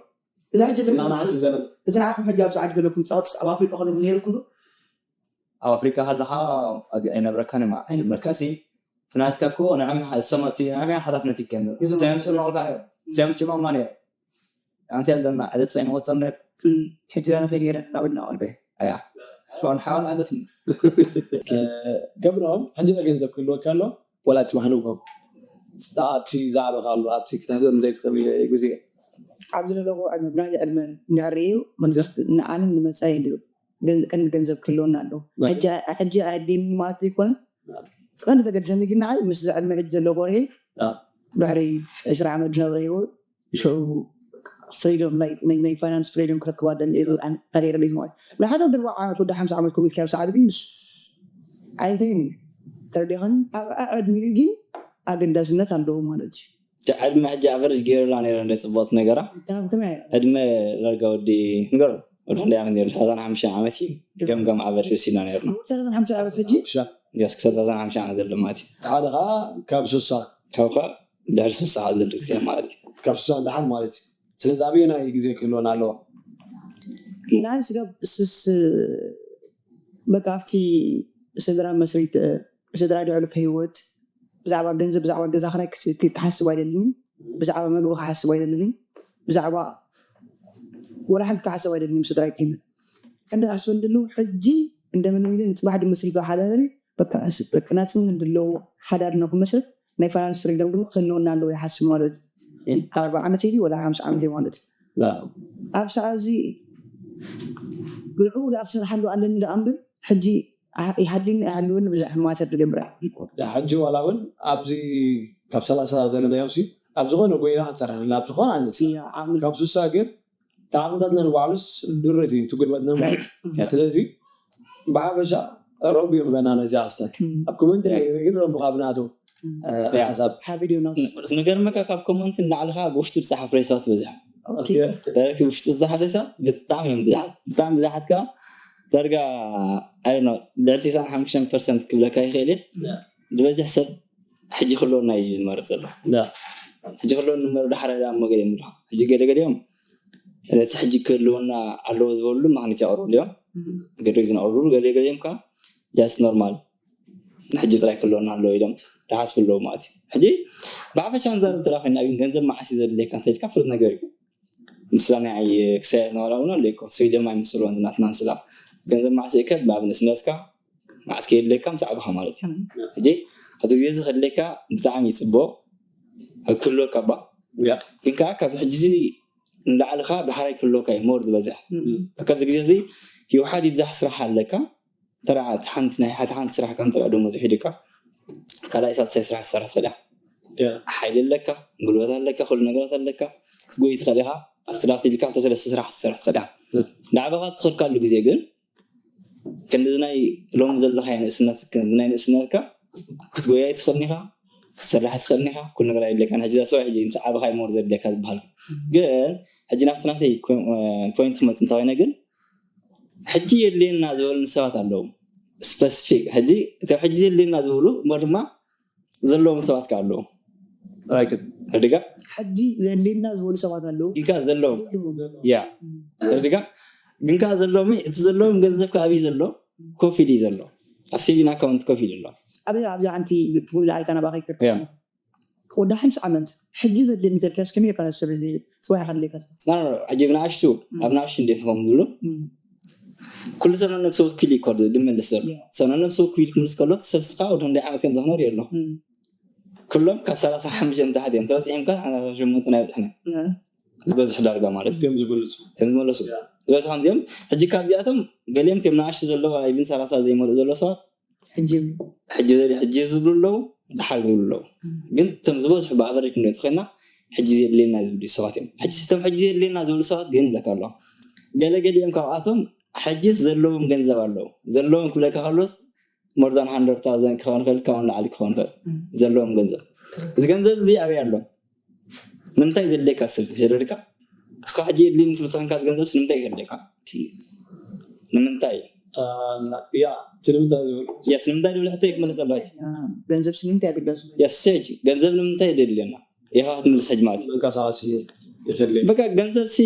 እዛ ሕጂ ድማ ናናሓስ ዘበን እዚ ንዓኹም ሕጂ ኣብዚ ዓዲ ዘለኩም ፃወትስ ኣብ ኣፍሪቃ ከለኩም ነይርኩም ዶ ኣብ ኣፍሪካ ከለካ ኣይነብረካን ማ ኣይነብረካሲ ፍናትካ እኮ ንዓና ሰማቲ ንዓና ሓላፍነት ይከምር ሰምስማውላ ሰምጭማማ ነይሩ ኣንቲ ኣለና ዕለት ፈይን ወጠነ ሕጂ ዛነ ከይድ ገይረ ናብድና ወልደ ኣያ ሷን ሓዋል ኣለፍኒ ገብሮም ሕጂ ገንዘብ ክህልወካ ኣሎ ወላ ፅባሕ ንግሆ ኣብቲ ዝዓበካ ኣሎ ኣብቲ ክትሕዘሉ ዘይትኽእል ግዜ ኣብዚ ዘለኹ ዕድመ ብናይ ዕድመ እንድሕር እዩ መንግስቲ ንዓንን ንመፃኢ ድብል ቀንዲ ገንዘብ ክህልወና ኣለዎ ሕጂ ኣየድልየኒ ማለት ዘይኮነ ቀንዲ ዘገድሰኒ ግን ንዓይ ምስ ዕድመ ሕጂ ዘሎ ቆልዒ ድሕሪ ዕስራ ዓመት ዝነብረ ህይወት ሽዑ ፍሪዶም ናይ ናይ ናይ ፋይናንስ ፍሪዶም ክረክብ ኣለኒ ኢሉ ኣነ- ኣነ ይረድእ ማለት ናይ ሓደ ወዲ ኣርባዓ ዓመት ወዲ ሓምሳ ዓመት ኮሚት ካብ ሰዓት ግን ምስ ዓይነተይ ተረዲኸን ኣብ ዕድሚኡ ግን ኣገዳስነት ኣለዎ ማለት እዩ ዕድመ ሕጂ ኣቨሬጅ ገይሩላ ነይረ እንደ ፅቡቅቲ ነገራ ካብ ከመይ ዕድመ ዳርጋ ወዲ ንገሩ ወዲ ክንደይ ዓመት ነይሩ ሰላሳን ሓሙሽተ ዓመት እዩ ገምገም ኣቨሬጅ ወሲድና ነይርና ሰላሳን ሓምሳ ዓመት ሕጂ ያስ ክሳብ ሰላሳን ሓሙሽተ ዓመት ዘሎ ማለት እዩ ሓደ ከዓ ካብ ስሳ ካብካ ድሕሪ ስሳ ዘሎ ግዜ ማለት እዩ ካብ ስሳ ንደሓር ማለት እዩ። ስለዚ ኣበየናይ ግዜ ክህልወና ኣለዎ? ናይ ስጋብ ስስ በቃ ኣብቲ ስድራ መስሪት ስድራ ድዕሉፍ ህይወት ብዛዕባ ገንዘብ ብዛዕባ ገዛ ክራይ ክሓስብ ኣይደልን፣ ብዛዕባ መግቢ ክሓስብ ኣይደልን፣ ብዛዕባ ወላ ሓንቲ ክሓስብ ኣይደልን። ስድራ ይከይኑ እንደ ኣስበን ድሉ ሕጂ እንደምን ሚልን ጽባሕ ድመስል ሓዳሪ በቃ ናጽን ድለው ሓዳር ነው ክመስል ናይ ፋይናንስ ፍሪደም ድማ ክህልወና ኣለዎ ይሓስብ ማለት እዩ። ኣርባ ዓመት እዩ ወላ ሓምሳ ዓመት እዩ ማለት እዩ። ኣብ ሰዓት እዚ ብልዑ ደኣ ክሰርሓሉ ኣለኒ ደኣ እምበር ሕጂ ይሃድልኒ ኣይሃልወኒ ብዙሕ ሕማተር ትገብር እያ። ሕጂ ዋላ እውን ኣብዚ ካብ ሰላሳ ዘለናዮ ሲ ኣብ ዝኾነ ጎይና ክንሰርሕ ንላ ኣብ ዝኾነ ዓይነት ስራሕ። ካብ ስሳ ግን ጣዕምታትና ንባዕሉስ ድረት እዩ ትጉድበትና እምበር። ስለዚ ብሓፈሻ ረቢ ይቕበና ነዚኣ ክስታይ ኣብ ኮመንት ርግን ረቢ ካብ ናቱ ሓሳብ ሓቢር እዩ ናቱ ንገርመካ ካብ ኮመንት ንላዕሊ ከዓ ብውሽጢ ዝፀሓፍ ሬሳት በዝሕ ዳይሬክት ውሽጢ ዝፀሓፍ ሬሳ ብጣዕሚ እዮም ብዙሓት ብጣዕሚ ብዙሓት ከዓ ዳርጋ ልዕሊ ተስዓን ሓሙሽተን ፐርሰንት ክብለካ ይኽእል እየ ዝበዝሕ ሰብ ሕጂ ክህልወና እዩ ዝመርፅ ዘሎ ሕጂ ክህልወ ንመር ዳሕራ ዳ እሞ ገለ ምድኻ ሕጂ ገለገሊኦም እቲ ሕጂ ክህልወና ኣለዎ ዝበሉ ምክንያት የቕርብሉ እዮም ገለ ዝነቕርብሉ ገለገሊኦም ከዓ ጃስት ኖርማል ሕጂ ጥራይ ክህልወና ኣለዎ ኢሎም ተሓስቡ ኣለዉ ማለት እዩ ሕጂ ብሓፈሻ ንዛረብ ስራ ኮይና ግን ገንዘብ መዓስ እዩ ዘድልየካ እንተልካ ፍሉጥ ነገር እዩ ምስላ ናይ ክሳየት ነዋላ እውን ኣለይኮ ስዊደን ኣይምስልዎን ናትና ምስላ ገንዘብ መዓስ እከ ብኣብነት ስነትካ መዓስ ከየድልየካ ምስ ዓበኻ ማለት እዩ ሕጂ ኣብዚ ግዜ እዚ ከድልየካ ብጣዕሚ ይፅቦ ክህልወካ ባ ግን ከዓ ካብዚ ሕጂ ንላዕሊ ከዓ ዳሕራይ ክህልወካ እዩ ሞር ዝበዝሕ ኣብዚ ግዜ እዚ ይውሓድ ይብዛሕ ስራሕ ኣለካ ተራ ሓንቲ ናይ ሓንቲ ሓንቲ ስራሕ ከም ተራ ደሞዝ ይሒድካ ካልኣይ ሳልሳይ ስራሕ ትሰርሕ ትኽእል ሓይሊ ኣለካ ጉልበት ኣለካ ኩሉ ነገራት ኣለካ ክትጎይ ትኽእል ኢኻ ኣብቲ ላፍቲ ኢልካ ክልተ ሰለስተ ስራሕ ትሰርሕ ትኽእል ኢኻ ንዓባኻ ትኸድካሉ ግዜ ግን ክንድዚ ናይ ሎሚ ዘለኻዮ ንእስነት ክንድዚ ናይ ንእስነትካ ክትጎያ ኣይትኽእልን ኢኻ ክትሰርሕ ኣይትኽእልን ኢኻ ኩሉ ነገር ኣይድለካን ሕጂ ዛሰባ ሕጂ ምስ ዓበኻ ይሞር ዘድለካ ዝበሃል ግን ሕጂ ናብቲ ናተይ ፖይንት ክመፅ እንተኮይነ ግን ሕጂ የድልየና ዝበሉኒ ሰባት ኣለዉ ስፐሲፊክ ሕጂ እቶም ሕጂ የድልየና ዝብሉ እሞ ድማ ዘለዎም ሰባት ከ ኣለዉ ርድጋ ሕጂ ዘድልየና ዝበሉ ሰባት ኣለዉ ኢልካ ዘለዎም ያ ርድጋ ግን ከዓ ዘለዎም እቲ ዘለዎም ገንዘብ ከዓብይ ዘሎ ኮፍ ኢሉ እዩ ዘሎ ኣብ ሴቪን ኣካውንት ኮፍ ኢሉ ኣሎ ኣብ ኣብዚ ሓንቲ ፑል ዝኣልካ ናባኸ ይክር ወዳ ሓምሳ ዓመት ሕጂ ዘድልየኒ ተልካስ ከመይ ኢልካ ሰብ እዚ ጽባሕ ከድልየካ ሕጂ ብንኣሽቱ ኣብ ንኣሽቱ እንዴት ከም ዝብሉ ኩሉ ሰብ ነነብሲ ወኪል እዩ ኮር ድመልስ ዘሎ ሰብ ነነብሲ ወኪል ክምልስ ከሎ ሰብ ስኻ ወደ ክንደይ ዓመት ከም ዘኽነር የሎ ኩሎም ካብ ሰላሳ ሓሙሽተ ንታሕት እዮም ተበፂሖም ከ ሸሞንተ ናይ በፅሕና ዝበዝሑ ዳርጋ ማለት እዮም ዝመለሱ ዝበዝሖም እዚኦም ሕጂ ካብዚኣቶም ገሊኦም ቲም ንኣሽቱ ዘለዋ ኢብን ሰላሳ ዘይመልኡ ዘሎ ሰባት ሕጂ ሕጂ ዝብሉ ኣለዉ ድሓር ዝብሉ ኣለዉ ግን እቶም ዝበዝሑ ብኣቨሬጅ ንሪኦ ተኮይና ሕጂ ዘድልየና ዝብሉ ሰባት እዮም ሕጂ እቶም ሕጂ ዘድልየና ዝብሉ ሰባት ግን ይብለካ ኣለዋ ገለገሊኦም ካብኣቶም ሕጂ ዘለዎም ገንዘብ ኣለዉ ዘለዎም ክብለካ ከሎስ more than hundred thousand ክኸውን ይኽእል ካብኡ ንላዕሊ ክኸውን ይኽእል ዘለዎም ገንዘብ እዚ ገንዘብ እዚ ኣበይ ኣሎ ንምንታይ ዘድልየካ ሰብ ይረድካ እስኻ ሕጂ የድልየኒ ትብል ሰንካ ገንዘብ ንምንታይ ይረድካ ንምንታይ ያ እቲ ንምንታይ ዝብል የስ ንምንታይ ዝብል ሕቶ ክመለስ ኣለዋ ገንዘብ ንምንታይ ኣገዳሲ የስ ሕጂ ገንዘብ ንምንታይ የድልየና ኢኻ ክትምልስ ሕጂ ማለት እዩ መንቀሳቐሲ የድልየ በቃ ገንዘብ ሲ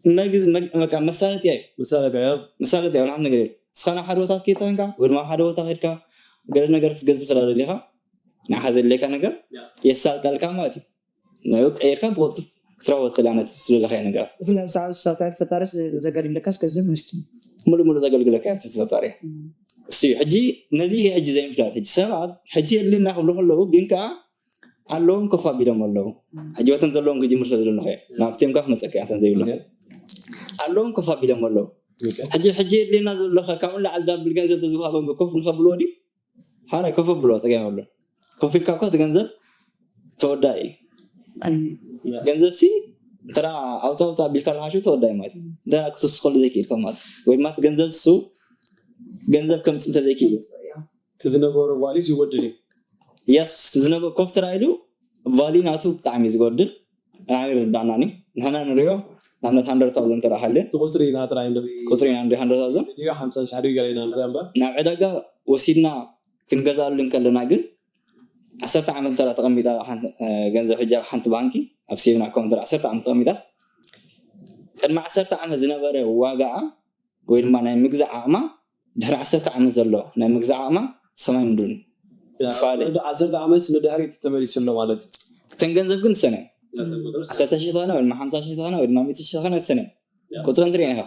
መግዝ በቃ መሳለጥያ እዩ መሳለጥያ እዩ መሳለጥያ እዩ ንሓንቲ ነገር የለ እስኻ ናብ ሓደ ቦታ ትከይድ ተኮንካ ወይ ድማ ኣብ ሓደ ቦታ ከድካ ገለ ነገር ክትገዝእ ስለ ደሊኻ ንዓኻ ዘድልየካ ነገር የሳልጠልካ ማለት እዩ ንኡ ቀይርካ ብቕልጡፍ ክትረኽቦ ትኽእል ዓይነት ዝደለኻዮ ነገራት ብፍላይ ኣብ ሰዓት ሳልጣት ፈጣሪስ ዘጋድለካስ ገንዘብ ምስቲ ሙሉእ ሙሉእ ዘገልግለካ ኣብቲ ፈጣሪ እዩ እሱ እዩ ሕጂ ነዚ እዩ ሕጂ ዘይምፍላጥ ሕጂ ሰባት ሕጂ የድልና ክብሉ ከለዉ ግን ከዓ ኣለዎም ኮፍ ኣቢሎም ኣለዉ ሕጂ በተን ዘለዎም ክጅምር ስለ ዘለኹ እየ ናብቲኦም ከዓ ክመፀካ እያ ዘይብሎም ኣለዎም ኮፍ ኣቢሎም ኣለዉ ሕጂ ሕጂ የድልና ዘሎ ካብኡ ንላዕሊ ዳብል ገንዘብ ተዝወሃቦም ኮፍ ንኸብልዎ ድዩ ሓደ ኮፍ ኣብልዎ ፀገም የብሉን ኮፍ ኢልካ እኮ እቲ ገንዘብ ተወዳኢ እዩ ገንዘብ ሲ እንተ ኣውፃ ኣውፃ ኣቢልካ ለሃሹ ተወዳኢ ማለት እዩ እንተ ክትውስኸሉ ዘይክእል ከም ማለት ወይ ድማ እቲ ገንዘብ ሱ ገንዘብ ከምፅእ እንተዘይክእል እዩ እቲ ዝነበሮ ቫሊስ ይወድድ እዩ የስ ዝነበ ኮፍ ተራኢሉ ቫሊ ናቱ ብጣዕሚ እዩ ዝጎድል ንዓይ ይርዳእናኒ ንሕና ንሪኦ ንኣብነት ሃንደርድ ታውዘንድ ተረኣ ሃልዮ እቲ ቁፅሪ ኢና ጥራይ ንርኢ ቁፅሪ ኢና ንርኢ ሃንደርድ ታውዘንድ ድዩ ሓምሳን ሻሕ ድዩ ገለ ኢና ንርኢ እምበር ናብ ዕዳጋ ወሲድና ክንገዛሉ እንከለና ግን ዓሰርተ ዓመት እንተ ተቐሚጣ ሓንቲ- እ፣ ገንዘብ ሕጂ ኣብ ሓንቲ ባንኪ ኣብ ሴቪንግ ኣካውንት ድሕሪ ዓሰርተ ዓመት ተቐሚጣስ ቅድሚ ዓሰርተ ዓመት ዝነበረ ዋጋኣ ወይ ድማ ናይ ምግዛእ ዓቕማ ድሕሪ ዓሰርተ ዓመት ዘሎ ናይ ምግዛእ ዓቕማ ሰማይ ምድርን ይፈላለ። ዓሰርተ ዓመት ንድሕሪት ተመሊሱ ኣሎ ማለት እዩ። እተን ገንዘብ ግን ዝሰነ ዓሰርተ ሺህ ዝኾነ ወይ ድማ ሓምሳ ሺህ ዝኾነ ወይ ድማ ሚእቲ ሺህ ዝኾነ ዝሰነ ቁፅሪ እንትርኢ ኢኻ።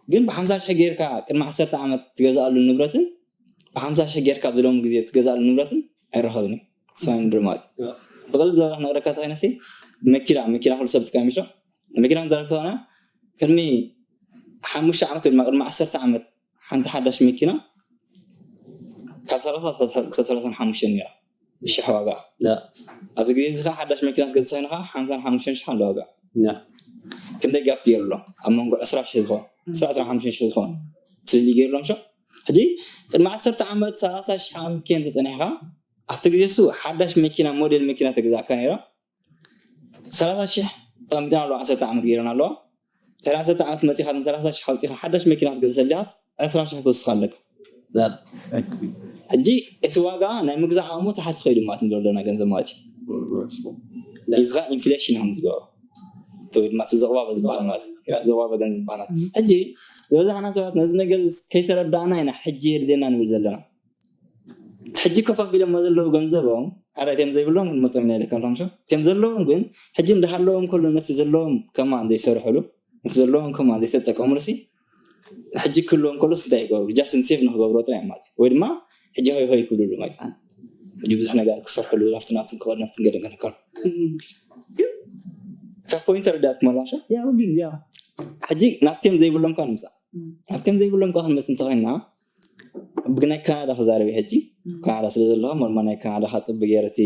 ግን ብሓምሳ ሺህ ጌርካ ቅድሚ ዓሰርተ ዓመት ትገዛኣሉ ንብረትን ብሓምሳ ሺህ ጌርካ ኣብዚ ሎሚ ግዜ ትገዛኣሉ ንብረትን ኣይረኸብን እዩ። ሰማይ ምድሪ ማለት እዩ። ብቐልድ ዘረባ ክነግረካ ተኾይነሲ መኪና መኪና ኩሉ ሰብ ጥቀም ይሾ መኪና ዘረባ ተኾነ ቅድሚ ሓሙሽተ ዓመት ወይ ድማ ቅድሚ ዓሰርተ ዓመት ሓንቲ ሓዳሽ መኪና ካብ ሰላሳ ክሳብ ሰላሳን ሓሙሽተን ነይራ ሽሕ ዋጋ። ኣብዚ ግዜ እዚ ከዓ ሓዳሽ መኪና ክትገዝእ ኮይንካ ሓምሳን ሓሙሽተን ሽሕ ኣሎ ዋጋ። ክንደይ ጋፕ ገይሩ ኣሎ ኣብ መንጎ ዕስራ ሽሕ ዝኾን ዕስራ ዕስራ ሓሙሽተ ሽሕ ዝኾን ፍልልይ ገይሩ ኣሎ ምሾ። ሕጂ ቅድሚ ዓሰርተ ዓመት ሰላሳ ሽሕ ዓመት ከየን ተፀኒሕካ ኣብቲ ግዜ እሱ ሓዳሽ መኪና ሞዴል መኪና ተገዛእካ ነይራ ሰላሳ ሽሕ ተቐሚጠን ኣለዋ ዓሰርተ ዓመት ገይረን ኣለዋ። ድሕሪ ዓሰርተ ዓመት መፂኻ ን ሰላሳ ሽሕ ኣውፂኻ ሓዳሽ መኪና ክትገዝእ ሰሊኻስ ዕስራ ሽሕ ክወስኻ ኣለካ። ሕጂ እቲ ዋጋ ናይ ምግዛእ ዓቕሙ ተሓቲ ከይዱ ማለት ንብሎ ዘለና ገንዘብ ማለት እዩ። እዚ ከዓ ኢንፍሌሽን ከም ዝገብሮ ወይ ድማ እቲ ዘቕባበ ዝበሃል ማለት እዩ። ዘቕባበ ገንዘብ ዝበሃል ማለት እዩ። ሕጂ ዝበዛሕና ሰባት ነዚ ነገር ከይተረዳእና ኢና ሕጂ የድልየና ንብል ዘለና። ሕጂ ኮፍ ኣቢሎሞ ዘለዉ ገንዘቦም ሓደ እቲኦም ዘይብሎም ክንመፅኦም ኢና ኢለካ ኣለኹ። እቲኦም ዘለዎም ግን ሕጂ እንዳሃለዎም ከሎ ነቲ ዘለዎም ከማን ዘይሰርሕሉ ነቲ ዘለዎም ከማን ዘይተጠቀምሉ ሲ ሕጂ ክህልዎም ከሎ እንታይ ይገብሩ ጃስት ሴቭ ንክገብሮ ጥራይ ማለት እዩ። ወይ ድማ ሕጂ ሆይ ሆይ ክብልሉ ማለት እዩ። ሕጂ ብዙሕ ነገራት ክሰርሕሉ ናፍቲ ናፍትን ክቐድ ናፍትን ገለ ገለ ከሎ ግን እታ ፖይንት ተረዳእትኩም ኣላ ምሻ? ያው ግን ያው ሕጂ ናብቲኦም ዘይብሎም ካ ንምፃእ ናብቲኦም ዘይብሎም ካ ክንመፅእ እንተኾይንና ብናይ ካናዳ ክዛረብ ሕጂ ካናዳ ስለ ዘለኹ ሞርማ ናይ ካናዳ ካ ፅቢ ገይረ እቲ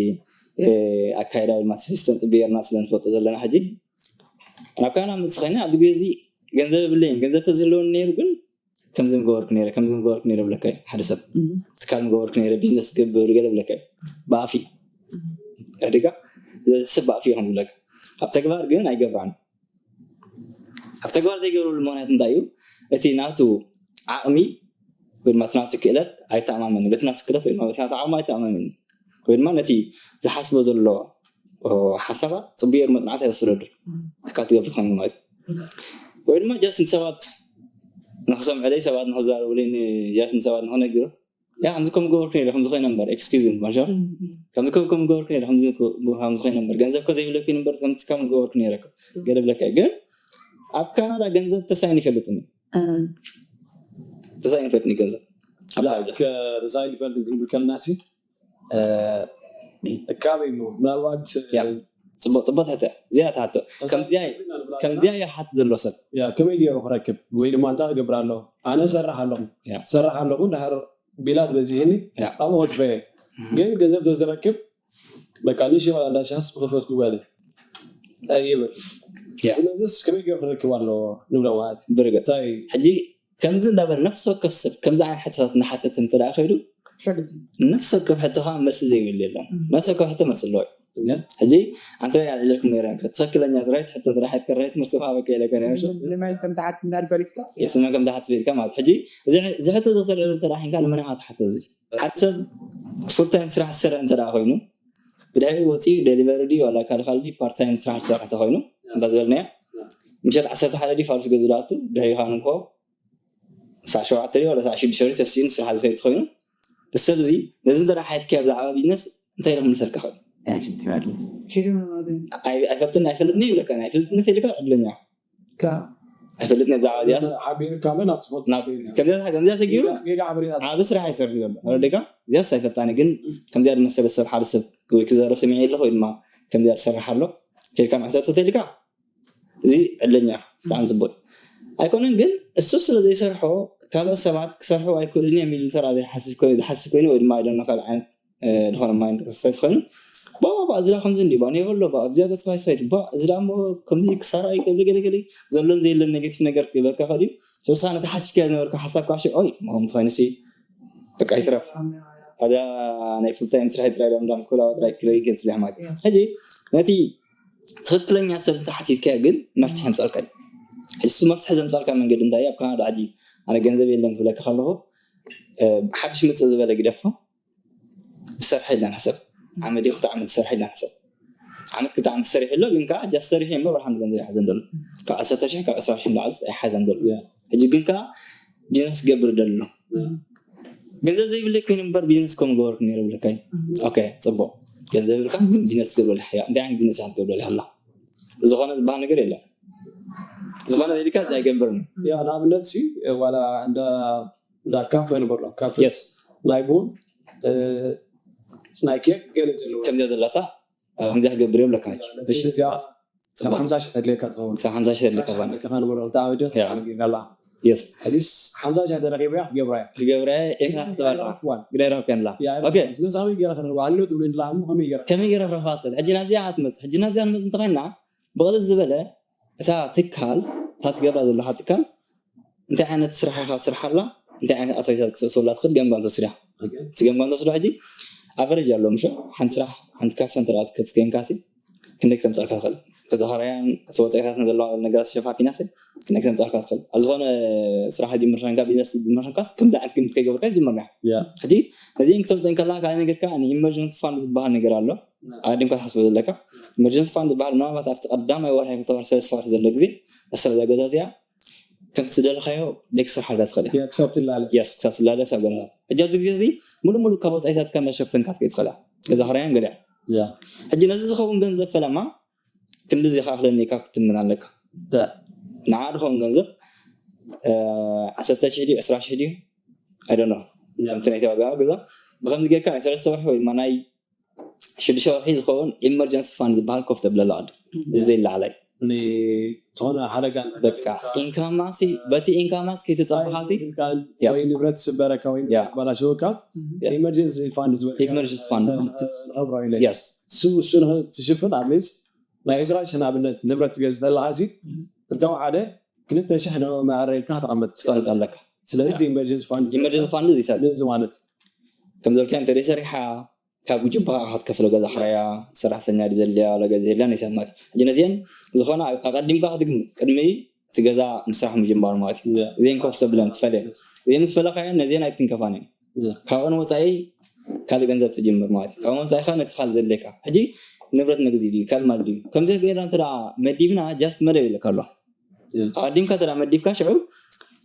ኣካይዳ ድማ ሲስተም ፅቢ ገይርና ስለ ንፈልጦ ዘለና ሕጂ ናብ ካናዳ ምፅእ ኮይና ኣብዚ ግዜ እዚ ገንዘብ የብለይን ገንዘብ ተዝህለወኒ ነይሩ ግን ከምዚ ምገበርኩ ነይረ ከምዚ ምገበርኩ ነይረ ብለካ እዩ ሓደ ሰብ ትካል ምገበርኩ ነይረ ቢዝነስ ገብር ገለ ብለካ እዩ ብኣፊ ረዲካ ዝበዝሕ ሰብ ብኣፊ ከም ዝብለካ ኣብ ተግባር ግን ኣይገብራን ኣብ ተግባር ዘይገብረሉ ምክንያት እንታይ እዩ እቲ ናቱ ዓቕሚ ወይ ድማ እቲ ናቱ ክእለት ኣይተኣማመን በቲ ናቱ ክእለት ወይ በቲ ናቱ ዓቕሚ ኣይተኣማመን ወይ ድማ ነቲ ዝሓስቦ ዘሎ ሓሳባት ፅቡቅ ገይሩ መፅናዕቲ ኣይወሰደሉ ትካል ትገብር ትኾን ማለት ወይ ድማ ጃስት ንሰባት ንክሰምዕለይ ሰባት ንክዛረቡለይ ጃስት ንሰባት ንክነግሩ ያ ከምዚ ከም ገበርኩ ነይረ ከምዚ ኮይነ እምበር ኤክስኪዝ ማሻ ከምዚ ከም ከም ገበርኩ ነይረ ከምዚ ከም- ከምዚ ኮይነ እምበር ገንዘብ ከ ዘይብለኩ ነበር ከምዚ ከም ገበርኩ ነይረ ገለ ብለካ እዩ። ግን ኣብ ካናዳ ገንዘብ ተሳይን ይፈልጥኒ ተሳይን ይፈልጥኒ ገንዘብ ተሳይን ይፈልጥ ክንብል ከለና ሲ ካበይ እዩ ምናልባት ያ። ፅቡቅ ፅቡቅ ትሕተ እዚኣ ትሓቶ ከምዚኣ ከምዚኣ ይሓት ዘሎ ሰብ ያ ከመይ ገይሩ ክረክብ ወይ ድማ እንታይ ክገብር ኣለኹ ኣነ ሰርሕ ኣለኹ ያ። ሰርሕ ኣለኹ ድሃር ቢላት በዚህኒ ያ። ኣብኡ ወጥፈ ግን ገንዘብ ተዝረክብ በቃ ንሽ ዋላ እንዳሻስ ብክፈት ክበል ይብል ያ። ስለዚስ ከመይ ገይሩ ክረክብ ኣለዎ ንብሎ ማለት እዩ ብርግፅ እንታይ ሕጂ ከምዚ እንዳበለ ነፍሲ ወከፍ ሰብ ከምዚ ዓይነት ሕቶታት እናሓተተ እንተ ደኣ ከይዱ ሸግቲ ነፍሲ ወከፍ ሕቶ ከዓ መልሲ ዘይብሉ የለን ነፍሲ ወከፍ ሕቶ መልሲ ኣለዎ ሕጂ ኣንተ ኣልዕለልኩም ነረ ትክክለኛ ጥራይ ትሕቶ ጥራይ ሕትከ ራይት መልሲ ከዓ በቃ ኢለካ ነረ ንመን ከም ትሓት እንዳልበሪትካ የስመ ከም ትሓት ቤትካ ማለት ሕጂ እዚ ሕቶ ዘተልዕሉ ተራሒንካ ንመን ኢኻ ትሓቶ እዚ ሓደ ሰብ ፉል ታይም ስራሕ ዝሰርሕ እንተ ደኣ ኮይኑ ብድሕሪ ወፂኡ ደሊቨሪ ድዩ ዋላ ካልእ ካልእ ድዩ ፓርት ታይም ስራሕ ዝሰርሕ ተኮይኑ እንዳ ዝበልናዮ ምሸት ዓሰርተ ሓደ ድዩ ፋርስ ገዙ ዳኣቱ ድሕሪ ኻን እንኮ ሳዕ ሸውዓተ ድዩ ዋላ ሳዕ ሽዱሽተ ድዩ ተሲኡ ስራሕ ዝኸይድ ተኮይኑ እዚ ሰብ እዚ ነዚ እንተ ደኣ ሓትካዮ ብዛዕባ ቢዝነስ እንታይ ኢልኩም ምሰልካ ኸ ኪዱ ማለት እዩ ኣይፈልጥን ኣይፈልጥን ይብለካ ኣይፈልጥነት ኢልካ ዕድለኛ ካ- ኣይፈልጥን ብዛዕባ እዚኣስ ሓቢርካ ምን ኣብ ስፖርት ናብ ከምዚኣ ከምዚኣ ተገይሩ ጌጋ ሓበሬታ ዓብ ስራሕ ይሰርሕ ዘሎ ወለደካ እዚኣስ ኣይፈልጣኒ ግን ከምዚኣ ዝመሰለ ሰብ ሓደ ሰብ ወይ ክዛረብ ሰሚዐ ኣለኹ ወይ ድማ ከምዚኣ ዝሰርሕ ኣሎ ኬድካ መሕተት ተተልካ እዚ ዕድለኛ ብጣዕሚ ፅቡቅ ኣይኮነን ግን እሱ ስለ ዘይሰርሖ ካልኦት ሰባት ክሰርሑ ኣይክእሉን እዮም ኢሉ ተራ ዘይሓስብ ኮይኑ ዝሓስብ ኮይኑ ወይ ድማ ኣይደና ካልእ ዓይነት ዝኾነ ማይንድ ክሳይት ኮይኑ ባባ እዚ ዳ ከምዚ እንዲ ባኒ የብሎ ባ ኣብዚኣ ገጽካ ይሳይድ ባ እዚ ዳ እሞ ከምዚ ክሳራ ይገብር ገለ ገለ ዘሎን ዘየለን ኔጌቲቭ ነገር ክበካ ከዲ ሶሳ ነቲ ሓሲብካ ዝነበርካ ሓሳብ ካሽ ኦይ ምኾም ትኾይንሲ በቃ ይትረፍ ታዲያ ናይ ፉል ታይም ስራሕ ጥራይ ዳም ዳም ኩላ ጥራይ ክለይ ገጽ ዳማት ሕጂ ነቲ ትክክለኛ ሰብ ተሓቲትካ ግን መፍትሒ ምጻልካ እዩ እሱ መፍትሒ ዘምጻልካ መንገዲ እንታይ ኣብ ካናዳ ሕጂ ኣነ ገንዘብ የለን ክብለካ ከለኹ ሓድሽ ምጽእ ዝበለ ግደፎ ዝሰርሐ ኢልና ንሕሰብ ዓመት ይኹ ክልተ ዓመት ዝሰርሐ ኢልና ንሕሰብ ዓመት ክልተ ዓመት ሰሪሑ ኣሎ፣ ግን ከዓ ጃስ ሰሪሑ እምበር ወላ ሓንቲ ገንዘብ ኣይሓዘን ዘሎ። ካብ ዓሰርተ ሽሕ ካብ ዕስራ ሽሕ ንላዕሊ ኣይሓዘን ዘሎ። ሕጂ ግን ከዓ ቢዝነስ ክገብር ደሎ። ገንዘብ ዘይብለይ ኮይኑ እምበር ቢዝነስ ከም ገበርኩ ነይረ ብለካ እዩ። ኦኬ፣ ፅቡቅ። ገንዘብ ይብልካ፣ ግን ቢዝነስ ትገብረሉ ሓያ እንታይ ዓይነት ቢዝነስ ኢኻ ትገብረሉ ኣላ? ዝኾነ ዝበሃል ነገር የለን። ዝኾነ ዘይልካ ዘይገብር ነው። ያ ንኣብነት ሲ ዋላ እንዳ እንዳ ካፈ ንበሎ ካፈ የስ ናይ ቡን እ፣ ናይ ኬክ ገለ ዘለዎ ከምዚኣ ዘለታ ከምዚኣ ክገብር የብለካ። እዚኣ ሓምሳ ሽሕ ተድልየካ ትኸውን ሓምሳ ሽሕ ተድልካ ኾነ ለካ ንበሎ ብጣዕሚ ደስ ያ። ትብል ጌርና ኣላ የስ ሕዲስ ሓምሳ ሽሕ ተረኺብያ ክትገብራ እያ ክገብረ ኢኻ ትበላ ዋን ግዳይ ረኸብካ ንላ ያ ኦኬ ስለዚ ከመይ ገይራ ከነርባ ኣለዎ ትብሉ ንላ እሞ ከመይ ገይራ ከመይ ገይረ ክረኽባ ትኽእል? ሕጂ ናብዚኣ ክትመፅእ ሕጂ ናብዚኣ ንመፅ እንተኾይና ብቕልል ዝበለ እታ ትካል እታ ትገብራ ዘለካ ትካል እንታይ ዓይነት ስራሕ ኢኻ ትስርሓላ እንታይ ዓይነት ኣታዊታት ክትእትወላ ትኽእል ገምጋም ተስርያ እቲ ገምጋም ተስርያ ሕጂ ኣቨሬጅ ኣሎ ምሽ ሓንቲ ስራሕ ሓንቲ ካፈ እንተ ክትከፍት ኮይንካሲ ክንደይ ክተምፀልካ ትኽእል ከዛኸርያን እቲ ወፃኢታት ዘለዋ ነገራት ሸፋፊናሲ ክንደይ ክተምፀልካ ትኽእል ኣብ ዝኾነ ስራሕ ጅምር ኮይንካ ቢዝነስ ጅምር ኮይንካስ ከምዚ ዓይነት ግምት ከይገበርካ ጅምርና ያ ሕጂ ነዚን ክተምፅእ ከላ ካልእ ነገር ከዓ ንኢመርጀንሲ ፋንድ ዝበሃል ነገር ኣሎ ኣቀዲምካ ትሓስቦ ዘለካ ኢመርጀንሲ ፋንድ ዝበሃል ምናልባት ኣብቲ ቀዳማይ ወርሒ ክልተ ወርሒ ሰለስተ ወርሒ ዘሎ ግዜ ኣሰረዛ ገዛ እዚኣ ከምቲ ዝደለካዮ ደቂ ስራሕ ሓልካ ትኽእል እያ ያ ክሳብ ትላለ የስ ክሳብ ትላለ ክሳብ ገና ሕጂ ኣብዚ ግዜ እዚ ሙሉእ ሙሉእ ካብ ወፃኢታትካ መሸፈንካ ትከይ ትኽእል እያ ገዛ ክራያን ገሊያ ያ ሕጂ ነዚ ዝኸውን ገንዘብ ፈለማ ክንዲ እዚ ከኣክለኒ ካብ ክትምን ኣለካ ንዓ ድኸውን ገንዘብ ዓሰርተ ሽሕ ድዩ ዕስራ ሽሕ ድዩ ኣይደኖ ከምቲ ናይ ኢትዮጵያ ገዛ ብከምዚ ጌርካ ናይ ሰለስተ ወርሒ ወይ ድማ ናይ ሽዱሽተ ወርሒ ዝኸውን ኢመርጀንሲ ፋንድ ዝበሃል ኮፍ ተብለላ ዓዲ እዚ ዘይለዓላይ ዝኾነ ሓደጋ በቃ ኢንካማሲ በቲ ኢንካማስ ከይተፀበኻሲ ያ። ወይ ንብረት ስበረካ ወይ ያ። ባላሸወካ ያ። ኢመርጀንሲ ፋንድ ዝበል ኢመርጀንሲ ፋንድ ነብሮ ኢለ የስ እሱ እሱ ንክትሽፍን ኣትሊስት ናይ ዕስራ ሽሕ ንኣብነት ንብረት ትገዝእ ተለካ ሲ እንተወሓደ ክልተ ሽሕ ንመዕረይካ ተቐመጥ ትፈልጥ ኣለካ ስለዚ ኢመርጀንሲ ፋንድ ኢመርጀንሲ ፋንድ እዚ ይሰጥ እዚ ማለት ከም ዘልካ እንተ ሰሪሓ ካብ ጉጅባ ክትከፍሎ ገዛ ክራያ ሰራሕተኛ ድዩ ዘድልያ ወላ ገዛ የድልያ ናይ ሰብ ማለት ሕጂ ነዚአን ዝኾነ ኣቀዲምካ ክትግምት ቅድሚ እቲ ገዛ ምስራሕ ምጅማር ማለት እዩ እዚአን ኮፍ ተብለን ትፈልየን እዚአን ምስ ፈለካየን ነዚአን ኣይትንከፋን እየን ካብአን ወፃኢ ካልእ ገንዘብ ትጅምር ማለት እዩ ካብአን ወፃኢ ከዓ ነቲ ካልእ ዘድልየካ ሕጂ ንብረት መግዚ ድዩ ካልእ ማለት ድዩ ከምዚ ገይርና እንተ መዲብና ጃስት መደብ ይለካ ኣሎ ኣቀዲምካ እንተ መዲብካ ሽዑ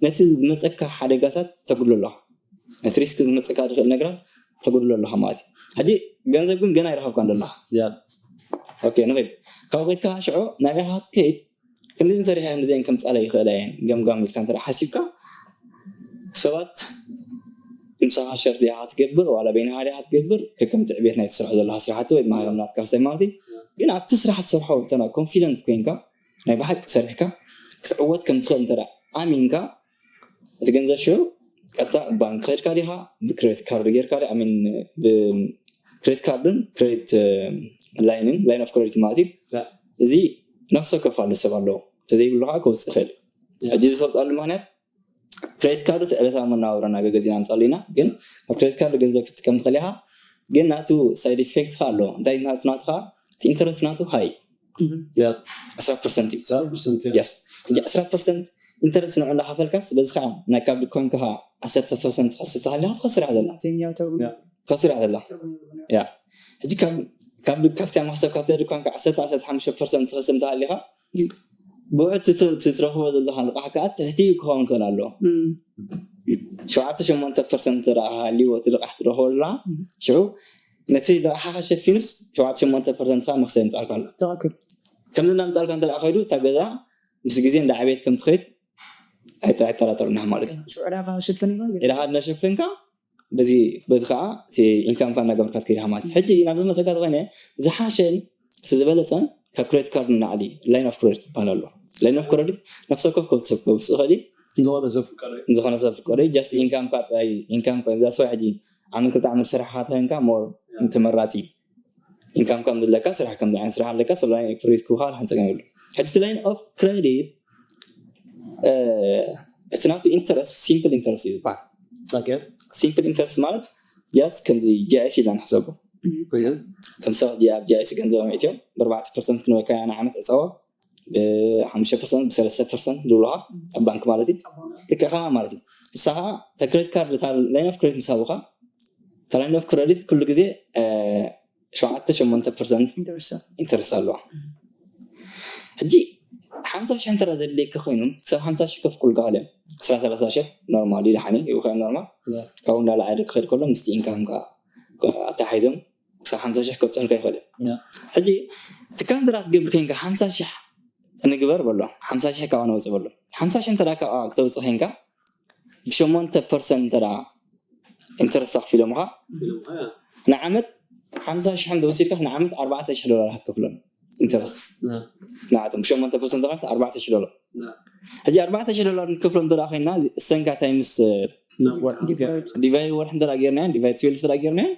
ነቲ ዝመፀካ ሓደጋታት ተጉድሎ ኣለካ ነቲ ሪስክ ዝመፀካ ዝኽእል ነገራት ተጉድሎ ኣለካ ማለት እዩ ሕጂ ገንዘብ ግን ገና ይረኸብካ ኣለካ ያ ኦኬ ንኸይድ ካብ ከድካ ሽዑ ናብ ኢኻ ክትከይድ ክንዲ ሰሪሐ ንዚአን ከምፃለ ይኽእላ እየን ገምጋም ኢልካ እንተ ሓሲብካ ሰባት ምሳኻ ሸር ዲኻ ክትገብር ዋላ በይንኻ ዲኻ ክትገብር ከከም ትዕቤት ናይ ትሰርሖ ዘለካ ስራሕቲ ወይ ድማ ከም ናትካ ክሰይ ማለት እዩ ግን ኣብቲ ስራሕ ትሰርሖ እንተ ኮንፊደንት ኮይንካ ናይ ብሓቂ ሰሪሕካ ክትዕወት ከም ትኽእል እንተ ኣሚንካ እቲ ገንዘብ ሽዑ ቀጥታ ባንክ ከድካ ዲኻ ብክሬዲት ካርድ ጌርካ ዲ ኣሚን ብክሬዲት ካርድን ክሬዲት ላይንን ላይን ኦፍ ክሬዲት ማለት እዩ ያ። እዚ ነፍሲ ወከፍ ኣለ ሰብ ኣለዎ እንተዘይብሉ ከዓ ክወፅእ ይኽእል እዩ ያ። ሕጂ ዝሰብፃሉ ምክንያት ክሬዲት ካርድ እቲ ዕለታዊ መናባብሮና ገገዚና ምፃሉ ኢና ግን ኣብ ክሬዲት ካርድ ገንዘብ ክትጥቀም ትኽእል ኢኻ ግን ናቱ ሳይድ ኢፌክት ከዓ ኣለዎ እንታይ ናቱ ናቱ ከዓ እቲ ኢንተረስት ናቱ ሃይ ያ ዕስራ ፐርሰንት እዩ ሰላሳ ፐርሰንት እዩ። የስ ሕጂ ዕስራ ፐርሰንት ኢንተረስት ንዑ እንዳኸፈልካስ በዚ ከዓ ናይ ካብ ድኳንካ ከዓ ዓሰርተ ፐርሰንት ትኸስብ ተሃሊኻ ትኸስር እያ ዘላ የትኛው ትርጉም ያ። ትኸስር እያ ዘላ ትርጉም ይብሉና? ያ ሕጂ ካብ ካብ ድካ- ካብቲ ዓሰርተ ዓሰርተ ሓሙሽተ ፐርሰንት ትኸስብ ተሃሊኻ ብውዕድ ትት- ትረኽቦ ዘለካ ልቃሕ ከዓ ትሕቲ ክኸውን ክእል ኣለዎ እም፣ ሸውዓተ ሸሞንተ ፐርሰንት እንተ ደኣ ሃልይዎ እቲ ልቃሕ ትረኽቦ ኣለኻ ሽዑ ነቲ ልቃሕኻ ሸፊኑስ ሸውዓተ ሸሞንተ ፐርሰንት ከዓ መክሰብ የምፅኣልካ ኣሎ ትኽክል። ከምዚ እናምፃልካ እንተ ደኣ ከይዱ እታ ገዛ ምስ ግዜ እንዳ ዓብየት ከም ትኸይድ ኣይጠ- ኣይጠራጠሩና ማለት እዩ ሽዑ ዕዳኻ ክሽፍን ይኽእል ግን ኢዳኻ እናሸፈንካ በዚ በዚ ከዓ እቲ ኢንካምካ እናገበርካ ትከይድ ኢኻ ማለት እዩ ሕጂ ናብዚ መፀካ ተኮይነ ዝሓሸን እቲ ዝበለፀን ካብ ክሬዲት ካርድ ንላዕሊ ላይን ኦፍ ክሬዲት ይበሃል ኣሎ ላይን ኦፍ ክሬዲት ነፍሲ ወከፍ ከውፅእ ከውፅእ ይኽእል እዩ ዝኾነ ሰብ ፍቀዶ እዩ። ዝኾነ ሰብ ፍቀዶ እዩ just ኢንካምካ ጥራይ ኢንካምካ እዛ ሰው ሕጂ ዓመት ክልተ ዓመት ስራሕካ ተኮይንካ more ተመራፂ ኢንካምካ ምድለካ ስራሕ ከም ዓይነት ስራሕ ኣለካ ሰብ ላይን ኦፍ ክሬዲት ክውካ ሓንፀገም የብሉ ሕጂ እቲ ላይን ኦፍ ክሬዲት እቲ ናቱ ኢንተረስት ሲምፕል ኢንተረስት እዩ ዝበሃል ኦኬ ሲምፕል ኢንተረስት ማለት just ከምዚ ጂኣይሲ ኢልና ንሕሰቦ ኮይኑ ከም ሰባት ጂ- ኣብ ጂኣይሲ ገንዘቦም ኣእትዮም ብኣርባዕተ ፐርሰንት ክንበልካ ኢና ንዓመት ዕፀዋ ብሓሙሽተ ፐርሰንት ብሰለስተ ፐርሰንት ዝብሉኻ ኣብ ባንክ ማለት እዩ ልክዕ ከማ ማለት እዩ ንሳ ከዓ እታ ክሬዲት ካርድ እታ ላይን ኦፍ ክሬዲት ምስ ሃቡኻ እታ ላይን ኦፍ ክሬዲት ኩሉ ግዜ እ፣ ሸውዓተ ሸሞንተ ፐርሰንት ኢንተረስት ኣለዋ። ሕጂ ሓምሳ ሽሕ እንተ ዘድልየካ ኮይኑ፣ ክሳብ ሓምሳ ሽሕ ከፍቅሉልካ ክእል እዮም። ዕስራ ሰላሳ ሽሕ ኖርማል እዩ፣ ደሓን እዩ፣ ይኸ ኖርማል። ካብኡ እንዳለዓለ ክኸድ ከሎ ምስቲ ኢንካምካ ኣተሓሒዞም ክሳብ ሓምሳ ሽሕ ከብፅሑልካ ይኽእል እዮም። ሕጂ ትካል ድራ ትገብር ኮይንካ ሓምሳ ሽሕ ንግበር በሎ፣ ሓምሳ ሽሕ ካብኣ ነውፅእ በሎ። ሓምሳ ሽሕ እንተ ካብኣ ክተውፅእ ኮይንካ ብሸሞንተ ፐርሰንት እንተ ኢንተረስት ኣኽፊሎምኻ ንዓመት ሓምሳ ሽሕ እንተወሲድካ ንዓመት ኣርባዕተ ሽሕ ዶላር ክትከፍሎም ኢንተረስት ንዓቶም ብሸሞንተ ፐርሰንት ኣርባዕተ ሽሕ ዶላር። ሕጂ ኣርባዕተ ሽሕ ዶላር ንከፍሎም እንተ ኮይንና ሰንካ ታይምስ ዲቫይ ወርሒ እንተ ጌርናዮ፣ ዲቫይ ትዌልቭ እንተ ጌርናዮ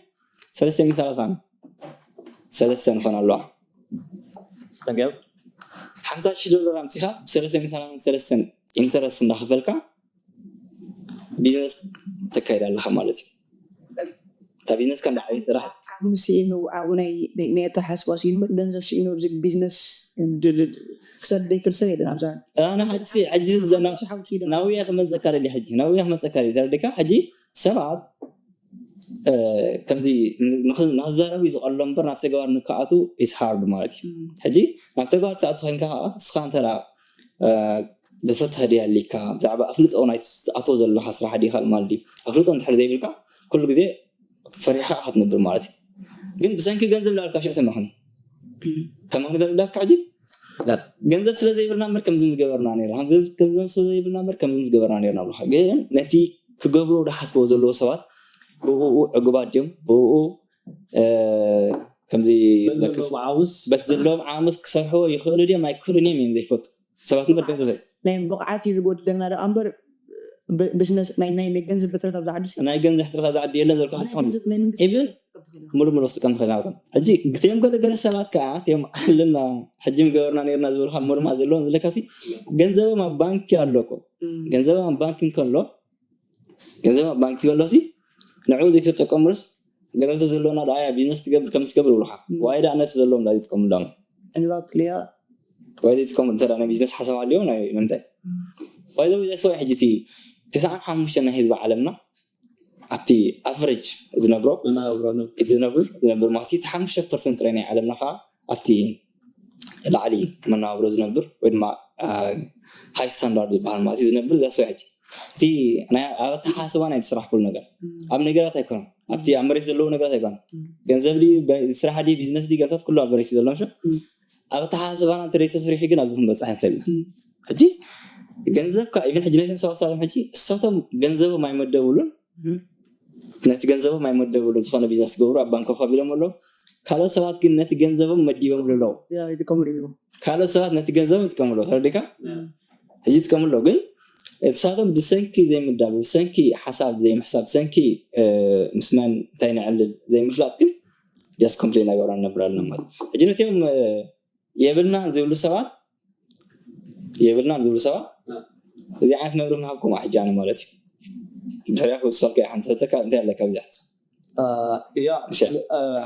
ሰለስተ ሚእቲ ሰላሳ ሰለስተ ንኾን ኣለዋ። ሓምሳ ሽሕ ዶላር ኣምፂኻ ብሰለስተ ሚእቲ ሰላሳ ሰለስተ ኢንተረስት እንዳኸፈልካ ቢዝነስ ተካይድ ኣለኻ ማለት እዩ። እታ ቢዝነስ ከም ዓብይ ጥራሕ ዓቕሚ ስኢኑ ኣብኡ ናይ ናይ ኣተሓሳስባ ስኢኑ እምበር ገንዘብ ስኢኑ ኣብዚ ቢዝነስ ክሰድ ዘይክእል ሰብ የለን። ኣብዛ ኣነ ሕጂ ሕጂ ዘና ናውያ ክመፀካ ደሊ ሕጂ ናውያ ክመፀካ ደሊ ተረድካ። ሕጂ ሰባት ከምዚ ንክዛረቡ እዩ ዝቀሎ እምበር ናብ ተግባር ንክኣቱ is hard ማለት እዩ። ሕጂ ናብ ተግባር ትኣቱ ኮይንካ ከዓ እስኻ እንተ ብፍትሒ ድያ ኣሊካ ብዛዕባ ኣፍልጦ ናይ ትኣቶ ዘለካ ስራሕ ድዩ ካልእ ማለት ድዩ ኣፍልጦ እንድሕር ዘይብልካ ኩሉ ግዜ ፈሪሕካ ክትነብር ማለት እዩ። ግን ብሰንኪ ገንዘብ ላልካ ሽዕ ሰማኽኒ ተማኽኒ ዘለዳትካ ሕጂ ገንዘብ ስለ ዘይብልና እምበር ከምዚ ዝገበርና ነርና፣ ገንዘብ ስለ ዘይብልና እምበር ከምዚ ዝገበርና ነርና ብለካ። ግን ነቲ ክገብርዎ ዝሓስብዎ ዘለዎ ሰባት ብኡ ዕጉባት ድዮም ብኡ ከምዚ ዓውስ በቲ ዘለዎም ዓምስ ክሰርሕዎ ይኽእሉ ድዮም ኣይክእሉን እዮም እዮም ዘይፈልጡ ሰባት እምበር ገንዘብ ናይ ብቕዓት እዩ ዝጎድለና ደኣ እምበር ብዝነስ ናይ ናይ ገንዘብ ሕፅረት ኣብዚ ዓዲ ናይ ገንዘብ ሕፅረት ኣብዚ ዓዲ የለን ዘልካ ሓትኾን ኢብን ሙሉ ሙሉ ክትጥቀም ትኽእል ናብቶም ሕጂ ግዜም ገለ ገለ ሰባት ከዓ እቲኦም ኣለና ሕጂ ምገበርና ነርና ዝብልካ ሞድማ ዘለዎም ዝለካሲ ገንዘቦም ኣብ ባንኪ ኣለኮ ገንዘቦም ኣብ ባንኪ እንከሎ ገንዘብ ኣብ ባንኪ ከሎሲ ንዕኡ ዘይተጠቀምሉስ ገለልቲ ዘለውና ደኣ ቢዝነስ ትገብር ከም ትገብር ይብሉካ ዋይ ደኣ ነቲ ዘለዎም ዳ ይጥቀምሉ ዳሞ እንላትልያ ወይ ትከም እንተ ናይ ቢዝነስ ሓሳብ ኣለዎ ናይ ምንታይ ወይ ዘው ዘሰው ሕጂ እቲ ተስዓን ሓሙሽተ ናይ ህዝቢ ዓለምና ኣብቲ ኣቨሬጅ ዝነብሮ ዝነብር ዝነብር ማለት እቲ ሓሙሽተ ፐርሰንት ጥራይ ናይ ዓለምና ከዓ ኣብቲ ላዕሊ መነባብሮ ዝነብር ወይ ድማ ሃይ ስታንዳርድ ዝበሃል ማለት ዝነብር እዛ ሰው ሕጂ እቲ ኣብ ኣተሓሳስባ ናይ ስራሕ ኩሉ ነገር ኣብ ነገራት ኣይኮነን ኣብቲ ኣብ መሬት ዘለዉ ነገራት ኣይኮነን ገንዘብ ስራሕ ቢዝነስ ገንታት ኩሉ ኣብ መሬት ዘለዎም ኣብ ኣተሓሳስባና እንተ ተሰሪሑ ግን ኣብዚ ክንበፅሕ ንኽእል ኢና ሕጂ ገንዘብካ ኢቨን ሕጂ ነቶም ሰባት ሳቶም ሕጂ እሳቶም ገንዘቦም ኣይመደብሉን ነቲ ገንዘቦም ኣይመደብሉ ዝኾነ ቢዝነስ ገብሩ ኣብ ባንክ ኮፍ ኣቢሎም ኣለዉ ካልኦት ሰባት ግን ነቲ ገንዘቦም መዲቦም ኣለዉ ይጥቀምሉ እዮም ካልኦት ሰባት ነቲ ገንዘቦም ይጥቀምሉ ተረዲካ ሕጂ ይጥቀምሉ ግን እቲ ሳቶም ብሰንኪ ዘይምዳብ ብሰንኪ ሓሳብ ዘይምሕሳብ ብሰንኪ ምስ መን እንታይ ነዕልል ዘይምፍላጥ ግን just complain ኣገብራ ነብር ኣለና ማለት ሕጂ ነቲኦም የብልና ዝብሉ ሰባት የብልና ዝብሉ ሰባት እዚ ዓይነት መብርህ ምሃብኩም ሕጂ ኣነ ማለት እዩ ድሕሪያ ክወስፈልካ ሓንተ እንታይ ኣለካ ብዛሕት ያ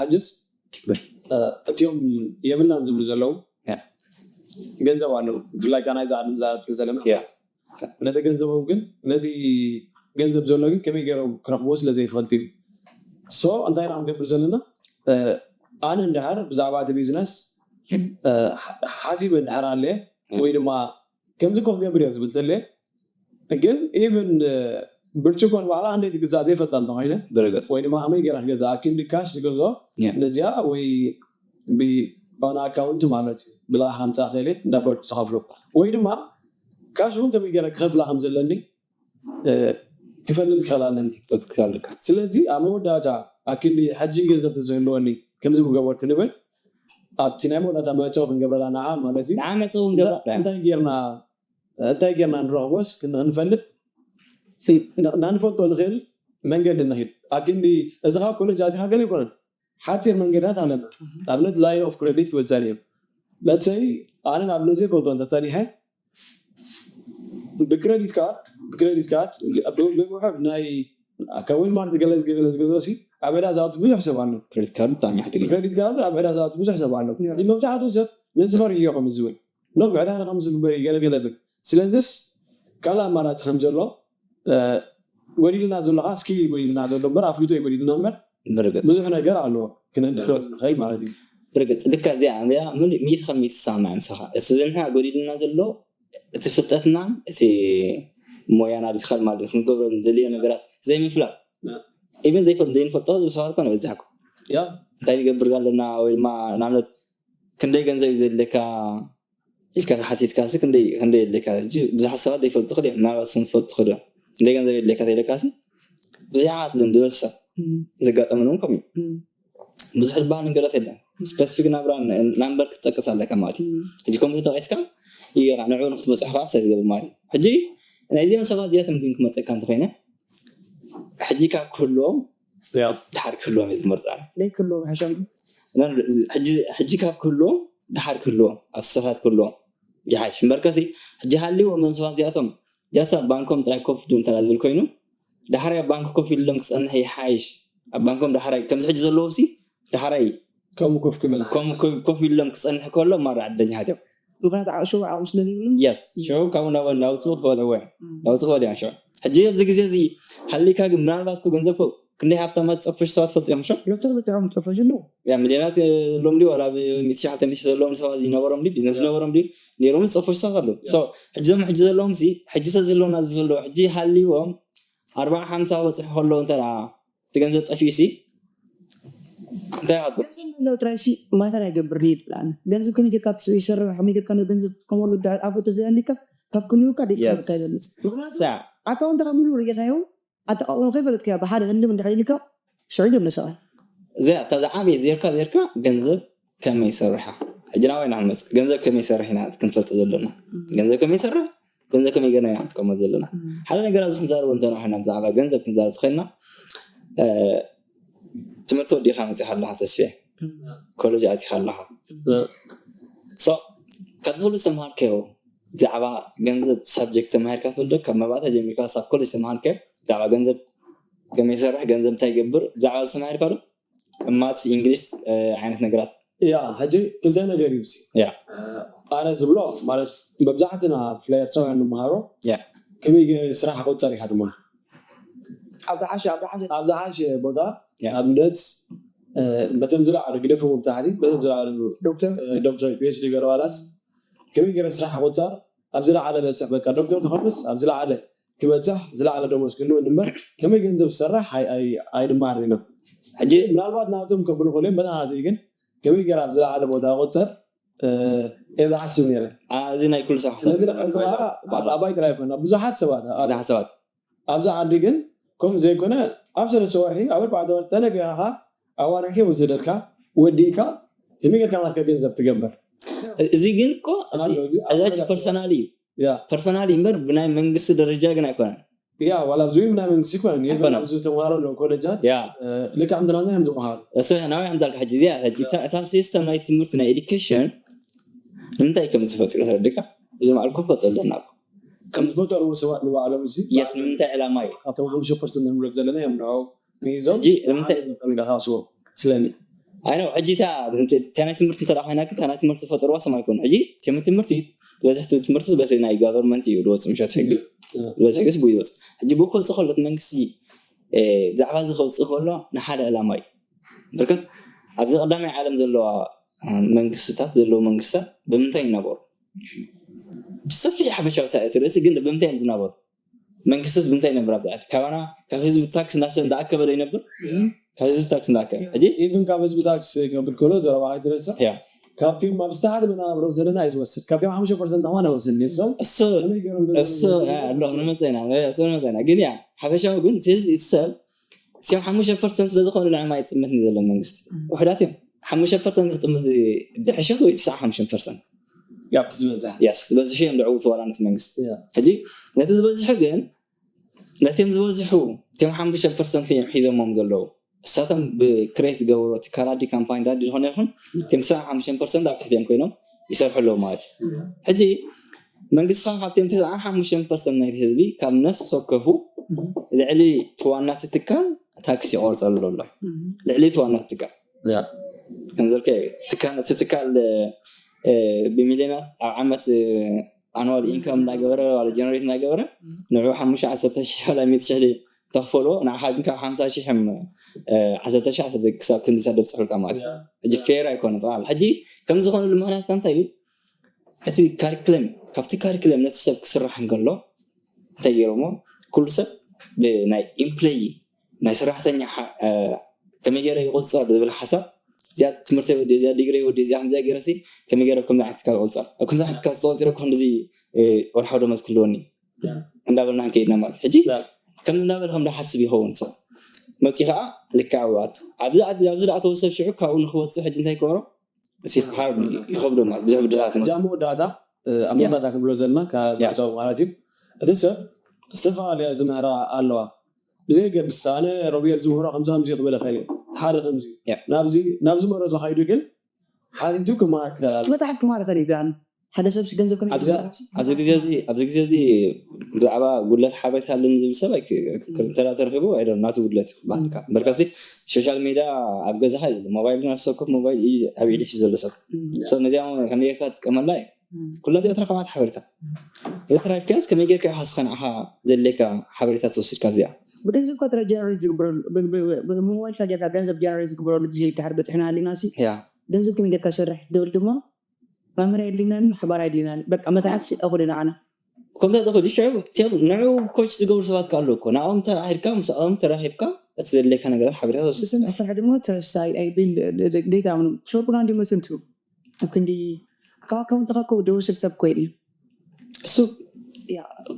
ሕጅስ እቲኦም የብልናን ዝብሉ ዘለዉ ገንዘብ ኣለዉ ብፍላይ ካ ናይዛ ዓለም ዝዛረብ ዘለና ነቲ ገንዘቦም ግን ነቲ ገንዘብ ዘሎ ግን ከመይ ገይሮም ክረክብዎ ስለ ዘይፈልጡ እዩ ሶ እንታይ ኢና ክንገብር ዘለና ኣነ እንድሕር ብዛዕባ እቲ ቢዝነስ ሓሲበ እንድሕር ኣለየ ወይ ድማ ከምዚ ኮ ክገብር እየ ዝብል ተለየ ግን ኢቭን ብርጭኮ ንባዕላ ክንደይ ትግዛእ ዘይፈልጣ እንተኮይነ ብርግፅ ወይ ድማ ከመይ ገይራ ክገዛእ ኣኪል ካሽ ዝገዝኦ Yeah. ነዚኣ ወይ ብሆነ ኣካውንት ማለት እዩ ብላ ሓምሳ ክእለት እንዳበልኩ ዝኸፍሎ ወይ ድማ ካሽ እውን ከመይ ገይረ ክኸፍላ ከም ዘለኒ እ፣ ክፈልጥ ክኽእል ኣለኒ ትክክል ኣለካ ስለዚ ኣብ መወዳእታ ኣኪል ሕጂ ገንዘብ ተዘህልወኒ ከምዚ ምገበርኩ ንብል ኣብቲ ናይ መወዳእታ መእተዊ ክንገብረላ ንዓ ማለት እዩ ንዓ መእተዊ ክንገብራ እንታይ ጌርና እንታይ ጌርና ንረኽቦስ ክንፈልጥ ናንፈልጦ ንኽእል መንገዲ ንኽእል ኣክንዲ እዚ ካብ ኮሌጅ ኣዚኻ ገለ ይኮነን ሓፂር መንገድታት ኣለና ንኣብነት line of credit ክብል ፀኒሑ let's say ኣነ ንኣብነት ዘይፈልጦ እንተፀኒሐ ብክረዲት ካርድ ብክረዲት ካርድ ብውሑድ ናይ ካብ ዌልማርት ገለ ገለ ዝገዝኦ ሲ ኣብ ዕዳ ዝኣቱ ብዙሕ ሰብ ኣሎ ክሬዲት ካርድ ብጣዕሚ ይሕደግ እዩ። ክሬዲት ካርድ ኣብ ዕዳ ዝኣቱ ብዙሕ ሰብ ኣሎ መብዛሕትኡ ሰብ ነዚ ፈሪሑ እዮ ከም ዝብል ሎም ዕዳ ከም ዝግበር ገለገለ ብል ስለዚስ ካልእ ኣማራፂ ከም ዘሎ ጎዲልና ዘሎ ከዓ ስኪል ጎዲልና ዘሎ እምበር ኣፍልጦ እዩ ጎዲልና እምበር ብርግጽ ብዙሕ ነገር ኣለዎ ክነድሕሮ ንኽእል ማለት እዩ። ብርግጽ ልካ እዚኣ እዚኣ ምሉእ ሚእቲ ካብ ሚእቲ ዝሰማማዕ ምሳኻ። እቲ ዝንሕና ጎዲልና ዘሎ እቲ ፍልጠትና፣ እቲ ሞያና ድኻል ማለት እዩ፣ ክንገብሮ ንደልዮ ነገራት ዘይምፍላጥ። ያ። ኢቨን ዘይፈልጥ ዘይንፈልጦ ዝብል ሰባት ኮነ በዚሕኩም ያ እንታይ ንገብር ኣለና ወይ ድማ ንኣብነት ክንደይ ገንዘብ እዩ ዘድልየካ ኢልካ ተሓቲትካ ሲ ክንደይ ክንደይ የድልየካ? ሕጂ ብዙሓት ሰባት ዘይፈልጡ ክእል እዮም። ምናልባት ስም ትፈልጡ ክእል እዮም። ክንደይ ገንዘብ የድልየካ ተይለካ ሲ ብዙሓት እዮም ዝበዝሕ ሰብ ዘጋጠመን እውን ከምኡ እዩ። ብዙሕ ዝበሃል ነገራት የለን። ስፐሲፊክ ናብራ ናምበር ክትጠቅስ ኣለካ ማለት እዩ። ሕጂ ከምኡ ተጠቂስካ እዩ ንዕኡ ንክትበፅሕ ከዓ ሰት ይገብር ማለት እዩ። ሕጂ ናይዚኦም ሰባት እዚኣቶም ግን ክመፀካ እንተኮይነ ሕጂ ካብ ክህልዎም ያ ድሓር ክህልዎም እዩ ዝመርፃ ደይ ክህልዎም ይሕሸም ሕጂ ካብ ክህልዎም ድሓር ክህልዎም ኣስተሳሳት ክህልዎም ይሓይሽ እምበርከሲ ሕጂ ሃልዎም እዞም ሰባት እዚኣቶም ጃሳ ባንኮም ጥራይ ኮፍ ዱ እንተ ዝብል ኮይኑ ዳሕራይ ኣብ ባንክ ኮፍ ኢሎም ክፀንሕ ይሓይሽ። ኣብ ባንኮም ዳሕራይ ከምዚ ሕጂ ዘለዎ ሲ ዳሕራይ ከምኡ ኮፍ ክብል ከም ኮፍ ኢሎም ክፀንሕ ከሎ ማራ ዕደኛታት እዮም። ምክንያቱ ዓቕሹ ዓቕሚ ስለዘይብሉ የስ ሽዑ ካብኡ ናብ ናውፅኡ ክበለዎ እዮም ናውፅኡ ክበለ እዮም ሽዑ ሕጂ ኣብዚ ግዜ እዚ ሃሊካ ግን ምናልባት ኮ ገንዘብ ኮ ክንደይ ሃፍታማት ዝጠፍሽ ሰባት ፈልጡ እዮም ሽዑ ዶክተር በፂሖም ጠፈሽ ኣለዉ ያ ሚልዮናት ዘለዎም ድዩ ዋላ ሚእቲ ሺሕ ሓብተ ሚእቲ ሺሕ ዘለዎም ሰባት ዝነበሮም ድዩ ቢዝነስ ዝነበሮም ድዩ ነይሮም ዝጠፍሽ ሰባት ኣለዉ So ሕጂ ዞም ሕጂ ዘለዎም ሲ ሕጂ ሰብ ዘለውና ዝፈለዉ ሕጂ ሃልዎም ኣርባዓ ሓምሳ በፅሑ ከለዉ እንተ እቲ ገንዘብ ጠፊኡ ሲ እንታይ ይሓቶ ገንዘብ ምህላው ጥራይ ሲ ማተር ኣይገብር ድዩ ይብል ኣነ ገንዘብ ከመይ ጌርካ ትስ- ይሰርሕ ከመይ ጌርካ ንገንዘብ ትጥቀመሉ ድሕር ኣፎ ተዘይሃልካ ካብ ክንዩካ ደይ Yes. ይበልፅ ምክንያቱ ሳዕ ኣካውንትካ ሙሉ ርኢኻዮ ኣጠቃቅሞ ከይፈለጥካዮ ብሓደ ህንድም እንድሕር ኢልካ ሽዑ ይደምነ ሰብኣይ እዚኣ እታ ዝዓበየ ዜርካ ዜርካ ገንዘብ ከመይ ይሰርሓ ሕጂ ናባይ ንክንመፅእ ገንዘብ ከመይ ይሰርሕ ኢና ክንፈልጥ ዘለና ገንዘብ ከመይ ይሰርሕ ገንዘብ ከመይ ገና ኢና ክንጥቀመሉ ዘለና ሓደ ነገር ኣብዚ ክንዛረብ እንተና ኮይና ብዛዕባ ገንዘብ ክንዛረብ ዝኸልና ትምህርቲ ወዲእካ መፂኻ ኣለካ ተስፌ ኮሌጅ ኣቲካ ኣለካ So ካብዚ ኩሉ ዝተምሃርከዮ ብዛዕባ ገንዘብ ሳብጀክት ተማሂርካ ትፈልዶ ካብ መባእታ ጀሚርካ ሳብ ኮሌጅ ዝተምሃርከዮ ብዛዕባ ገንዘብ ከመይ ይሰርሕ ገንዘብ እንታይ ይገብር ብዛዕባ ዝተማሂርካ ዶ ማትስ እንግሊሽ ዓይነት ነገራት ያ ሕጂ ክልተ ነገር እዩ ሲ ያ ኣነ ዝብሎ ማለት መብዛሕትና ብፍላይ ኤርትራውያን ንምሃሮ ያ ከመይ ገይረ ስራሕ ክቁፀር ኢካ ድማ ኣብ ዝሓሸ ኣብ ዝሓሸ ኣብ ዝሓሸ ቦታ ያ። ኣብነት በቶም ዝለዓሉ ግደፎም ብታሕቲ በቶም ዝለዓሉ ዶክተር ዶክተር ፒኤችዲ ገርባላስ ከመይ ገይረ ስራሕ ክቁፀር ኣብ ዝለዓለ በፅሕ በቃ ዶክተር ትኾንስ ኣብ ዝለዓለ ክበፅሕ ዝለዓለ ደሞዝ ክህልወኒ እምበር ከመይ ገንዘብ ዝሰርሕ ኣይ- ኣይ- ኣይንመሃር ኢና ሕጂ ምናልባት ናቶም ከብሉ ክእሉ እዮም በታ ናተይ ግን ከመይ ገይረ ኣብ ዝለዓለ ቦታ ክቁፀር እየ ዝሓስብ ነይረ እዚ ናይ ኩሉ ሰብ ሓሳብ ስለዚ እዚ ከዓ ኣባይ ጥራይ ኣይኮነ ብዙሓት ሰባት ብዙሓት ሰባት ኣብዚ ዓዲ ግን ከምኡ ዘይኮነ ኣብ ሰለስተ ወርሒ ኣብ ኣርባዕተ ወርሒ ተነፊዕካ ኣዋርሒ ወሰደልካ ወዲእካ ከመይ ጌርካ ናትካ ገንዘብ ትገብር እዚ ግን እኮ እዚ ኣሎ፣ እዚ እዚ ኣበጋዝ ፐርሰናል እዩ ያ ፐርሰናል እዩ እምበር ብናይ መንግስቲ ደረጃ ግን ኣይኮነን ያ ዋላ ኣብዚ እውን ናይ መንግስቲ ይኮነ ኣይኮነን። ኣብዚ ተምሃሮ ኣለዉ ኮሌጃት ያ ልክዕ ምድናና እዮም ዝምሃሩ እሱ ናባይ ኣምፃልካ ሕጂ እዚኣ ሕጂ እታ- እታ ሲስተም ናይ ትምህርቲ ናይ ኤዱኬሽን ንምንታይ ከም ዝፈጥሩ ተረድካ እዚ ማዕልኩም ፈጥ ኣለና ከም ዝፈጠርዎ ሰባት ንባዕሎም እዚ የስ ንምንታይ ዕላማ እዩ ካብቶም ሓሙሽተ ፐርሰንት ንብሎም ዘለና እዮም ንዑ ሒዞም ሕጂ ንምንታይ ንቀሳስቦ ስለኒ ኣይ ነው ሕጂ እታ እታ ናይ ትምህርቲ እንተ ኮይና ግን እታ ናይ ትምህርቲ ፈጠርዋ ስም ኣይኮኑ ሕጂ ቴም ትምህርቲ ዝበዝሕ ትምህርቲ ዝበዝሕ ናይ ጋቨርንመንት እዩ ዝወፅእ ምሸት ሕጊ ዝበዝሕ ግስ ብኡ ይወፅእ ሕጂ ብኡ ክወፅእ ከሎ እቲ መንግስቲ እ፣ ብዛዕባ እዚ ከውፅእ ከሎ ንሓደ ዕላማ እዩ ብርከስ ኣብዚ ቀዳማይ ዓለም ዘለዋ እ፣ መንግስትታት ዘለዉ መንግስትታት ብምንታይ ይነበሩ ሰፊሕ ሓፈሻዊ ሳእቲ ርእሲ ግን ብምንታይ እዮም ዝነበሩ መንግስቲ ብምንታይ ይነብር ኣብዚዓት ካባና ካብ ህዝቢ ታክስ እናሰብ እንዳኣከበ ዶ ይነብር ካብ ህዝቢ ታክስ እንዳኣከበ ሕጂ ኢቭን ካብ ህዝቢ ታክስ ክብል ከሎ ዘረባ ኣይትረስዕ ያ ካብቲም ኣብ ዝተሓተ መናብሮ ዘለና እዩ ዝወስድ ካብቲም ሓሙሽተ ፐርሰንት ከማን ኣይወስድን የሶም እሱ ከመይ ገይሮም እሱ ኣሎ ንመፀና እሱ ንመፀና ግን ያ ሓፈሻዊ ግን እቲ ህዝቢ እቲ ሰብ እዚኦም ሓሙሽተ ፐርሰንት ስለዝኾኑ ንዕማ ይጥምት እዩ ዘሎ መንግስቲ ውሕዳት እዮም ሓሙሽተ ፐርሰንት ክጥምት ድሕሸት ወይ ትስዓ ሓሙሽተ ፐርሰንት ያብ ዝበዝሕ የስ ዝበዝሑ እዮም ልዕውቲ ዋላ ነቲ መንግስቲ ያ ሕጂ ነቲ ዝበዝሑ ግን ነቲም ዝበዝሑ እቲም ሓሙሽተ ፐርሰንት እዮም ሒዞሞም ዘለዉ እሳቶም ብክሬት ዝገብሮ ትካላት ዲ ካምፓኒታት ዲ ዝኾነ ይኹን እቲም ትስዓ ሓሙሽተ ፐርሰንት ኣብ ትሕቲኦም ኮይኖም ይሰርሑ ኣለዉ ማለት እዩ ሕጂ መንግስቲ ካብቶም ትስዓን ሓሙሽተን ፐርሰንት ናይቲ ህዝቢ ካብ ነፍሲ ወከፉ ልዕሊ እቲ ዋና እቲ ትካል ታክስ ይቆርፀሉ ኣሎ ልዕሊ እቲ ዋና እቲ ትካል ከምዘልከ ትካል እቲ ትካል ብሚልዮናት ኣብ ዓመት ኣኑዋል ኢንካም እናገበረ ዋላ ጀነሬት እናገበረ ንዑ ሓሙሽተ ዓሰርተ ሺሕ ዋላ ሚእቲ ሺሕ ተኽፈሎ ንዓኻ ግን ካብ ሓምሳ ሺሕ ዓሰርተ ሺሕ ክሳብ ክንዲ ሰደብ ጽሑልካ ማለት እዩ። ሕጂ ፌር ኣይኮነ ጠቃል ሕጂ ከምዚ ዝኾነሉ ምክንያት ከ እንታይ እዩ? እቲ ካሪክለም ካብቲ ካሪክለም ነቲ ሰብ ክስራሕ እንከሎ እንታይ ገይሮሞ ኩሉ ሰብ ናይ ኢምፕሎይ ናይ ሰራሕተኛ ከመይ ገይረ ይቁፅር ዝብል ሓሳብ እዚኣ ትምህርቲ ወዲ እዚኣ ዲግሪ ወዲ እዚኣ ከምዚኣ ገይረ ሲ ከመይ ገይረ ከምዚ ዓይነት ትካል ቁፅር ኣብ ከምዚ ዓይነት ትካል ተቆፂረ ክንዚ ወርሓዊ ደመዝ ክህልወኒ እንዳበልና ክንከይድና ማለት ሕጂ ከምዚ እንዳበለ ከም ሓስብ ይኸውን ሰብ መፂ ከዓ ልክዓ ኣቱ ኣብዚ ኣብዚ ዝኣተወ ሰብ ሽዑ ካብኡ ንክወፅእ ሕጂ እንታይ ይገብሮ ይኸብዶ ማለት ብዙሕ ብድታት ጃሞ ዳታ ኣብ መወዳእታ ክንብሎ ዘለና ካብ ጉዕዞ ማለት እዩ። እቲ ሰብ ዝተፈላለያ ዝምህራ ኣለዋ። ብዘየገድስ ኣነ ሮቤል ዝምህሮ ከምዚ ከምዚ ክብል ይኽእል እዩ። ሓደ ከምዚ ናብዚ ናብዚ መረዞ ከይዱ ግን ሓቲቱ ክመሃር ክኽእል ኣለዎ። መፅሓፍ ክመሃር ይኽእል እዩ። ሓደ ሰብ ገንዘብ ከመይ ኣብዚ ግዜ እዚ ኣብዚ ግዜ እዚ ብዛዕባ ጉድለት ሓበሬታ ኣለኒ ዝብል ሰብ እንተ ተረኺቡ ኣይደለም ናቱ ጉድለት እዩ ክበሃል ይከኣል። እምበርከሲ ሶሻል ሜድያ ኣብ ገዛኻ እዩ ዘሎ። ሞባይል ግን ኣብ ሰብ ኮፍ ሞባይል እዩ ኣብ ኢዱ ሒዙ ዘሎ ሰብ። ሰብ ነዚኣ ከመይ ጌርካ ትጥቀመላ እዩ። ኩለን እዚኣ ትረኸባት ሓበሬታ። እዛ ተረኺብካያስ ከመይ ጌርካ ኢኻ ንስኻ ንዓኻ ዘድልየካ ሓበሬታ ትወስድ ካብዚኣ? ብገንዘብካ ጥራይ ጀነሬት ዝግበረሉ ብሞባይልካ ጌርካ ገንዘብ ጀነሬት ዝግበረሉ ግዜ ድሓር በፂሕና ሃሊና ሲ ገንዘብ ከመይ ጌርካ ትሰርሕ ትብል ድማ መምህር የድልናን ማሕበር የድልናን በቃ መፅሓፍ እኹል ንዓና ከምታ ዝኽእል ሽዑ ቴል ንዑ ኮች ዝገብሩ ሰባት ካሉ እኮ ንዕኦም ተራኺብካ ምስኦም ተራኺብካ እቲ ዘድልየካ ነገራት ሓበሬታ ትወስድ። ስም ሕፈር ድማ ተሳይ ኣይብል ግዴታ ምኑ ሾርቡና እንዲ መሰንቱ ኣብ ክንዲ ኣካባከቡ እንተኸከቡ ደወስድ ሰብ ኮይድ እዩ እሱ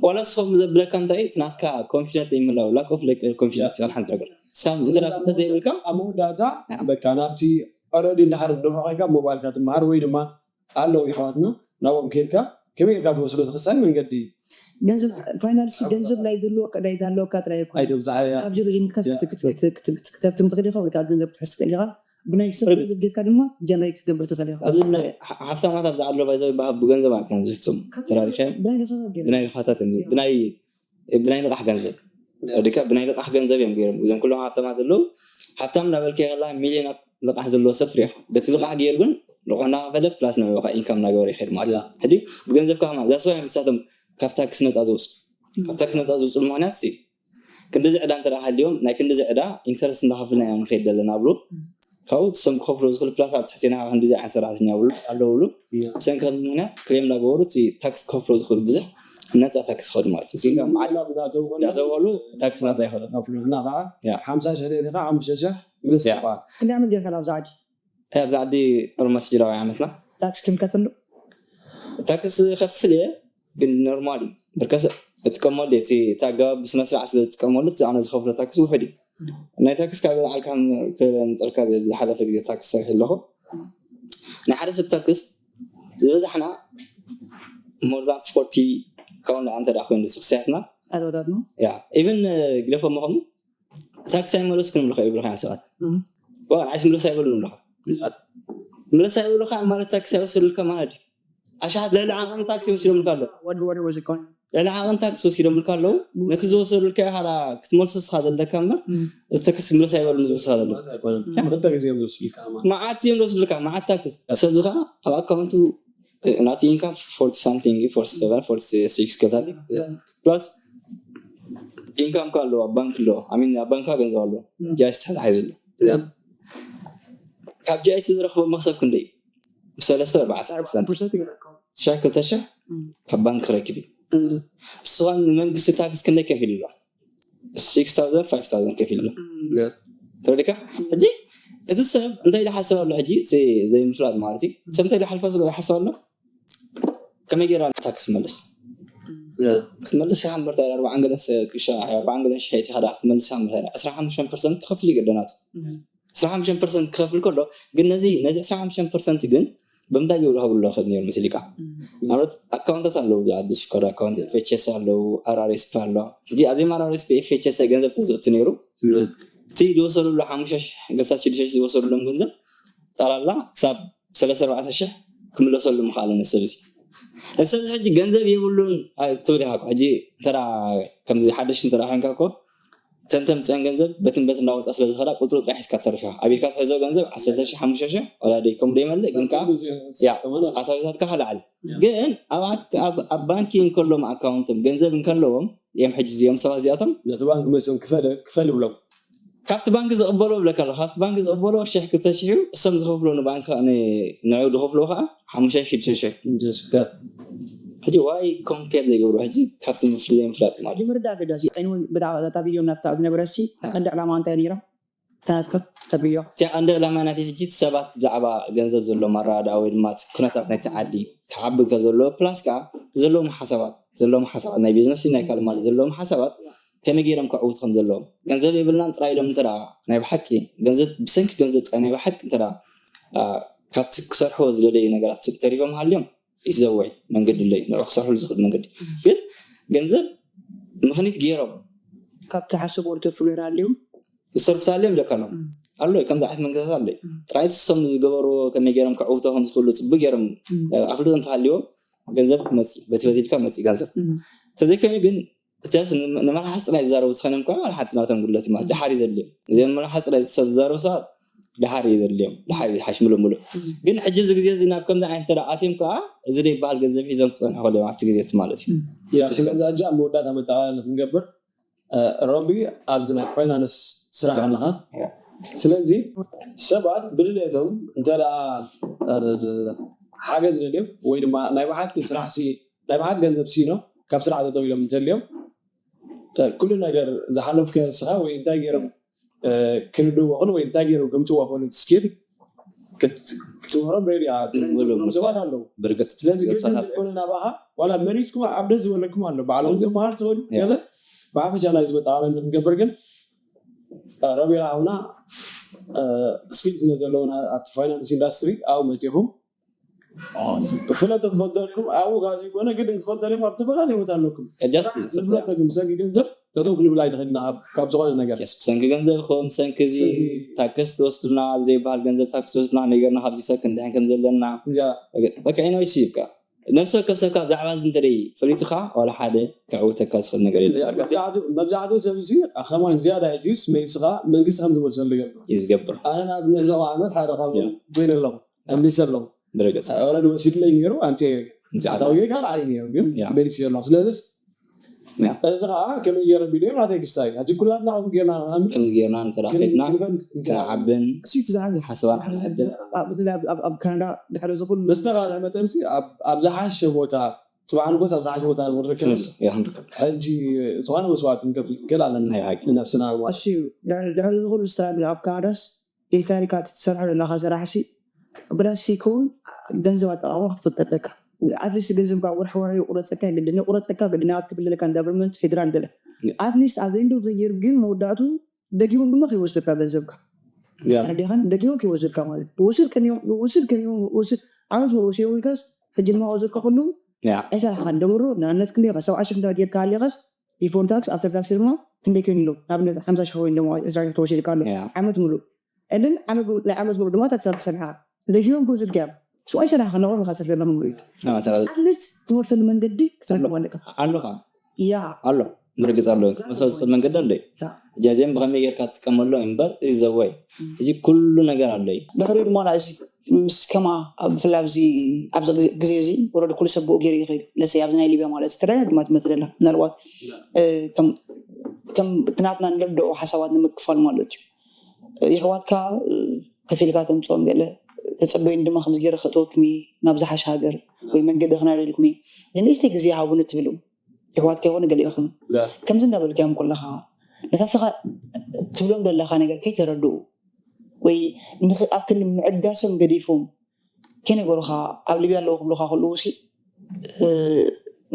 ዋላ ስኸም ዘብለካ እንታይ እቲ ናትካ ኮንፊደንት ይምላው ላክ ኦፍ ኮንፊደንስ ይባል ሓንቲ ነገር ሳም እንተ ዘይብልካ ኣብ መወዳእታ በቃ ናብቲ ኦረዲ እንዳሓር ደፋ ኮይንካ ሞባይልካ ትመሃር ወይ ድማ ኣለዉ ይሕዋትና ናብኦም ከይድካ ከመይ ጌርካ ትወስዶ ትኽሳይ መንገዲ ገንዘብ ፋይናንስ ገንዘብ ናይ ዘለወካ ናይ ዘለወካ ጥራይ ይኮን ኣይዶ ብዛዕባ ካብ ዜሮ ጀሚርካ ክትብትም ትኽእል ኢኻ ወይ ከዓ ገንዘብ ክትሕዝ ትኽእል ኢኻ ብናይ ሰብ ገንዘብ ጌርካ ድማ ጀነሬት ክትገብር ትኽእል ኢኻ ኣብዚ ናይ ሓ- ሃብታማት ኣብዚ ኣሎ ባይዘ ይበሃል ብገንዘብ ኣይኮን ዝፍፅም ተራሪኸ ብናይ ገንዘብ ጌርካ ብናይ ልኻታት እዮም ብናይ ብናይ ልቓሕ ገንዘብ ዲካ ብናይ ልቓሕ ገንዘብ እዮም ገይሮም እዞም ኩሎም ሃብታማት ዘለዉ ሃብታም እናበልከ ከላ ሚሊዮናት ልቓሕ ዘለዎ ሰብ ትሪኢኻ በቲ ልቓሕ ገይሩ ግን ልቑሕ እናኸፈለ ፕላስ ንዕኡ ከዓ ኢንካም እናገበረ ይኸይድ ማለት እዩ ሕጂ ብገንዘብካ ከማ እዛ ሰው እዮም ንሳቶም ካብ ታክስ ነፃ ዝወፅኡ ካብ ታክስ ነፃ ዝወፅኡ ምክንያት ሲ ክንዲዚ ዕዳ እንተ ሃልዮም ናይ ክንዲዚ ዕዳ ኢንተረስት እንዳኸፍልና ኢና ንኸይድ ዘለና ብሉ ካብኡ ሰም ክኸፍሎ ዝኽእል ፕላስ ኣብ ትሕቴና ክንዲዚ ዓይነት ሰራሕተኛ ብሉ ኣለውሉ ብሰንኪ ምክንያት ክሌም እንዳገበሩ እቲ ታክስ ክኸፍሎ ዝኽእል ብዙሕ ነፃ ታክስ ይኸዱ ማለት እዩ እንዳተበሉ ታክስ ናፃ ይኸዱ ሓምሳ ሸሕ ኻ ሓሙሽተ ሸሕ ምስ ትበሃል ክንደይ ዓመት ጌርካ ናብዚ ዓዲ ኣብዚ ዓዲ ኦልሞስት ጅላዊ ዓመትና ታክስ ክምከተሉ ታክስ ከፍል እየ ግን ኖርማል እዩ ብርከስ እጥቀመሉ እቲ እቲ ኣገባብ ብስነ ስርዓት ስለ ዝጥቀመሉ እቲ ኣነ ዝኸፍሎ ታክስ ውሕድ እዩ ናይ ታክስ ካብ ዓልካ ክነምፀልካ ዝሓለፈ ግዜ ታክስ ሰርሒ ኣለኹ ናይ ሓደ ሰብ ታክስ ዝበዛሕና more than forty ካውን ንዓ እንተ ኮይኑ ዝኽስያትና ኣወዳድና ኢቨን ግደፎ ምኾኑ ታክስ ኣይመለስኩም ይብሉኻ ይብሉኻ እዮም ሰባት ንዓይስ ምለስ ኣይበሉን ይብሉኻ ምለስ ኣይበሉኻ ማለት ታክስ ኣይወሰዱልካ ማለት እዩ ኣሽሓት ልዕሊ ዓቐን ታክሲ ወሲዶምልካ ኣለዉ ወዲ ወዲ ወሲድኮን ልዕሊ ዓቐን ታክሲ ወሲዶምልካ ኣለዉ ነቲ ዝወሰዱልካ ኢኻ ክትመልሶ ስኻ ዘለካ እምበር እቲ ታክሲ ምለስ ኣይበሉን ዝወስኻ ዘለዉ ክልተ ግዜ እዮም ዝወስዱልካ ማለት መዓት እዮም ዝወስዱልካ መዓት ታክስ ሰብ ዝኻ ኣብ ኣካውንቱ ናቲ ኢንካም ፎርቲ ሳምቲንግ ፎርቲ ሰቨን ፎርቲ ሲክስ ከታሊ ፕላስ ኢንካም ካ ኣለዎ ኣብ ባንክ ኣለዎ ኣሚን ኣብ ባንካ ገንዘብ ኣለዎ ጃይስ ተታሒዙ ኣሎ ካብ ጃይስ ዝረኽቦ መክሰብ ክንደይ እዩ ብሰለስተ ኣርባዕተ ፐርሰንት ሸሕ ክልተ ሸሕ ካብ ባንክ ክረክብ እዩ እሱኻን ንመንግስቲ ታክስ ክንደይ ከፊሉ ኣሎ six thousand five thousand ከፊሉ ኣሎ ተረዲካ ሕጂ እቲ ሰብ እንታይ ኢሉ ሓስብ ኣሎ ሕጂ ዘይምፍላጥ ማለት እዩ ሰብ እንታይ ኢሉ ሓልፋ ስለ ሓስብ ኣሎ ከመይ ገይራ ንታ ክትመልስ ክትመልስ ኢኻ ምበርታ ኣርባዓን ገለን ኣርባዓን ገለን ሽሐይቲ ኢኻ ክትመልስ ኢኻ ምበርታ ዕስራ ሓሙሽተ ፐርሰንት ክኸፍል ይግደናቱ ዕስራ ሓሙሽተ ፐርሰንት ክኸፍል ከሎ ግን ነዚ ነዚ ዕስራ ሓሙሽተ ፐርሰንት ግን ብምንታይ ይብሉ ከብሉ ይኽእል ነይሩ ምስሊካ ማለት ኣካውንታት ኣለዉ ኣዲስ ፍቃድ ኣካውንት ኤፍኤችኤስ ኣለዉ ኣርአርኤስፒ ኣሎ ሕጂ ኣብዚም ኣርአርኤስፒ ኤፍኤችኤስ ገንዘብ ተዘእቱ ነይሩ እቲ ዝወሰዱሉ ሓሙሽተ ሺሕ ገሳት ሽዱሽተ ሺሕ ዝወሰዱሎም ገንዘብ ጠላላ ክሳብ ሰለስተ ኣርባዕተ ሺሕ ክምለሰሉ ምኽኣለ ነሰብ እዚ ነሰብ እዚ ሕጂ ገንዘብ የብሉን ትብል ኢኻ ሕጂ እንተ ከምዚ ሓደሽ እንተ ኮይንካ እኮ ተንተምፅአን ገንዘብ በትን በትን እናወፃ ስለ ዝኸዳ ቁፅሪ ጥራሕ ሒዝካ ተርፊኻ ኣቢልካ ትሕዞ ገንዘብ ዓሰርተ ሺሕ ሓሙሽተ ሺሕ ወላ ደይ ከምኡ ደይመልእ ግን ከዓ ያ ኣታዊታትካ ከለዓል ግን ኣብ ኣክ- ኣብ- ኣብ ባንኪ እንከሎም ኣካውንቶም ገንዘብ እንከለዎም እዮም ሕጂ እዚኦም ሰባት እዚኣቶም ነቲ ባንክ መፅኦም ክፈል ክፈል ይብሎም። ካብቲ ባንክ ዝቕበሎ ብለካ ኣሎ ካብቲ ባንክ ዝቕበሎ ሽሕ ክልተ ሽሕ እዩ እሶም ዝኸፍሎ ንባንክ ንዕኡ ዝኸፍሎ ከዓ ሓሙሽተ ሽሕ ሽዱሽተ ሽሕ ሕጂ ዋይ ኮምፔር ዘይገብሩ ሕጂ ካብቲ ምፍል ዘይምፍላጥ ማለት ሕጂ ምርዳእ ኣገዳሲ እዩ። Anyway፣ ብዛዕባ እታ ቪድዮ ናብታ ዝነበረ ሲ ቀንዲ ዕላማ እንታይ ነይራ? ተናትከብ ተብዮ እቲ ቀንዲ ዕላማ ናይቲ ሕጂ እቲ ሰባት ብዛዕባ ገንዘብ ዘለዎም ኣረዳድኣ ወይ ድማ እቲ ኩነታት ናይቲ ዓዲ ክዓቢ ከዘለዎ ፕላስ ከዓ ዘለዎም ሓሳባት ዘለዎም ሓሳባት ናይ ቢዝነስ ናይ ካልእ ማለት ዘለዎም ሓሳባት ከመይ ገይሮም ከዕውቱ ከም ዘለዎም ገንዘብ የብልናን ጥራይ ኢሎም እንተ ደኣ ናይ ብሓቂ ገንዘብ ብሰንኪ ገንዘብ ጥራይ ናይ ብሓቂ እንተ ደኣ ካብቲ ክሰርሕዎ ዝደለዩ ነገራት ተሪፎም ሃልዮም ይዘወይ መንገዲ ኣለዩ ንዑ ክሰርሕሉ ዝኽእል መንገዲ ግን ገንዘብ ምኽኒት ገይሮም ካብ ትሓስብዎ ዝተርፉ ገይራ ኣልዮም ዝሰርፍታ ኣለዮም ይብለካ ኣሎ ኣሎ ከምዚ ዓይነት መንገድታት ኣለዩ ጥራይ ሰም ዝገበርዎ ከመይ ገይሮም ከዕውቶ ከም ዝኽእሉ ፅቡቅ ገይሮም ኣፍልጦ እንተሃልዎም ገንዘብ ክመፅእ በቲ በቲልካ መፅእ ገንዘብ ተዘይኮይኑ ግን ቻስ ንመራሓስ ጥራይ ዝዛረቡ ዝኾነ እኳ ሓንቲ ናቶም ጉድለት ማለት ድሓር እዩ ዘድልዮም እዚኦም መራሓስ ጥራይ ሰብ ዝዛረቡ ሰባት ድሓር እዩ ዘድልዮም ድሓር እዩ ሓሽ ምሉእ ምሉእ ግን ሕጂ እዚ ግዜ እዚ ናብ ከምዚ ዓይነት ተዳ ኣትዮም ከዓ እዚ ደይበሃል ገንዘብ ሒዞም ክፀንሑ ከለዮም ኣብቲ ግዜ እቲ ማለት እዩ ስለዚ ኣጃ መወዳእታ መጠቃለሊ ክንገብር ረቢ ኣብዚ ናይ ፋይናንስ ስራሕ ኣለካ ስለዚ ሰባት ብድልየቶም እንተ ሓገዝ ደልዮም ወይ ድማ ናይ ብሓቂ ስራሕ ናይ ብሓቂ ገንዘብ ሲኖ ካብ ስራሕ ተጠው ኢሎም እንተልዮም ኩሉ ነገር ዝሓለፍከ ስኻ ወይ እንታይ ገይሮም ክርድዎ ክሉ ወይ እንታይ ገይሮም ከምፅዎ ክሉ ስኪል ክትምህሮም ሬድያ ሰባት ኣለዉ ስለዚ ግድን ዝኾነ ናባኻ ዋላ መሪፅኩም ኣብ ደስ ዝበለኩም ኣሎ ባዕሎም ክመሃር ትኽእሉ ገለ ብሓፈሻ ናይ ዝመጣ ክንገብር ግን ረቢራ ሃውና ስኪል ስለ ዘለውና ኣብቲ ፋይናንስ ኢንዳስትሪ ኣብ መፂኹም ፍለጡ ክፈልጠልኩም ኣብኡ ካብ ዘይኮነ ግድን ክፈልጠልኩም ኣብ ዝተፈላለዩ ቦታ ኣለኩም ንብለኩም ብሰንኪ ገንዘብ ጠጠው ክንብል ኣይንኽእልና ካብ ዝኾነ ነገር ብሰንኪ ገንዘብ ይኹን ብሰንኪ እዚ ታክስ ትወስዱና ዘይበሃል ገንዘብ ታክስ ትወስዱና ከመይ ገርና ካብዚ ሰብ ክንድሕን ከም ዘለና በቃ ኢኖይሲ ይብቃ ነፍሲ ወከፍ ሰብካ ብዛዕባ እዚ እንተደይ ፈሊጥኻ ዋላ ሓደ ክዕውተካ ዝኽእል ነገር የለን መብዛሕትኡ ሰብ እዚ ከማን ዝያዳ ኢትዩስ መሊስኻ መንግስቲ ከም ዝመልሰሉ ይገብር እዩ ዝገብር ኣነ ንኣብነት ሎም ዓመት ሓደ ካብ ኮይነ ኣለኹ ኣምሊሰ ኣለኹ ብረገፅ ወረድ ወሲድለይ ነይሩ ኣንቲ ኣታዊ ጌጋ ርዓይ ነይሩ ግን መሊስ ኣለኹ ስለዚስ እዚ ከዓ ከመይ ገይረ ቢልዮ ናተይ ክስታይ ሕጂ ኩላትና ከምኡ ጌርና ንኣምን ከምዚ ጌርና እንተ ዳ ከድና ክንዓብን ሓስባን ኣብ ካናዳ ድሕሪ ዝኩሉ ምስተኻልዕ መጠንሲ ኣብ ዝሓሸ ቦታ ፅባሕ ንጎስ ኣብ ዝሓሸ ቦታ ንርከብ ሕጂ ዝኾነ መስዋዕት ንከፍል ክእል ኣለና ንነብስና እሱ ድሕሪ ዝኩሉ ስትራግል ኣብ ካናዳስ ኢልካ ኢልካ ትሰርሖ ዘለካ ስራሕ ሲ ብላስ ይከውን ገንዘብ ኣጠቃቅማ ክትፈልጥ ኣለካ ኣትሊስት ገንዘብ ካብ ወርሒ ወርሒ ይቁረፀካ ግድን ይቁረፀካ ግድን ክትብል ኣለካ ጋቨርንመንት ፌደራል ገለ ኣትሊስት ኣብ ዘእንድ ኦፍ ዘ የር ግን መወዳእቱ ደጊሞም ድማ ከይወስዱካ ገንዘብካ ተረዲኻን ደጊሞም ከይወስዱካ ማለት ወስድ ከኒዮም ወስድ ከኒዮም ወስድ ዓመት ሙሉ ወሲዶም ኢልካስ ሕጂ ድማ ወሰድካ ከለዉ ኣይሰራሕካን ደምሮ ንኣብነት ክንደይ ኢኻ ሰብዓ ሽሕ ዳር ጌርካ ሃሊኻስ ቢፎር ታክስ ኣፍተር ታክስ ድማ ክንደይ ኮይኑ ኣሎ ንኣብነት ሓምሳ ሽሕ ኮይኑ ድማ ዕስራ ሽሕ ተወሲድካ ኣሎ ዓመት ሙሉ እድን ዓመት ሙሉ ናይ ዓመት ሙሉ ድማ ታክስ ኣፍተር ሰሪሕካ ደጊሞም ክወስዱካ እዮም ሶ ኣይሰራሕካን ንዕኦም ኢኻ ሰሪሕካ ሙሉ እዩ ኣትሊስት ትምህርተሉ መንገዲ ክትረክብ ኣለካ ኣለኻ ያ ኣሎ ምርግፅ ኣሎ መሰብ ዝኽእል መንገዲ ኣሎ እዩ እዚኦም ብኸመይ ጌርካ ትጥቀመሎም እምበር እዚ ዘወይ እዚ ኩሉ ነገር ኣሎ እዩ ድሕሪኡ ድማ እዚ ምስ ከማ ብፍላይ ኣብዚ ኣብዚ ግዜ እዚ ወረዲ ኩሉ ሰብ ብኡ ገይሩ ይኸይዱ ለሰ ኣብዚ ናይ ሊብያ ማለት ተደጋግማ ትመፅእ ደላ ምናልባት ከም ትናትና ንረድኦ ሓሳባት ንምክፋል ማለት እዩ ይሕዋትካ ከፊልካ ተምፅኦም ገለ ተፀበዩን ድማ ከምዚ ገይረ ከእተወኩም ናብ ዝሓሽ ሃገር ወይ መንገዲ ክናደልኩም ንእሽተይ ግዜ ሃቡኒ ትብሉ የሕዋትካ ይኾኑ ገሊኦኹም ከምዚ እንዳበልካዮም ከለኻ ነታ ስኻ ትብሎም ዘለኻ ነገር ከይተረድኡ ወይ ኣብ ክንዲ ምዕጋሶም ገዲፎም ከይነገሩኻ ኣብ ሊብያ ኣለዉ ክብሉኻ ከለዉ ሲ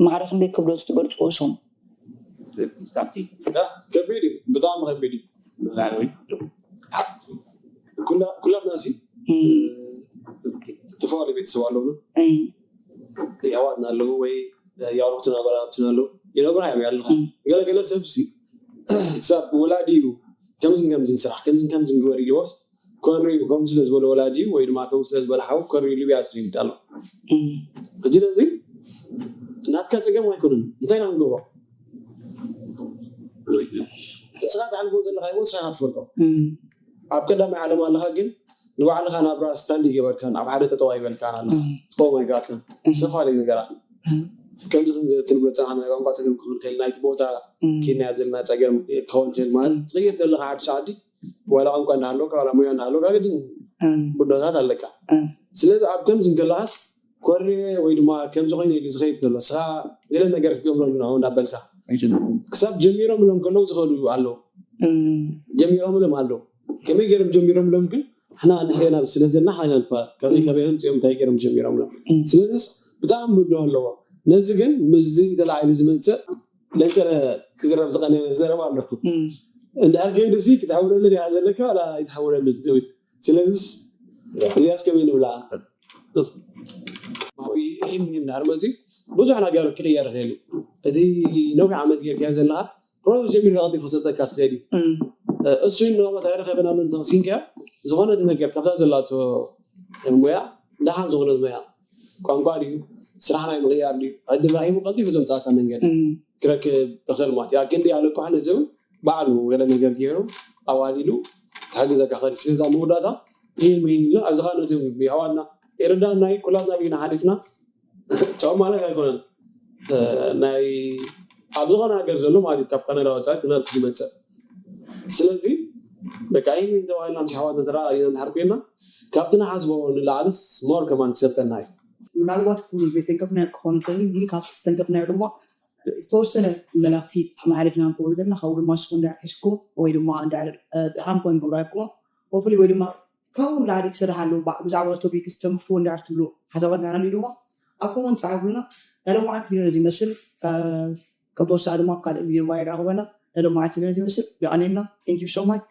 ማዕረ ክንደይ ክብደቱ ትገልፅዎ እሶም ከቢድ እዩ ብጣዕሚ ከቢድ እዩ ኩላትና ሲ ዝተፈላለዩ ቤተሰብ ኣለውና የሕዋትና ኣለዉ ወይ የዕሩኽትና ጓላትና ኣለዉ ይነግራ እዮም ያለኻ ገለገለ ሰብ ሲ ክሳብ ወላዲ እዩ ከምዝን ከምዝን ስራሕ ከምዝን ከምዝን ግበር ኢልዎስ ከሪቡ ከምኡ ስለ ዝበለ ወላዲ እዩ ወይ ድማ ከምኡ ስለ ዝበለ ሓው ከሪቡ ሊብያ ዝኸይድ ኣሎ ሕጂ ነዚ ናትካ ፀገም ኣይኮነን እንታይ ኢና ንገብሮ ንስኻ ትሓልፎ ዘለኻ ህይወት ንስኻ ኢኻ ትፈልጦ። ኣብ ቀዳማይ ዓለም ኣለኻ፣ ግን ንባዕልኻ ናብራ ስታንድ ይገበርካን ኣብ ሓደ ጠጠው ኣይበልካን ኣሎ። ትቆም ኣይጋርካን። ዝተፈላለዩ ነገራት ከምዚ ክንብሎ ጸናሕና፣ ናይ ቋንቋ ጸገም ክኸውን ይኽእል፣ ናይቲ ቦታ ኪንያ ዘለና ጸገም ክኸውን ይኽእል። ማለት ትቕይር ዘለኻ ሓድሽ ዓዲ፣ ዋላ ቋንቋ እንዳሃለወካ ዋላ ሞያ እንዳሃለወካ፣ ግድን ብድሆታት ኣለካ። ስለዚ ኣብ ከምዚ እንከለኻስ ኮርየ ወይ ድማ ከምዚ ኮይኑ ኢሉ ዝኸይድ ዘሎ፣ ንስኻ ገለ ነገር ክትገብረሉ ንዕኡ እንዳበልካ፣ ክሳብ ጀሚሮምሎም ከለዉ ዝኸዱ ኣለዉ። ጀሚሮምሎም ኣለዉ። ከመይ ገይሮም ጀሚሮምሎም ግን ንሕና ንሕና ስለ ዘለና ንሕና ኢና ንፈልጥ። ከመይ ከመይ እዮም እዚኦም እንታይ ገይሮም ጀሚሮምሎም? ስለዚስ ብጣዕሚ ብድሆ ኣለዎ። ነዚ ግን ምስዚ ተላዒሉ ዝመጽእ ለንቀነ ክዝረብ ዝቐነ ዘረባ ኣለኩ። እንድሕር ከይዱ ሲ ክትሕውለሉ ዲኻ ዘለካ ዋላ ኣይትሕውለሉ ትብል። ስለዚስ እዚኣስ ከመይ ንብላ? ይህም እንድሕር መፅዩ ብዙሕ ነገሩ ክቕየር ይኽእል እዩ። እቲ ነዊሕ ዓመት ጌርካዮ ዘለኻ ፕሮሰስ ጀሚርካ ቀልጢፉ ክሰጠካ ትኽእል እዩ። እሱ ንመመት ኣይረኸበናሉ እንተቕሲንካዮ ዝኾነት ነገር ካብታ ዘላቶ ሞያ ደሓን ዝኾነት ሞያ ቋንቋ ድዩ ስራሕ ናይ ምቕያር ድዩ ዕድል ረኺቡ ቀልጢፉ ዘምፃእካ መንገዲ ክረክብ ይኽእል ማለት እዩ። ኣብ ክንዲ ኣለኳ ነዚ እውን ባዕሉ ገለ ነገር ገይሩ ኣዋዲሉ ክሕግዘካ ኽእል። ስለዛ መወዳእታ ይህን ምሂን ኢልና ኣብዚ ኸዓ ነቲ የሕዋትና የረዳእና እዩ። ኩላትና ርኢና ሓሊፍና ጨው ማለት ኣይኮነን። ናይ ኣብ ዝኾነ ሃገር ዘሎ ማለት እዩ ካብ ካናዳ ወፃኢ ትምህርቲ ዝመፅእ። ስለዚ በቃ ይህን ተባሂልና ምስ ኣሕዋትና ተረኣኢና እንድሕር ኮይና ካብቲ ንሓስቦ ንላዕልስ ሞር ከማን ክሰልጠና እዩ። ምናልባት ኩሉ ቤተንከፍና ክኾን ይኽእል እዩ። ካብ ዝተንከፍናዮ ድማ ዝተወሰነ መላኽቲ መሓሊፍና ንክእል ዘለና ካብኡ ድማ ንስኹም እንዳሕዝኩም ወይ ድማ እንዳሓምኮን ብራይኩም ሆፍሊ ወይ ድማ ካብኡ ላዕሊ ክሰርሕ ኣለዎ ብዛዕባ ቶፒክ ዝተንክፉ እንዳር ትብሉ ሓሳባት ናራኒ ድማ ኣብ ኮመንት ፃዕፉልና። ናይ ሎማዓንቲ ቪድዮ እዚ ይመስል። ከም ተወሳኺ ድማ ኣብ ካልእ ቪድዮ ይራኸበና። ናይ ሎማዓንቲ ቪድዮ እዚ ይመስል። የቐኔልና። Thank you so much።